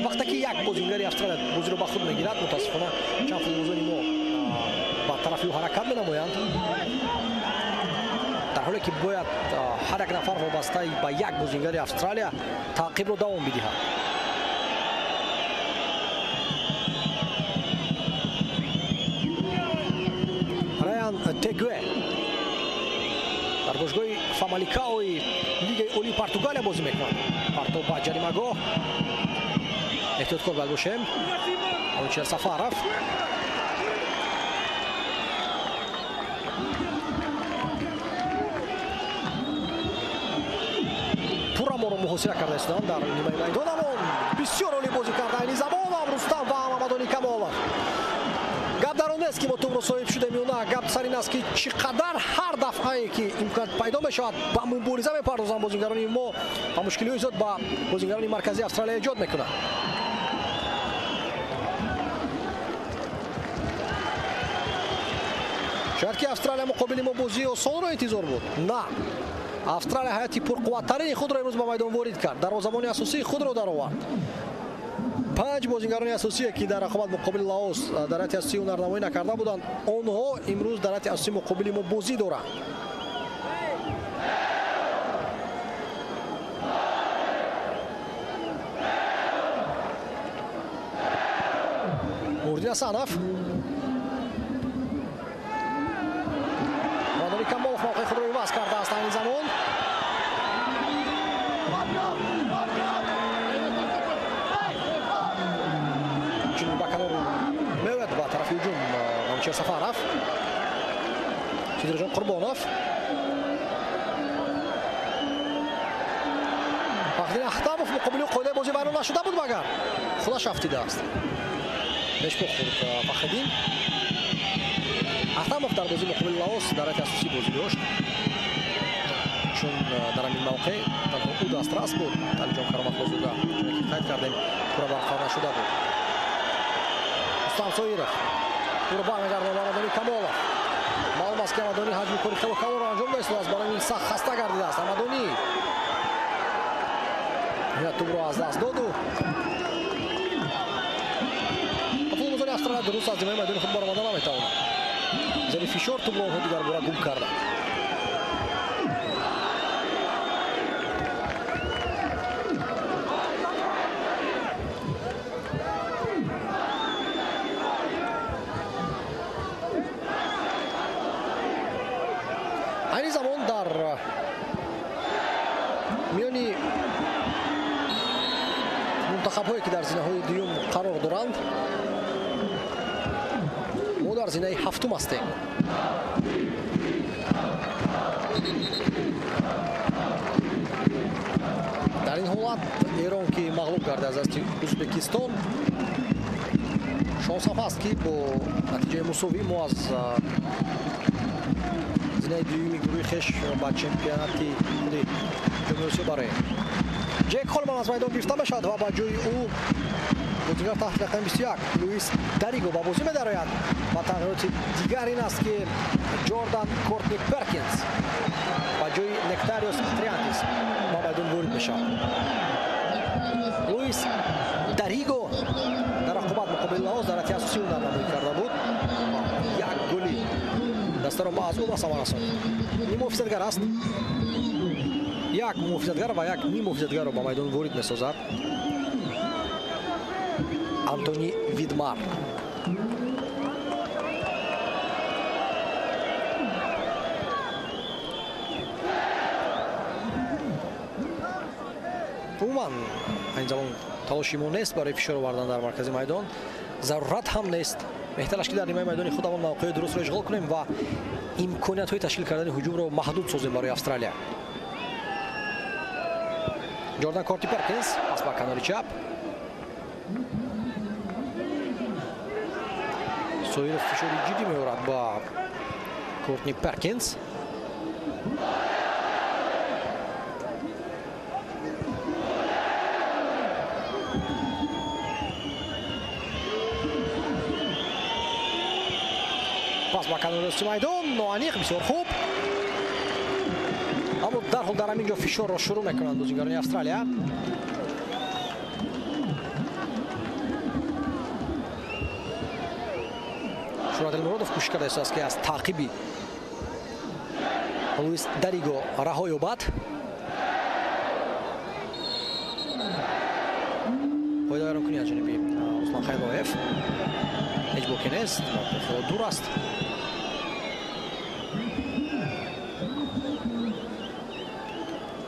Вақте ки як бозингари Австралия бозиро ба худ мегирад, мутаассифона чанд футболбозони мо ба тарафи ӯ ҳаракат менамоянд, дар ҳоле ки бояд ҳар як нафар вобастаи ба як бозингари Австралия таъқибро давом бидиҳад. Раян Тегуе дар бошгоҳи Фамаликаои Лигаи Олии Португалия бозӣ мекунад. Партоб ба ҷаримагоҳ. Эҳтиёткор бояд бошем. Манучер Сафаров пурра моро муҳосира карда истоданд дар нимаи майдон. Амон бисёр олӣ бозӣ кард айни замон ҳам Рустам ва Мамадони Камолов. Гап дар он нест, ки мо тӯбро соҳиб шудем ё на, гап сар ин аст, ки чӣ қадар ҳар дафъае ки имконият пайдо мешавад, ба мубориза мепардозанд бозингарони мо ва мушкилиҳои зиёд ба бозингарони марказии Австралия эҷод мекунанд. Шояд ки Австралия муқобили мо бозии осонро интизор буд. На, Австралия ҳайати пурқувваттарини худро имрӯз ба майдон ворид кард, дарвозабони асосии худро даровард. 5 бозингарони асосие, ки дар рақобат муқобили Лаос дар ҳайати асосӣ ҳунарнамоӣ накарда буданд, онҳо имрӯз дар ҳайати асосӣ муқобили мо бозӣ доранд. Мурдин Ҳасанов, Мамадони Камолов мавқеи худро иваз кардааст айни замон. Чунин ба канор меояд ба тарафи ҳуҷум Манучер Сафаров, Сидирҷон Қурбонов, Фахриддин Ахтамов муқобили қоидаи бозӣ вайрон нашуда буд, магар худаш афтидааст. Бешпо хӯрд Фахриддин Ахтамов дар бозӣ муқобили Лаос дар ҳайати асосӣ бозӣ дошт, чун дар ҳамин мавқеъ танҳо ӯ дастрас буд. Алиҷон Кароматлозода, чуне ки қайд кардем, пурра барқарор нашуда буд. Рустам Соиров ӯро бармегардонад ба Амадони Камолов. Маълум аст, ки Амадони ҳаҷми кори хело калонро анҷом додааст, барои ин сахт хаста гардидааст. Амадони тӯбро аз даст доду футболбозони Австралия дуруст аз нимаи майдони худ баромада наметавонад. Зери фишор тӯбро онҳо дигарбора гум карданд. Айни замон дар миёни Мунтахабҳое ки дар зинаҳои дуюм қарор доранд, мо дар зинаи ҳафтум ҳастем. Дар ин ҳолат Эрон ки мағлуб гарда аз дасти Ӯзбекистон, шонс ҳам ҳаст ки бо натиҷаи мусовӣ мо аз зинаи дуюми гурӯҳи хеш ба чемпионати худи ҷоми Осиё бароем. Ҷек Холман аз майдон гирифта мешавад ва ба ҷои ӯ бозигар таҳти рақами 21 Луис Дариго ба бозӣ медарояд ва тағйироти дигар ин аст ки Ҷордан Кортни Перкинс ба ҷои Нектариос Триантис ба майдон ворид мешавад. Луис Дариго дар рақобат муқобили Лаос дар ҳайати асосӣ ҳунарнамоӣ карда буд. Як голи дастаро аз ӯ ба самар расонид. Ним муҳофизатгар аст. Як муҳофизатгар ва як ним муҳофизатгарро ба майдон ворид месозад Антони Видмар. Умуман айни замон талоши мо нест барои фишор овардан дар маркази майдон, зарурат ҳам нест. Беҳтараш ки дар нимаи майдони худамон мавқеи дурустро ишғол кунем ва имкониятҳои ташкил кардани ҳуҷумро маҳдуд созем барои Австралия. Ҷордан Корти Перкинс пас ба канори чап. Соиров фишори ҷиддӣ меорад ба Кортни Перкинс. Пас ба канори рости майдон, ноаниқ, бисёр хуб. Аммо дарҳол дар ҳамин ҷо фишорро шурӯъ мекунанд бозигарони Австралия. Шӯҳрат Элмуродов кӯшиш карда истодааст ки аз таъқиби Луис Дариго раҳо ёбад. Қоидавайронкунӣ аз ҷониби Руслан Хайлоев. Ҳеҷ боке нест, хело дур аст.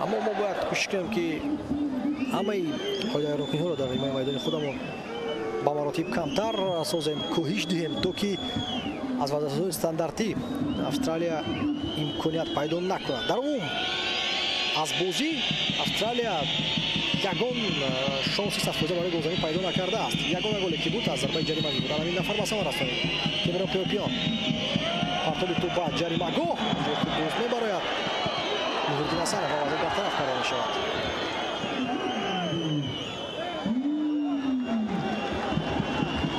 Аммо мо бояд кӯшиш кунем ки ҳамаи қоидавайронкуниҳоро дар нимаи майдони худамон ба маротиб камтар созем, кӯҳиш диҳем, то ки аз вазъиятҳои стандартӣ Австралия имконият пайдо накунад. Дар умум аз бозӣ Австралия ягон шонси садфоиза барои голзанӣ пайдо накардааст. Ягона голе ки буд аз зарбаи ҷаримагӣ буд. Ҳамин нафар ба самар расонид. Кемерон Пеопион партоби тӯб ба ҷаримагоҳ, ҷои хуб дуруст мебарояд. Муҳриддин Ҳасанов вазъият бартараф карда мешавад.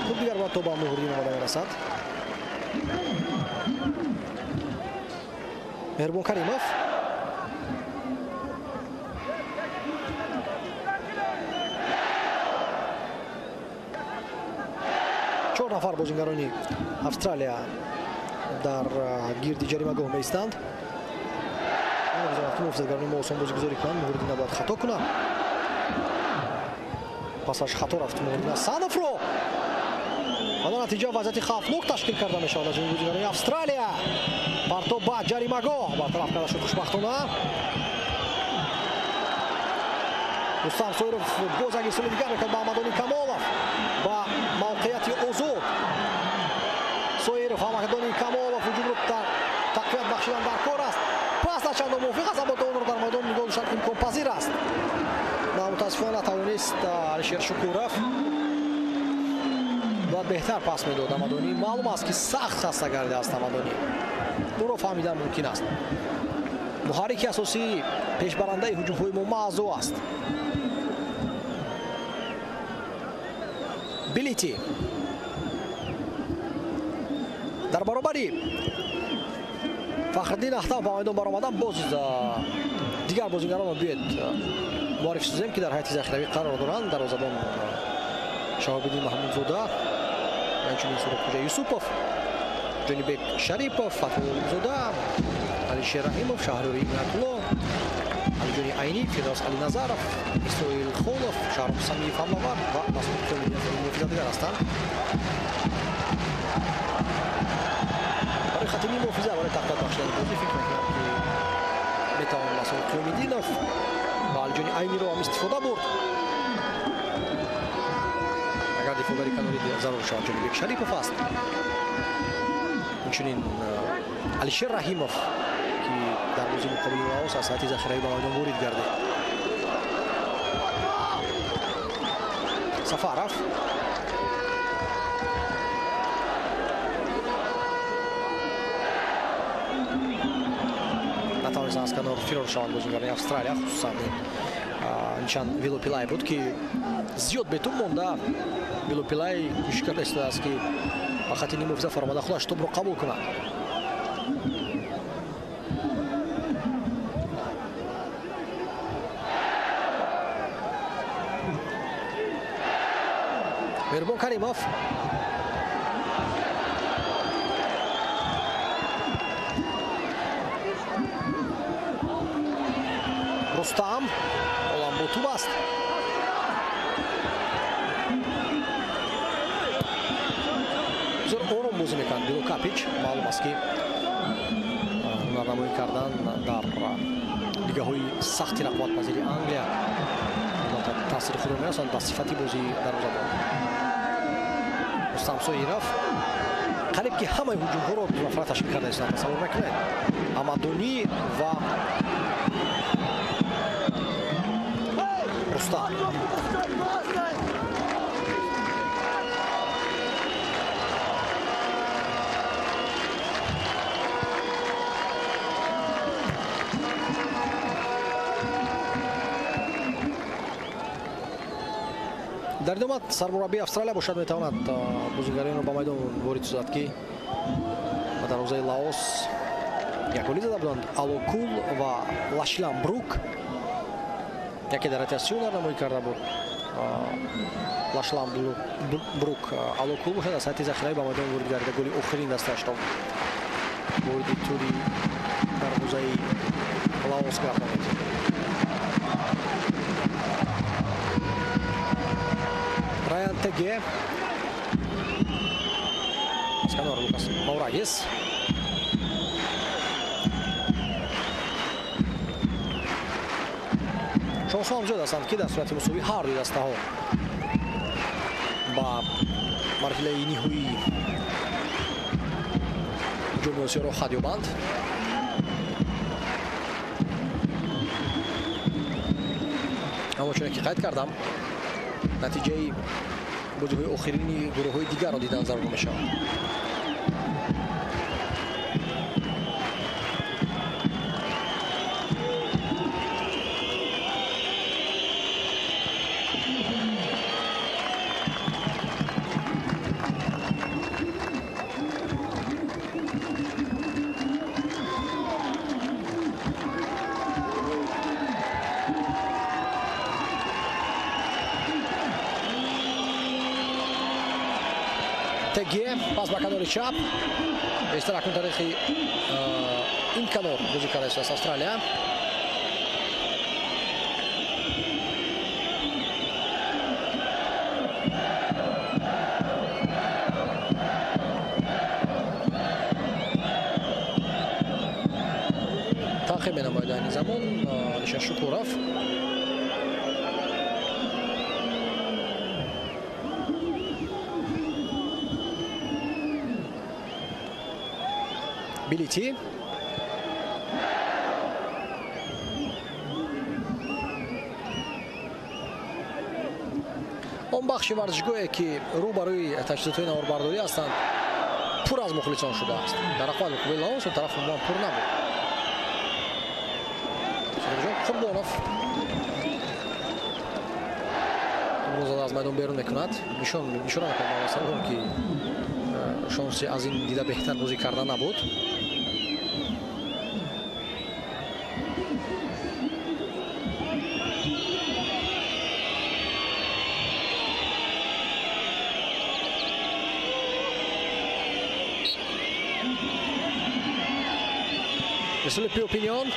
Хуб, дигар бор то ба Муҳриддин омада мерасад. Меҳрубон Каримов. Чор нафар бозингарони Австралия дар гирди ҷаримагоҳ меистанд. Намегузоранд ки муҳофизатгарони мо осон бозигузорӣ кунанд. Муҳриддин набояд хато кунад. Пасаш хато рафт Муҳриддин Ҳасановро. Ва дар натиҷа вазъияти хавфнок ташкил карда мешавад аз ҷониби бозигарони Австралия. Партоб ба ҷаримагоҳ бартараф карда шуд хушбахтона. Рустам Соиров боз як ирсоли дигар мекард ба Аҳмадони Камолов ба мавқеияти озод. Соиров, Аҳмадони Камолов ҳуҷумро тақвият бахшидан дар кор аст. Пас начандон мувофиқ аст, аммо онро дар майдон нигоҳ доштан имконпазир аст. На, мутаассифона натавонист Алишер Шукуров. Бояд беҳтар пас медод Аҳмадонӣ. Маълум аст ки сахт хаста гардидааст Аҳмадонӣ. Ӯро фаҳмидан мумкин аст. Муҳаррики асосии пешбарандаи ҳуҷумҳои мо маҳз ӯ аст. Билити дар баробари Фахриддин Ахтам ба майдон баромадан боз дигар бозигаронро биёед муаррифӣ созем ки дар ҳайати захиравӣ қарор доранд. Дарвозабон Шаҳобиддин Маҳмудзода, инчунин Суробхӯҷа Юсупов, Ҷонибек Шарипов, Фатҳуллозода, Алишер Раҳимов, Шаҳриёр Иноятулло, Алиҷони Айнӣ, Фирдавс Алиназаров, Исроил Холов, Шаҳром Самиев ҳамлавар ва Масъуд Қиёмиддинов муҳофизатгар ҳастанд. Барои хатими муҳофиза, барои тақвият бахшидани бозӣ фикр мекунам ки метавон Масъуд Қиёмиддинов ва Алиҷони Айниро ҳам истифода бурд. Бозингари канори зарур шавад Ҷонибек Шарипов аст. Инчунин Алишер Раҳимов, ки дар бозии муқобили Лаос аз ҳайати захиравӣ ба майдон ворид гардид. Сафаров натавонистанд аз канор фирор шаванд бозингарони Австралия, хусусан нишан Вилопилай буд, ки зиёд бетуб монда. Вилопилай кӯшиш карда истодааст, ки ба хати нимҳофиза фаромада худаш тубро қабул кунад. Меҳрубон Каримов Рустам олам бо туб аст. Бисёр ором бозӣ мекунад Било Капич. Маълум аст, ки ҳунарнамоӣ кардан дар лигаҳои сахти рақобатпазири Англия таъсири худро мерасонад ба сифати бозии дарвозабон. Рустам Соиров қариб ки ҳамаи ҳуҷумҳоро ду нафара ташкил карда истоданд. Тасаввур мекунед, Амадонӣ ва Рустам. Дар идома сармураббии Австралия бошад метавонад бозигаронро ба майдон ворид созад, ки ба дарвозаи Лаос як голӣ зада буданд. Алокул ва Лашлан Брук, яке дар ҳайати ҳунарнамоӣ карда буд Лашлан Брук. Алокул бошад аз ҳайати захиравӣ ба майдон ворид гардида, голи охирин дастаашро вориди тури дарвозаи Лаос гардонид. Райан Теге аз канор Лукас Маурагис. Шонсҳо ҳам зиёд ҳастанд, ки дар сурати мусовӣ ҳар дуи дастаҳо ба марҳилаи ниҳоии ҷоми Осиё роҳ хат ёбанд. Аммо чуне ки қайд кардам, натиҷаи бозиҳои охирини гурӯҳҳои дигарро дидан зарур мешавад. Теге пас ба канори чап. Бештар акнун таърихи ин канор бозӣ карда истодааст Австралия. Таъқиб менамояд айни замон Алишер Шукуров. Билити. Он бахши варзишгоҳе, ки рӯ ба рӯи таҷҳизотҳои наворбардорӣ ҳастанд, пур аз мухлисон шудааст. Дар рақобат муқобили Лаос он тараф умуман пур набуд. Содиқҷон Қурбонов зада аз майдон берун мекунад. Нишона мекунад, ки шонси аз ин дида беҳтар бозӣ карда набуд. Расули Пиопиньон.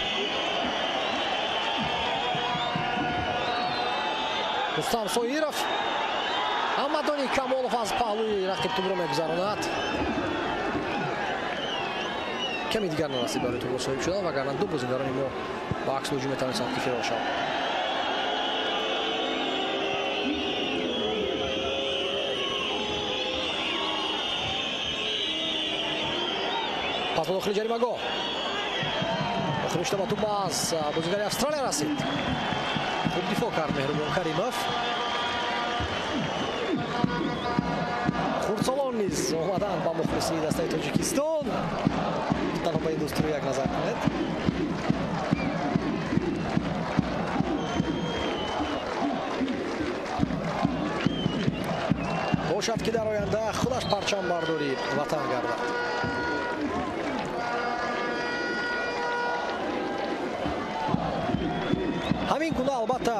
Рустам Соиров. Амадони Камолов аз паҳлӯи рақиб тубро мегузаронад. Ками дигар нарасид барои тубро соҳиб шудан, вагарна ду бозингарони мо ба акс ҳуҷум метавонистанд, ки фирор шаванд. Пас ба дохили ҷаримагоҳ. Охирин шуда ба тӯп аз бозигари Австралия расид. Хуб дифоъ кард Меҳрубон Каримов. Хурдсолон низ омаданд ба мухлисии дастаи Тоҷикистон. Танҳо ба ин дӯстро як назар кунед. Бошад ки дар оянда худаш парчамбардори ватан гардад. Ҳамин гуна албатта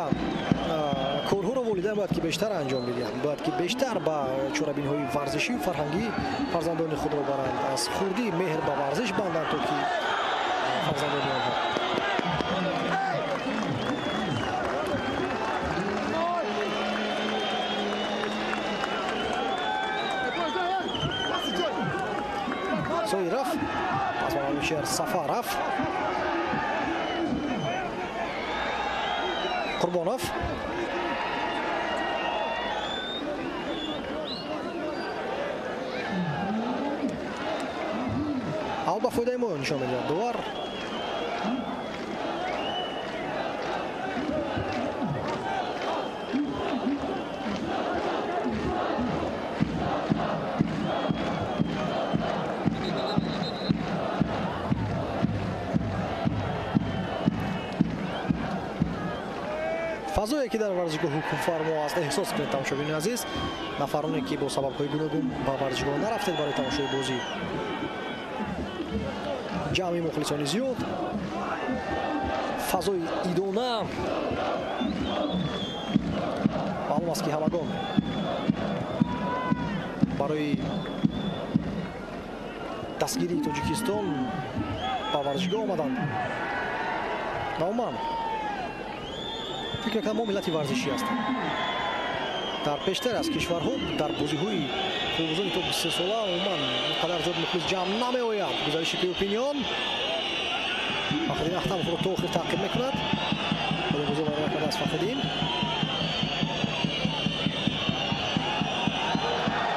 корҳоро волидайн бояд ки бештар анҷом бидиҳанд, бояд ки бештар ба чорабиниҳои варзишию фарҳангӣ фарзандони худро баранд, аз хурдӣ меҳр ба варзиш банданд, то ки фарзандони онҳо Соиров, пас ба Алишер Сафаров, Қурбонов, ал ба фоидаи мо нишон медиҳад довар. Фазое ки дар варзишгоҳ ҳукмфармо аст эҳсос кунед тамошобини азиз. Нафароне ки бо сабабҳои гуногун ба варзишгоҳ нарафтед барои тамошои бозӣ, ҷамъи мухлисони зиёд, фазои идона. Маълум аст ки ҳамагон барои дастгирии Тоҷикистон ба варзишгоҳ омаданд. Ва умуман фикр мекунам мо миллати варзишӣ ҳастем. Дар бештар аз кишварҳо дар бозиҳои футболбозони то 23 сола умуман ин қадар зиёд мухлис ҷамъ намеояд. Гузариши Пеопиньон, Фахриддин Ахтамовро то охир таъқиб мекунад. Бозӣ вайрон кардааст Фахриддин.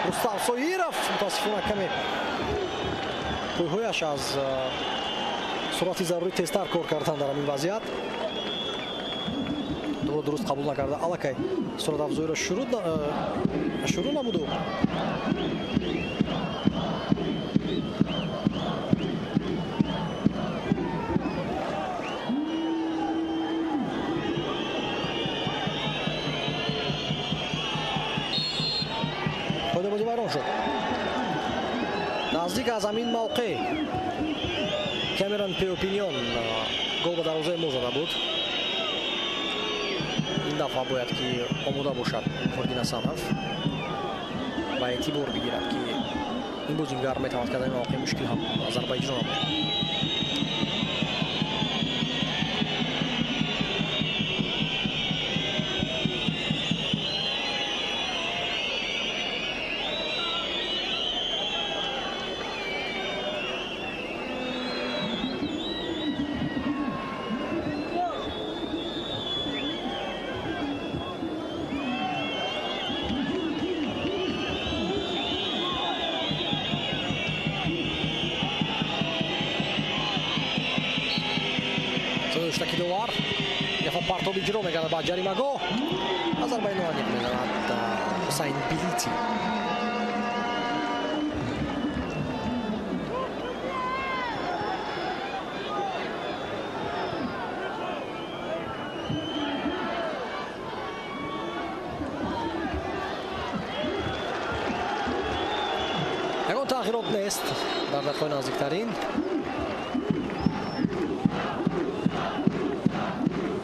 Рустам Соиров мутаассифона каме пойҳояш аз суръати зарурӣ тезтар кор карданд дар ҳамин вазъият. Дуруст қабул накарда аллакай суръатафзоиро шурӯъ намуду қоидабозӣ вайрон шуд. Наздик аз ҳамин мавқеъ Камерон Пеопиньон гол ба дарвозаи мо зада буд. Ин дафъа бояд ки омода бошад Муҳриддин Ҳасанов ва эътибор бигирад ки ин бозингар метавонад ки дар ин мавқеи мушкил ҳам зарба иҷро намояд. Довар яфа партоб иҷро мекард ба ҷаримагоҳ. Аз зарбаи ноаниқ мезанад Ҳусайн Билити. Ягон тағйирот нест дар дақиқаҳои наздиктарин.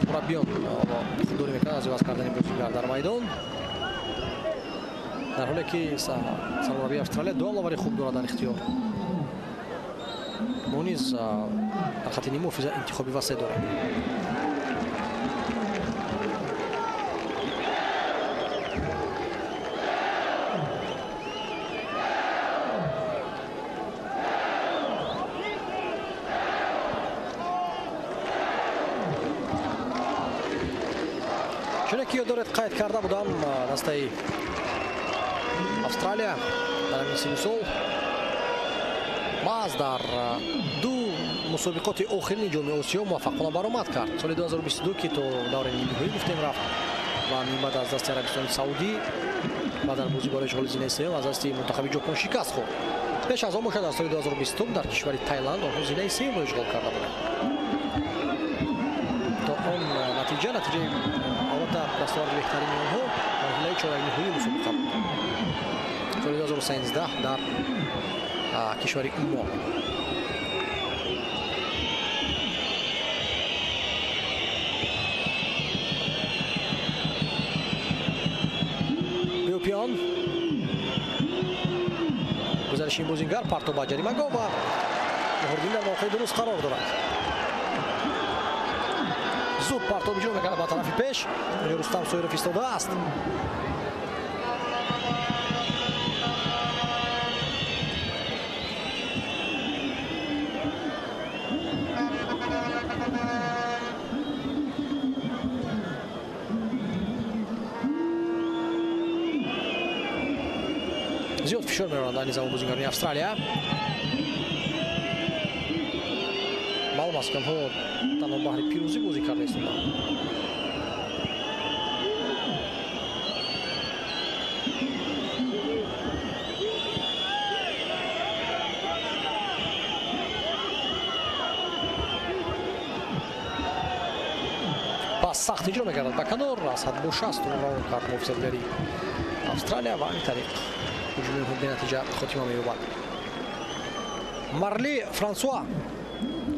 Мураббиён худдорӣ мекунанд аз иваз кардани бозингар дар майдон, дар ҳоле ки сармураббии Австралия ду ҳамлавари хуб дорад дар ихтиёр. Мо низ дар хатти ниммуҳофиза интихоби васеъ дорем. Чуне ки ёд доред, қайд карда будам, дастаи Австралия дар ҳамин синну сол Маҳз дар ду мусобиқоти охирини ҷоми Осиё муваффақона баромад кард. Соли 2022 ки то давраи нимниҳоӣ гуфтем рафт ва минбаъд аз дасти Арабистони Саудӣ ва дар бозӣ барои ишғоли зинаи сеюм аз дасти мунтахаби Ҷопон шикаст хӯрд. Пеш аз он бошад дар соли 2020 дар кишвари Тайланд онҳо зинаи сеюмро ишғол карда буданд. То он натиҷаи албатта дастоварди беҳтарини онҳо марҳилаи чорякниҳоии мусобиқа буд. Соли 2013 дар кишвари Умон. Пион гузариши ин бозингар партоб ба ҷаримагоҳ ва Муҳриддин дар мавқеи дуруст қарор дорад. Зуд партоб иҷро мекард ба тарафи пеш. Рустам Соиров истодааст. Зиёд фишор меоранд айни замон бозингарони Австралия. Маълум аст ки онҳо танҳо баҳри пирӯзӣ бозӣ карда истоданд. Пас сахт иҷро мекардад ба канор, аз ҳад бо 60 равон кард муҳофизатгари Австралия ва ин тариқ ҳуҷуми онҳо бенатиҷа хотима меёбад. Марли Франсуа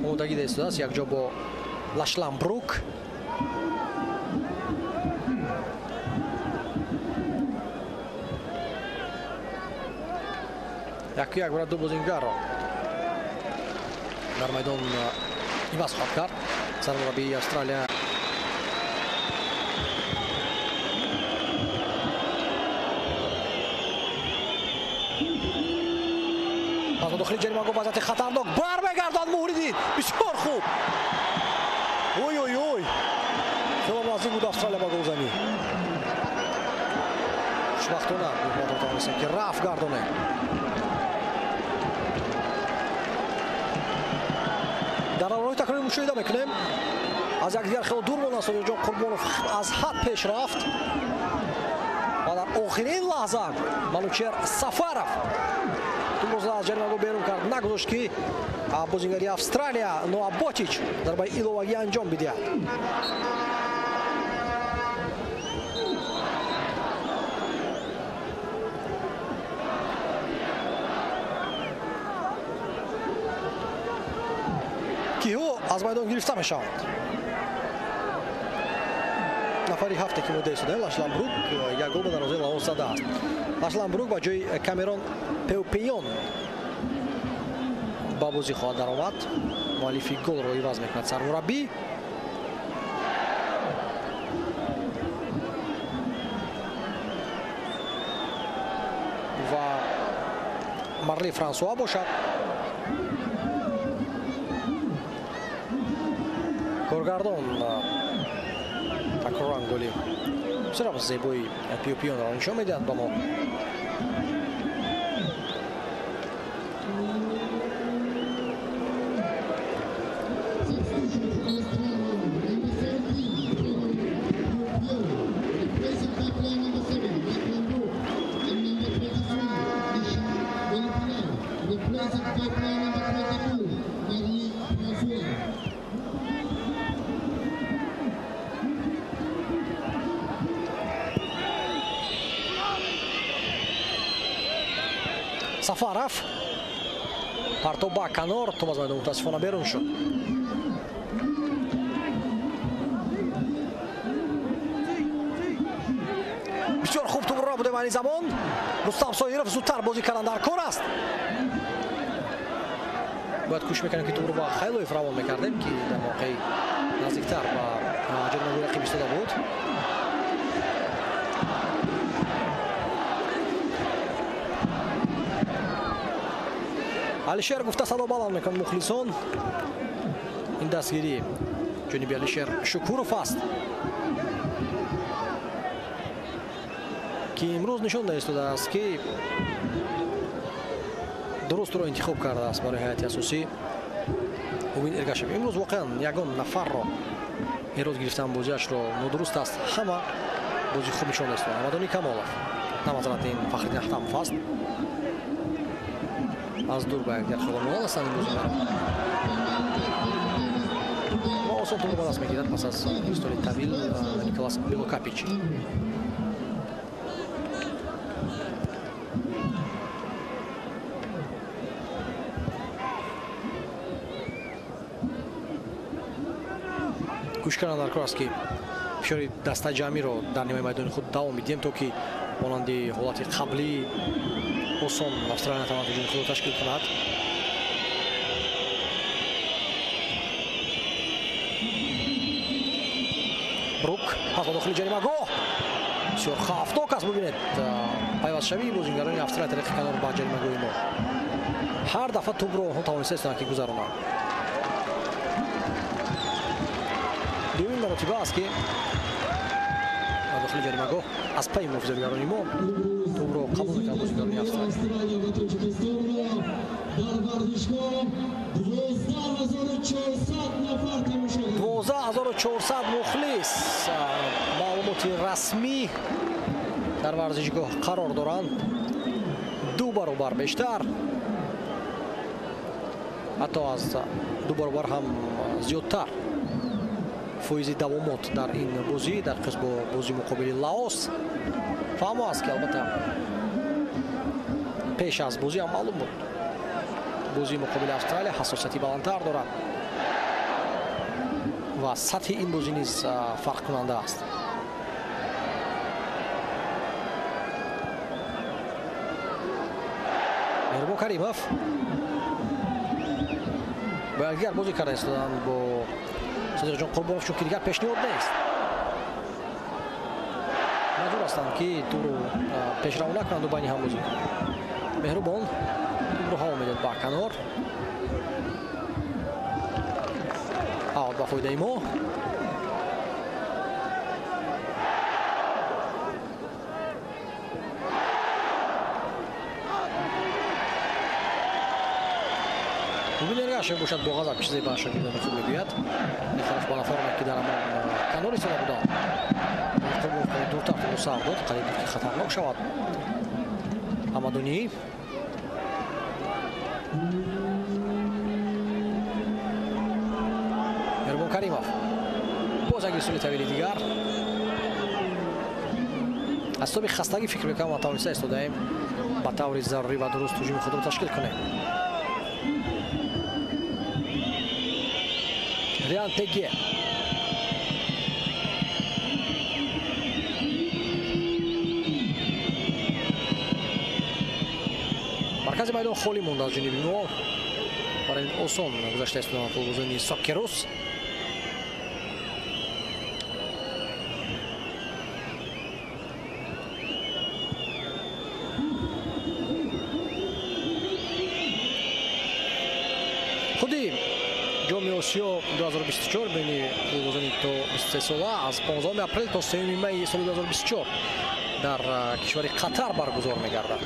омодагӣ дида истодааст якҷо бо Лашлан Брук. Яку як бора ду бозингарро дар майдон иваз хоҳад кард сармураббии Австралия. Дохили ҷаримагоҳ вазъияти хатарнок бармегардад Муҳриддин. Бисёр хуб. Ой ой ой, хело наздик буд Австралия ба голзанӣ. Хушбахтона тавонистем ки рафт гардонем. Дар давраҳои такрорӣ мушоҳида мекунем аз якдигар хело дур монданд. Содиқҷон Қурбонов аз ҳад пеш рафт ва дар охирин лаҳза Манучер Сафаров тӯбро аз ҷаримагоҳ берун кард, нагузошт ки бозингари Австралия Ноа Ботич зарбаи иловагӣ анҷом бидиҳад. Киҳо аз майдон гирифта мешаванд. Нафари ҳафте ки муддаи истодаем Лашлан Брук як гол ба дарвозаи Лаос задааст. Лашлан Брук ба ҷои Камерон Пеупион ба бозӣ хоҳад даромад. Муаллифи голро иваз мекунад сармураббӣ. Ва Марли Франсуа бошад. Коргардон такроран голи бисёр зебои Пиупионро нишон медиҳад ба мо. Сафаров партоб ба канор, тӯб аз майдон мутаассифона берун шуд. Бисёр хуб тӯбро будем айни замон. Рустам Соиров зудтар бозӣ кардан дар кор аст. Бояд кӯшиш мекардем ки тӯбро ба Хайлоев равон мекардем, ки дар мавқеи наздиктар ба ҷаримагоҳи рақиб истода буд. Алишер гуфта садо баланд мекунад мухлисон. Ин дастгирӣ ҷониби Алишер Шукуров аст, ки имрӯз нишон дода истодааст, ки Дурустро интихоб кардааст барои ҳайати асосӣ Умид Эргашев. Имрӯз воқеан ягон нафарро эрод гирифтан бозиашро нодуруст аст. Ҳама бози хуб нишон доданд. Рамадони Камолов, намазарат ин Фахриддин Аҳтамов аст. Аз дур ба якдигар хело монанд ҳастанд ин бозигарон. Ва осон тӯбро ба даст мегирад пас аз истоли тавил Николас Белокапич. Кӯшиш кардан дар кор аст, ки фишори дастаҷамъиро дар нимаи майдони худ давом бидиҳем, то ки монанди ҳолати қаблӣ осон Австралия натавонад ҳуҷуми худро ташкил кунад. Брук пас ба дохили ҷаримагоҳ, бисёр хавфнок аст. Бубинед пайвастшавии бозингарони Австралия тариқи канор ба ҷаримагоҳи мо. Ҳар дафъа тӯбро онҳо тавониста истоданд, ки гузаронанд. Дуюмин маротиба аст, ки дар дохили ҷаримагоҳ аз пайи муҳофизатгарони мо тӯбро қабул мекунанд бозингарони Австралия. 12400 мухлис маълумоти расмӣ дар варзишгоҳ қарор доранд. 2 баробар бештар, ҳатто аз 2 баробар ҳам зиёдтар фоизи давомот дар ин бозӣ дар қисм бо бозии муқобили Лаос. Фаҳмо аст, ки албатта пеш аз бозӣ ҳам маълум буд, бозии муқобили Австралия ҳассосияти баландтар дорад ва сатҳи ин бозӣ низ фарқкунанда аст. Меҳрубон Каримов бо якдигар бозӣ карда истоданд бо Содиқҷон Қурбонов, чунки дигар пешниҳод нест. Маҷбур ҳастанд, ки тӯбро пешравона накунанду байни ҳам бозӣ кунанд. Меҳрубон тӯбро ҳаво медиҳад ба канор. Аут ба фоидаи мо. Умид Эргашев бошад бо ғазаб чизе ба шогирдони худ мегӯяд. Нихарош ба нафароне, ки дар ҳамон канор истода буданд. Қурбонов қариб дуртар тӯбро сар дод, қариб буд, ки хатарнок шавад. Ҳамадонӣ Меҳрубон Каримов боз як ирсоли тавили дигар. Аз ҳисоби хастагӣ фикр мекунам ма тавониста истодаем ба таври зарурӣ ва дуруст ҳуҷуми худро ташкил кунем. Риан Теге маркази майдон холӣ монда аз ҷониби мо. Барои ин осон гузашта истоданд футболбозони Сокерус. Худи Ҷоми Осиё 2024 байни футболбозони то 23 сола аз 15 апрел то 3 майи соли 2024 дар кишвари Қатар баргузор мегардад.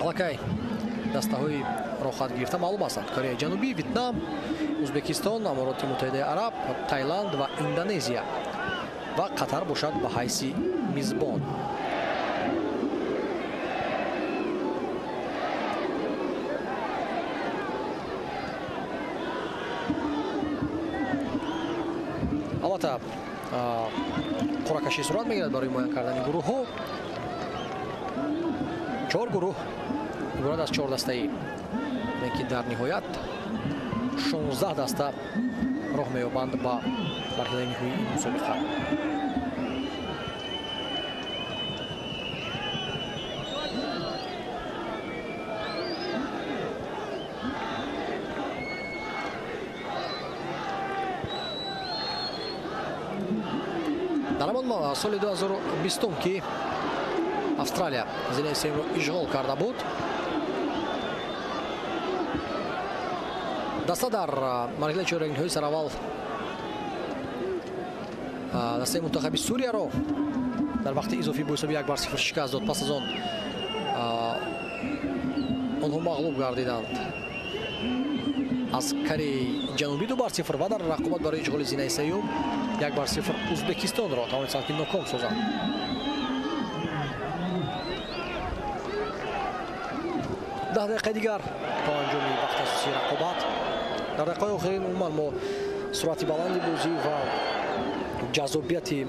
Аллакай дастаҳои роҳхат гирифта маълум ҳастанд: Кореяи Ҷанубӣ, Ветнам, Ӯзбекистон, Амороти Муттаҳидаи Араб, Тайланд ва Индонезия ва Қатар бошад ба ҳайси мизбон. Албатта қуръакашӣ сурат мегирад барои муайян кардани гурӯҳҳо. 4 гурӯҳ иборат аз 4 дастаӣ, ки дар ниҳоят 16 даста роҳ меёбанд ба марҳилаи ниҳоии ин мусобиқа. Дар ҳамон соли 2020, ки Австралия зинаи сеюмро ишғол карда буд, даста дар марҳилаи чорякниҳои сараввал дастаи мунтахаби Сурияро Дар вақти изофӣ бо ҳисоби 1-0 шикаст дод. Пас аз он онҳо мағлуб гардиданд аз Кореяи Ҷанубӣ 2-0 ва дар рақобат барои ишғоли зинаи сеюм 1-0 Узбекистонро тавонистанд ки ноком созанд. 10 дақиқаи дигар то анҷоми вақти асосии рақобат. Дар дақиқаи охирин умуман мо суръати баланди бозӣ ва ҷаззобияти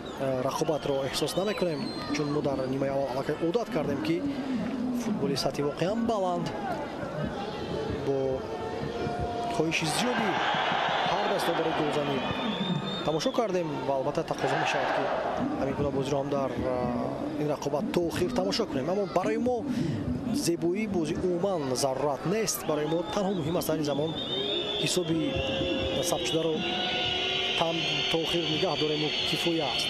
рақобатро эҳсос намекунем, чун мо дар нимаи аввал аллакай одат кардем, ки футболи сатҳи воқеан баланд бо хоҳиши зиёди ҳар даста барои голзанӣ тамошо кардем ва албатта тақозо мешавад, ки ҳамин гуна бозиро ҳам дар ин рақобат то охир тамошо кунем. Аммо барои мо зебоии бозӣ умуман зарурат нест. Барои мо танҳо муҳим аст дар ин замон ҳисоби сабтшударо то охир нигаҳ дорему кифоя аст,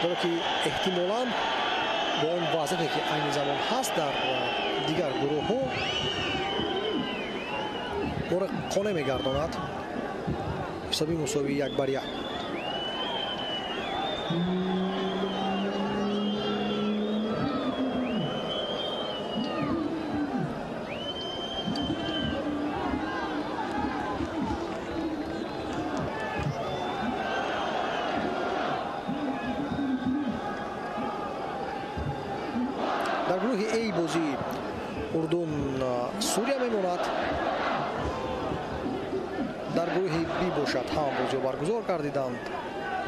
зеро ки эҳтимолан бо он вазъияте ки айни замон ҳаст дар дигар гурӯҳҳо моро қонеъ мегардонад ҳисоби мусовии 1-1. Дар гурӯҳи А бозии Урдун Сурия мемонад. Дар гурӯҳи Б бошад ҳам бозиҳо баргузор гардиданд.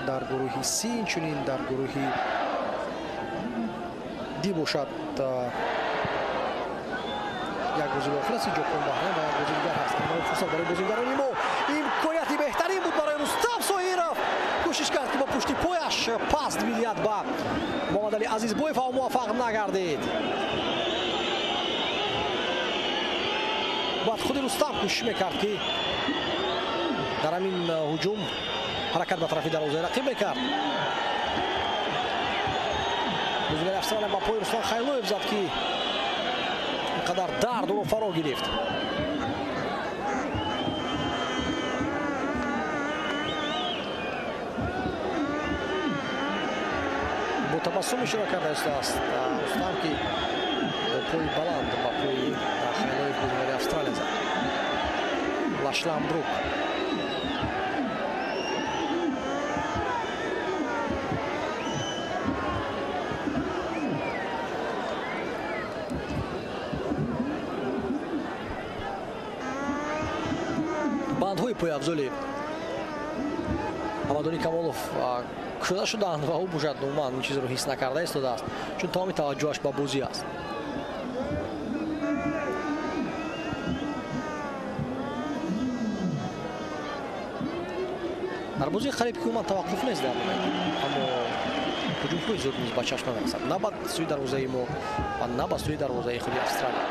Дар гурӯҳи С инчунин, дар гурӯҳи Д бошад як бозӣ охир аст, Ҷопон Баҳрайн ва як бозӣ дигар ҳаст. Фурсат барои бозигарони мо, имконияти беҳтарин буд барои Рустам Соҳиров. Кӯшиш кард, ки бо пушти пояш пас бидиҳад ба Муҳаммадалӣ Азизбоев, аммо муваффақ нагардид. Баъд худи Рустам кӯшиш мекард, ки дар ҳамин ҳуҷум ҳаракат ба тарафи дарвозаи рақиб мекард. Бозигари Австралия ба пои Руслан Хайлоев зад, ки инқадар дард ӯро фаро гирифт. Бо табассум ишора карда истодааст Рустам, ки бо пои баланд ба пои Хайлоев бозигари Австралия зад. Лашлан Брук. Бандҳои пойафзоли Ҳамадони Камолов кушода шуданд ва ӯ бошад умуман ин чизро ҳис накарда истодааст, чун тамоми таваҷҷӯҳаш ба бозӣ аст. Дар бозии қариб ки умуман таваққуф нест дар момент, аммо ҳуҷумҳои зиёд низ ба чашм намерасад, на ба сӯи дарвозаи мо ва на ба сӯи дарвозаи худи Австралия.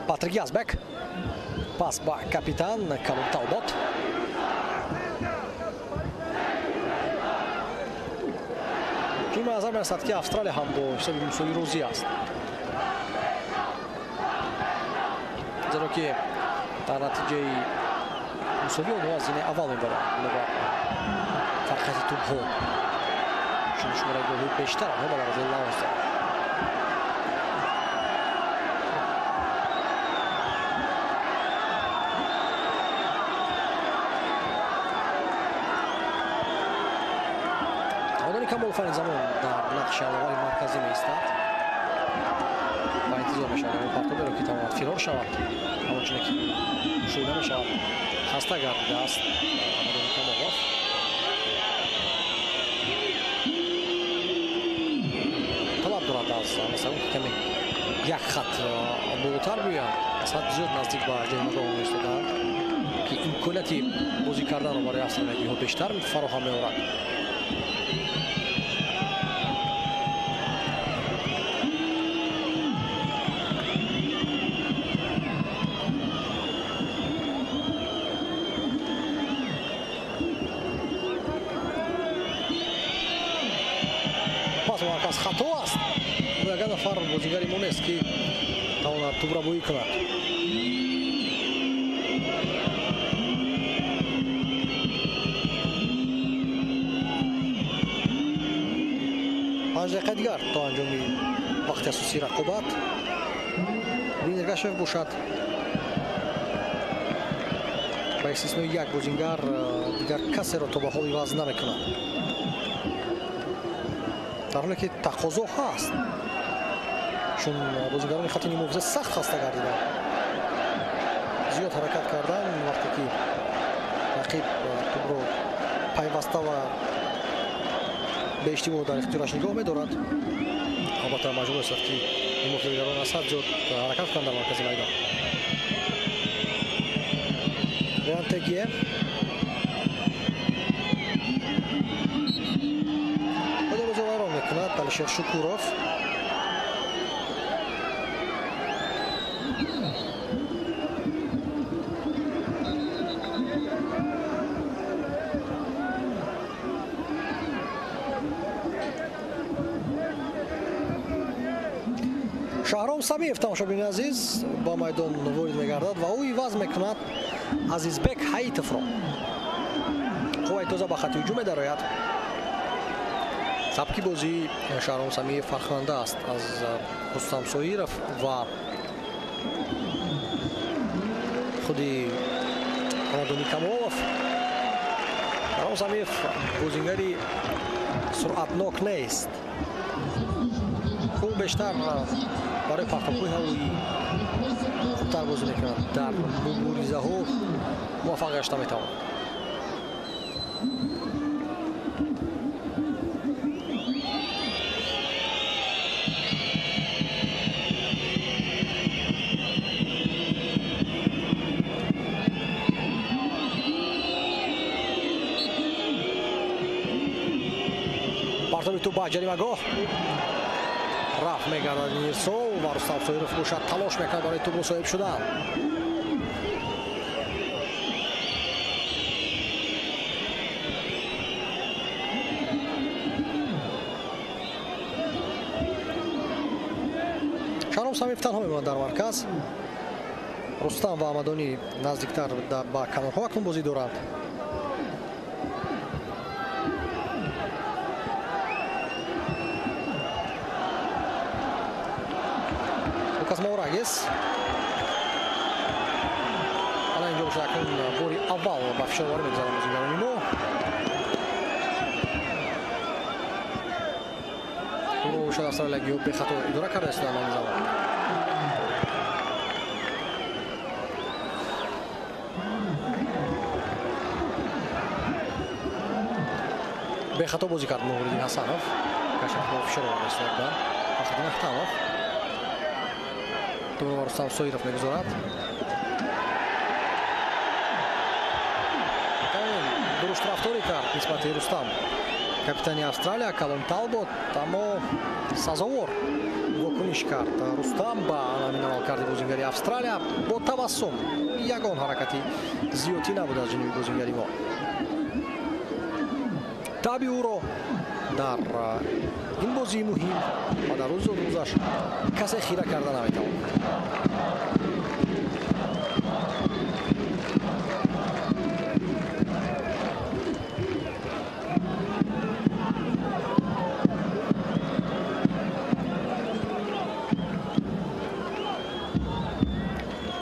Патрик Язбек. Пас ба капитан Калум Талбот. Ки ба назар мерасад, ки Австралия ҳам бо ҳисоби мусовӣ розӣ аст, зеро ки дар натиҷаи мусовӣ онҳо аз зинаи аввал мебаранд бинобар фарқияти тӯбҳо, чун шумораи голҳои бештар онҳо ба дарвозаи Лаос доранд. Камолов айни замон дар нақши аловари марказӣ меистад ва интизор мешавад он партоберо, ки тавонад фирор шавад, аммо чуне ки мушоҳида мешавад, хаста гардидааст Ҳамадони Камолов. Талаб дорад аз Масагун, ки каме як хат болотар биёянд, аз ҳад зиёд наздик ба ҷаримагоҳ истодаанд, ки имконияти бозӣ карданро барои австралиягиҳо бештар фароҳам меорад. марказ хато аст. Ягон нафар бозигари мо нест, ки тавонад тӯбрабоӣ кунад. Панҷ дақиқа дигар то анҷоми вақти асосии рақобат. Эргашев бошад ба истиснои як бозингар дигар касеро то ба ҳол иваз намекунад, дар ҳоле ки тақозо ҳаст, чун бозингарони хати нимуҳофиза сахт хаста гардиданд, зиёд ҳаракат кардан вақте ки рақиб тӯбро пайваста ва беиштибоҳ дар ихтиёраш нигоҳ медорад. Албатта, маҷбур ҳастад, ки нимуҳофизагарон аз ҳад зиёд ҳаракат кунанд дар маркази майдон. Реан Тегие бозиро вайрон мекунад. Алишер Шукуров Шаҳром Самиев, тамошобини азиз, ба майдон ворид мегардад ва ӯ иваз мекунад Азизбек Ҳаитовро. Қувваи тоза ба хати ҳуҷум медарояд. Сабки бозии Шаҳром Самиев фарқкунанда аст аз Рустам Соиров ва худи Рамадони Камолов. Шаҳром Самиев бозингари суръатнок нест. Ӯ бештар барои партовҳои ҳавоӣ хубтар бозӣ мекунад, дар муборизаҳо муваффақ гашта метавонад. Партови тӯб ба ҷаримагоҳ рафт мегардад Нирсол ва Рустам Соиров бошад талош мекунад барои тӯбро соҳиб шудан. Шаҳром Самиев танҳо мемонад дар марказ. Рустам ва Амадонӣ наздиктар ба канорҳо акнун бозӣ доранд. Лукас Маурагис ана инҷо бошад, акнун бори аввал ба фишорворӣ мегузаранд бозигарони мо. Тӯбро бошад австралиягиҳо бехато идора карда истоданд ҳамин замон. Бехато бозӣ кард Нуриддин Ҳасанов. Кашаф бо фишор оварда истода буданд. Фахриддин Ахтамов тӯбро ба Рустам Соиров мегузорад. Дуруштрафторӣ кард нисбати Рустам капитани Австралия Калом Талбот, аммо сазовор вокуниш кард Рустам ба ҳамин амалкарди бозингари Австралия бо табассум. Ягон ҳаракати зиёдтӣ набуд аз ҷониби бозингари мо. Таби ӯро дар ин бозии муҳим ва дар рӯзи рӯзаш касе хира карда наметавонад.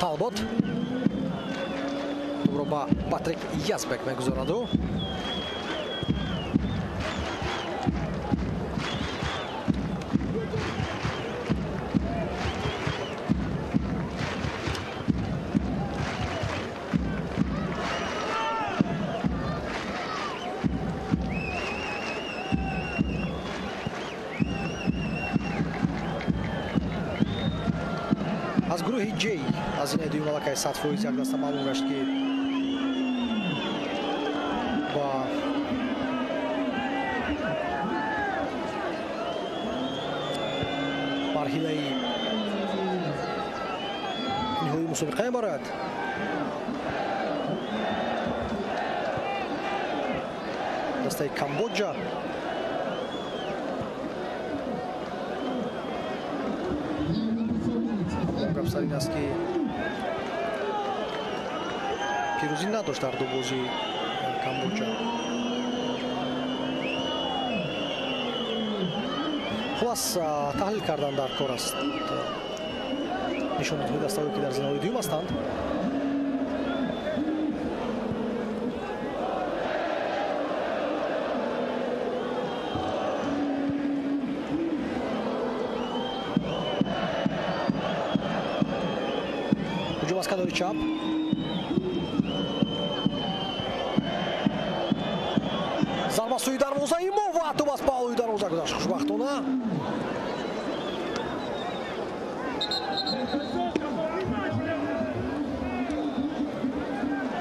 Талбот тӯбро ба Патрик Язбек мегузораду. Аз гурӯҳи J аз зинаи дуюм аллакай 100% як даста маълум гашт, ки ба марҳилаи ниҳоии мусобиқа мебарад. Дастаи Камбоҷа Гап сар ин аст, ки пирӯзӣ надошт дар ду бозии Камбоҷа. Хулас, таҳлил кардан дар кор аст нишондодҳои дастаҳое, ки дар зинаҳои дуюм ҳастанд. Ҳуҷум аз канори чап. Зарба сӯи дарвозаи мо ва тӯб аз паҳлӯи дарвоза гузашт. Хушбахтона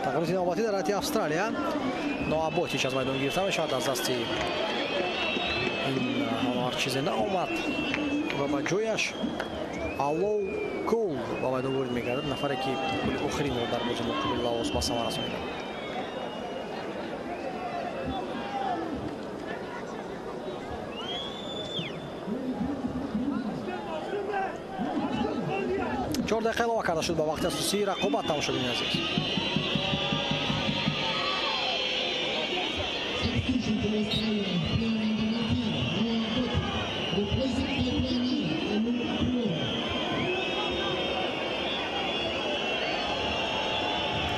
тағйироти навбатӣ дар ҳайати Австралия. Ноаботич аз майдон гирифта мешавад, аз дасти ин ҳар чизе наомад ва ба ҷояш Аллоу Кул ба майдон ворид мегардад, нафаре ки гули охиринро дар бозӣ муқобили Лаос ба самар расонида. 4 дақиқа илова карда шуд ба вақти асосии рақобат, тамошобини азиз. Substitution for Australia, player number 19, Noah Botic. Replacing by player 9, Alou Kuol.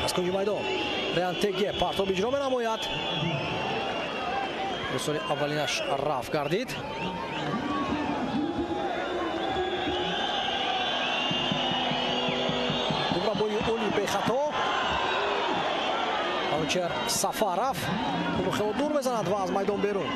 Аз кунҷи майдон Реан Теге партоб иҷро менамояд. Ирсоли аввалинаш рафт гардид. Дубрабои оли бехато. Манучер Сафаров ӯро хело дур мезанад ва аз майдон берун.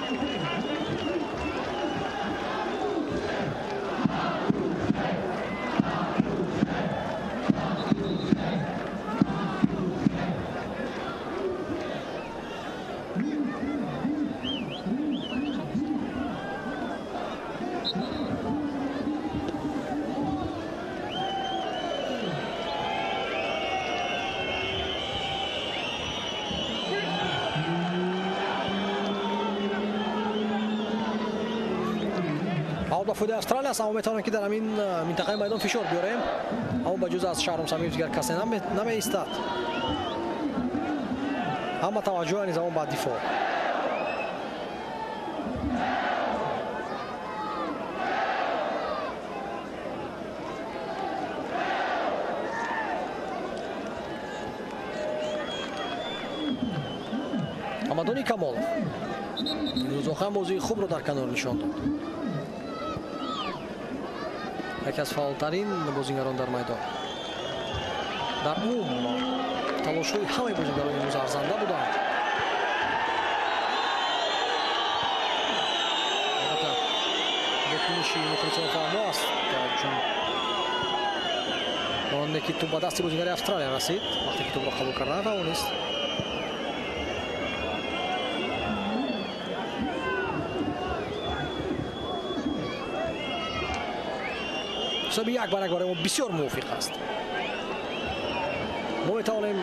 Аут ба фоидаи Австралия аст, аммо метавонем, ки дар ҳамин минтақаи майдон фишор биёрем, аммо ба ҷуз аз Шаҳром Самиев дигар касе намеистад. Ҳама таваҷҷӯҳ айни замон ба дифоъ. Ҳамадони Камолов имрӯз воқеан бозии хубро дар канор нишон дод, яке аз фаъолтарин бозигарон дар майдон. Дар умум талошҳои ҳамаи бозигарон имрӯз арзанда буданд. Албатта, вокуниши мухлисон фаҳмо аст, чун оне ки тӯб ба дасти бозигари Австралия расид, вақте ки тӯбро қабул карда натавонист. Ҳисоби 1-1 барои мо бисёр мувофиқ аст. Мо метавонем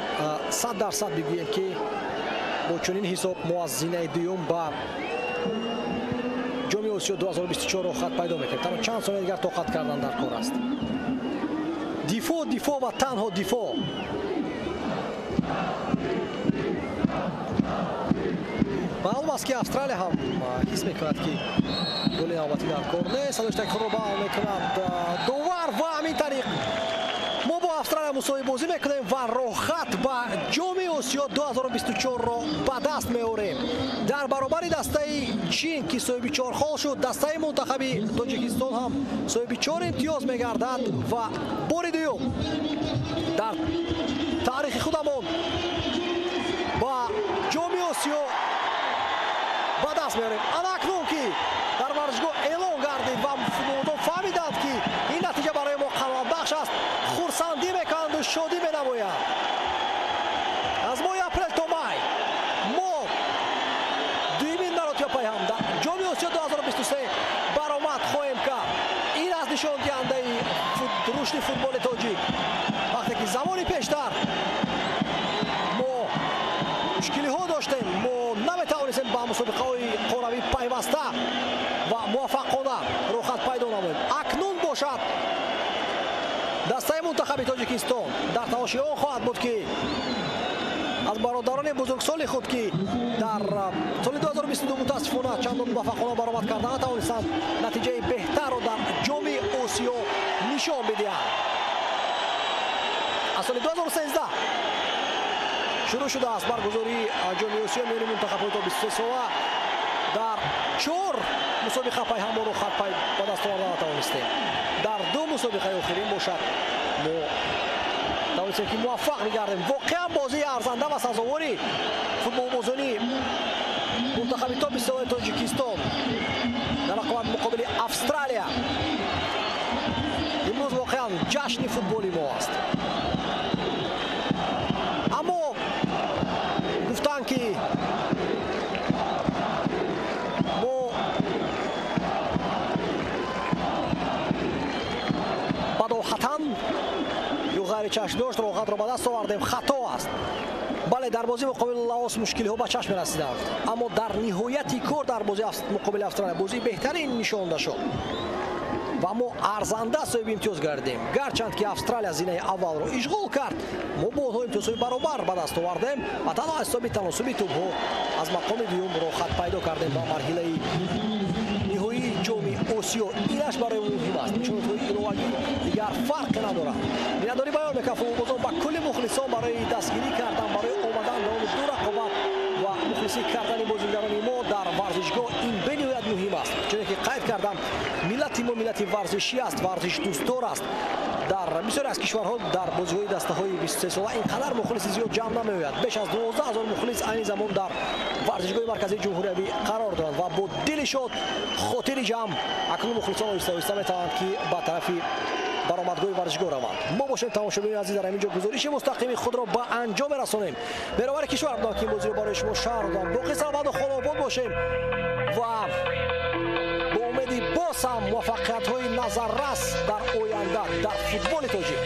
100% бигӯем, ки бо чунин ҳисоб мо аз зинаи дуюм ба Ҷоми Осиё 2024 роҳхат пайдо мекунем. Танҳо чанд сония дигар тоқат кардан дар кор аст. Дифоъ, дифоъ ва танҳо дифоъ. Маълум аст, ки Австралия ҳам ҳис мекунад, ки голи навбатӣ дар кор нест. Садоштаки худро баъл мекунад довар ва ҳамин тариқ мо бо Австралия мусовӣ бозӣ мекунем ва роҳхат ба Ҷоми Осиё 2024-ро ба даст меорем. Дар баробари дастаи Чин, ки соҳиби чор хол шуд, дастаи мунтахаби Тоҷикистон ҳам соҳиби чор имтиёз мегардад ва бори дуюм дар таърихи худамон ба Ҷоми Осиё ба даст меорем. Ана акнун ки дар варзишгоҳ эълон гардид ва футболдон фаҳмиданд, ки ин натиҷа барои мо қаноатбахш аст, хурсандӣ мекунанду шодӣ менамоянд. Аз моҳи апрел то май мо дуюмин маротиба пайҳам дар Ҷоми Осиё 2023 баромад хоҳем кард. Ин аз нишондиҳандаи рушди футболи тоҷик. Вақте ки замони пештар мо мушкилиҳо доштем, мо наметавонистем ба мусобиқаҳои қоравӣ пайваста ва муваффақона роҳхат пайдо намоем, акнун бошад Дастаи мунтахаби Тоҷикистон дар талоши он хоҳад буд, ки аз бародарони бузургсоли худ, ки дар соли 2022 мутаассифона чандон муваффақона баромад карда натавонистанд, натиҷаи беҳтарро дар Ҷоми Осиё нишон бидиҳанд. Аз соли 2013 шурӯъ шудааст баргузории Ҷоми Осиё миёни мунтахабҳои то 23 сола. Дар 4 мусобиқа пайҳам мо рухат ба даст оварда натавонистем. Дар 2 мусобиқаи охирин бошад, мо тавонистем, ки муваффақ бигардем. Воқеан бозии арзанда ва сазовори футболбозони мунтахаби то 20 солаи Тоҷикистон дар рақобат муқобили Австралия. Имрӯз воқеан ҷашни футболи мо аст. Аммо гуфтанд, ки мо бадоҳатан ё ғайричашмдошт роҳатро ба даст овардем, хато аст. Бале, дар бозӣ муқобили Лаос мушкилиҳо ба чашм мерасиданд, аммо дар ниҳояти кор дар бозии муқобили Австралия бозии беҳтарин нишонда шуд ва мо арзанда соҳиби имтиёз гардидем. Гарчанд ки Австралия зинаи аввалро ишғол кард, мо бо онҳо имтиёзҳои баробар ба даст овардем ва танҳо аз ҳисоби таносуби тӯбҳо аз мақоми дуюм роҳат пайдо кардем ба марҳилаи ниҳоии Ҷоми Осиё. Инаш барои мо муҳим аст. Нишонотҳои иловагӣ дигар фарқе надорад. Миннатдорӣ баён мекард футболбозон ба кулли мухлисон барои дастгирӣ кардан, барои омадан давоми 2 рақобат ва мухлисӣ кардани бозигарони мо дар варзишгоҳ. Ин бениҳоят муҳим аст, чуне ки қайд кардам, миллати мо миллати варзишӣ аст, варзишдӯстдор аст. Дар бисёре аз кишварҳо дар бозиҳои дастаҳои 23 сола ин қадар мухлиси зиёд ҷамъ намеояд. Беш аз 12 ҳазор мухлис айни замон дар варзишгоҳи марказии ҷумҳуриявӣ қарор доранд ва бо дили шод, хотири ҷамъ акнун мухлисон оҳиста оҳиста метавонанд, ки ба тарафи баромадгоҳи варзишгоҳ раванд. Мо бошем, тамошобинони азиз, дар ҳамин ҷо гузориши мустақими худро ба анҷом мерасонем. Беровари кишвар будам, ки ин бозиро барои шумо шарҳ додам. Боқӣ саломату хонобод бошем ва бо умеди боз ҳам муваффақиятҳои назаррас дар оянда дар футболи тоҷик.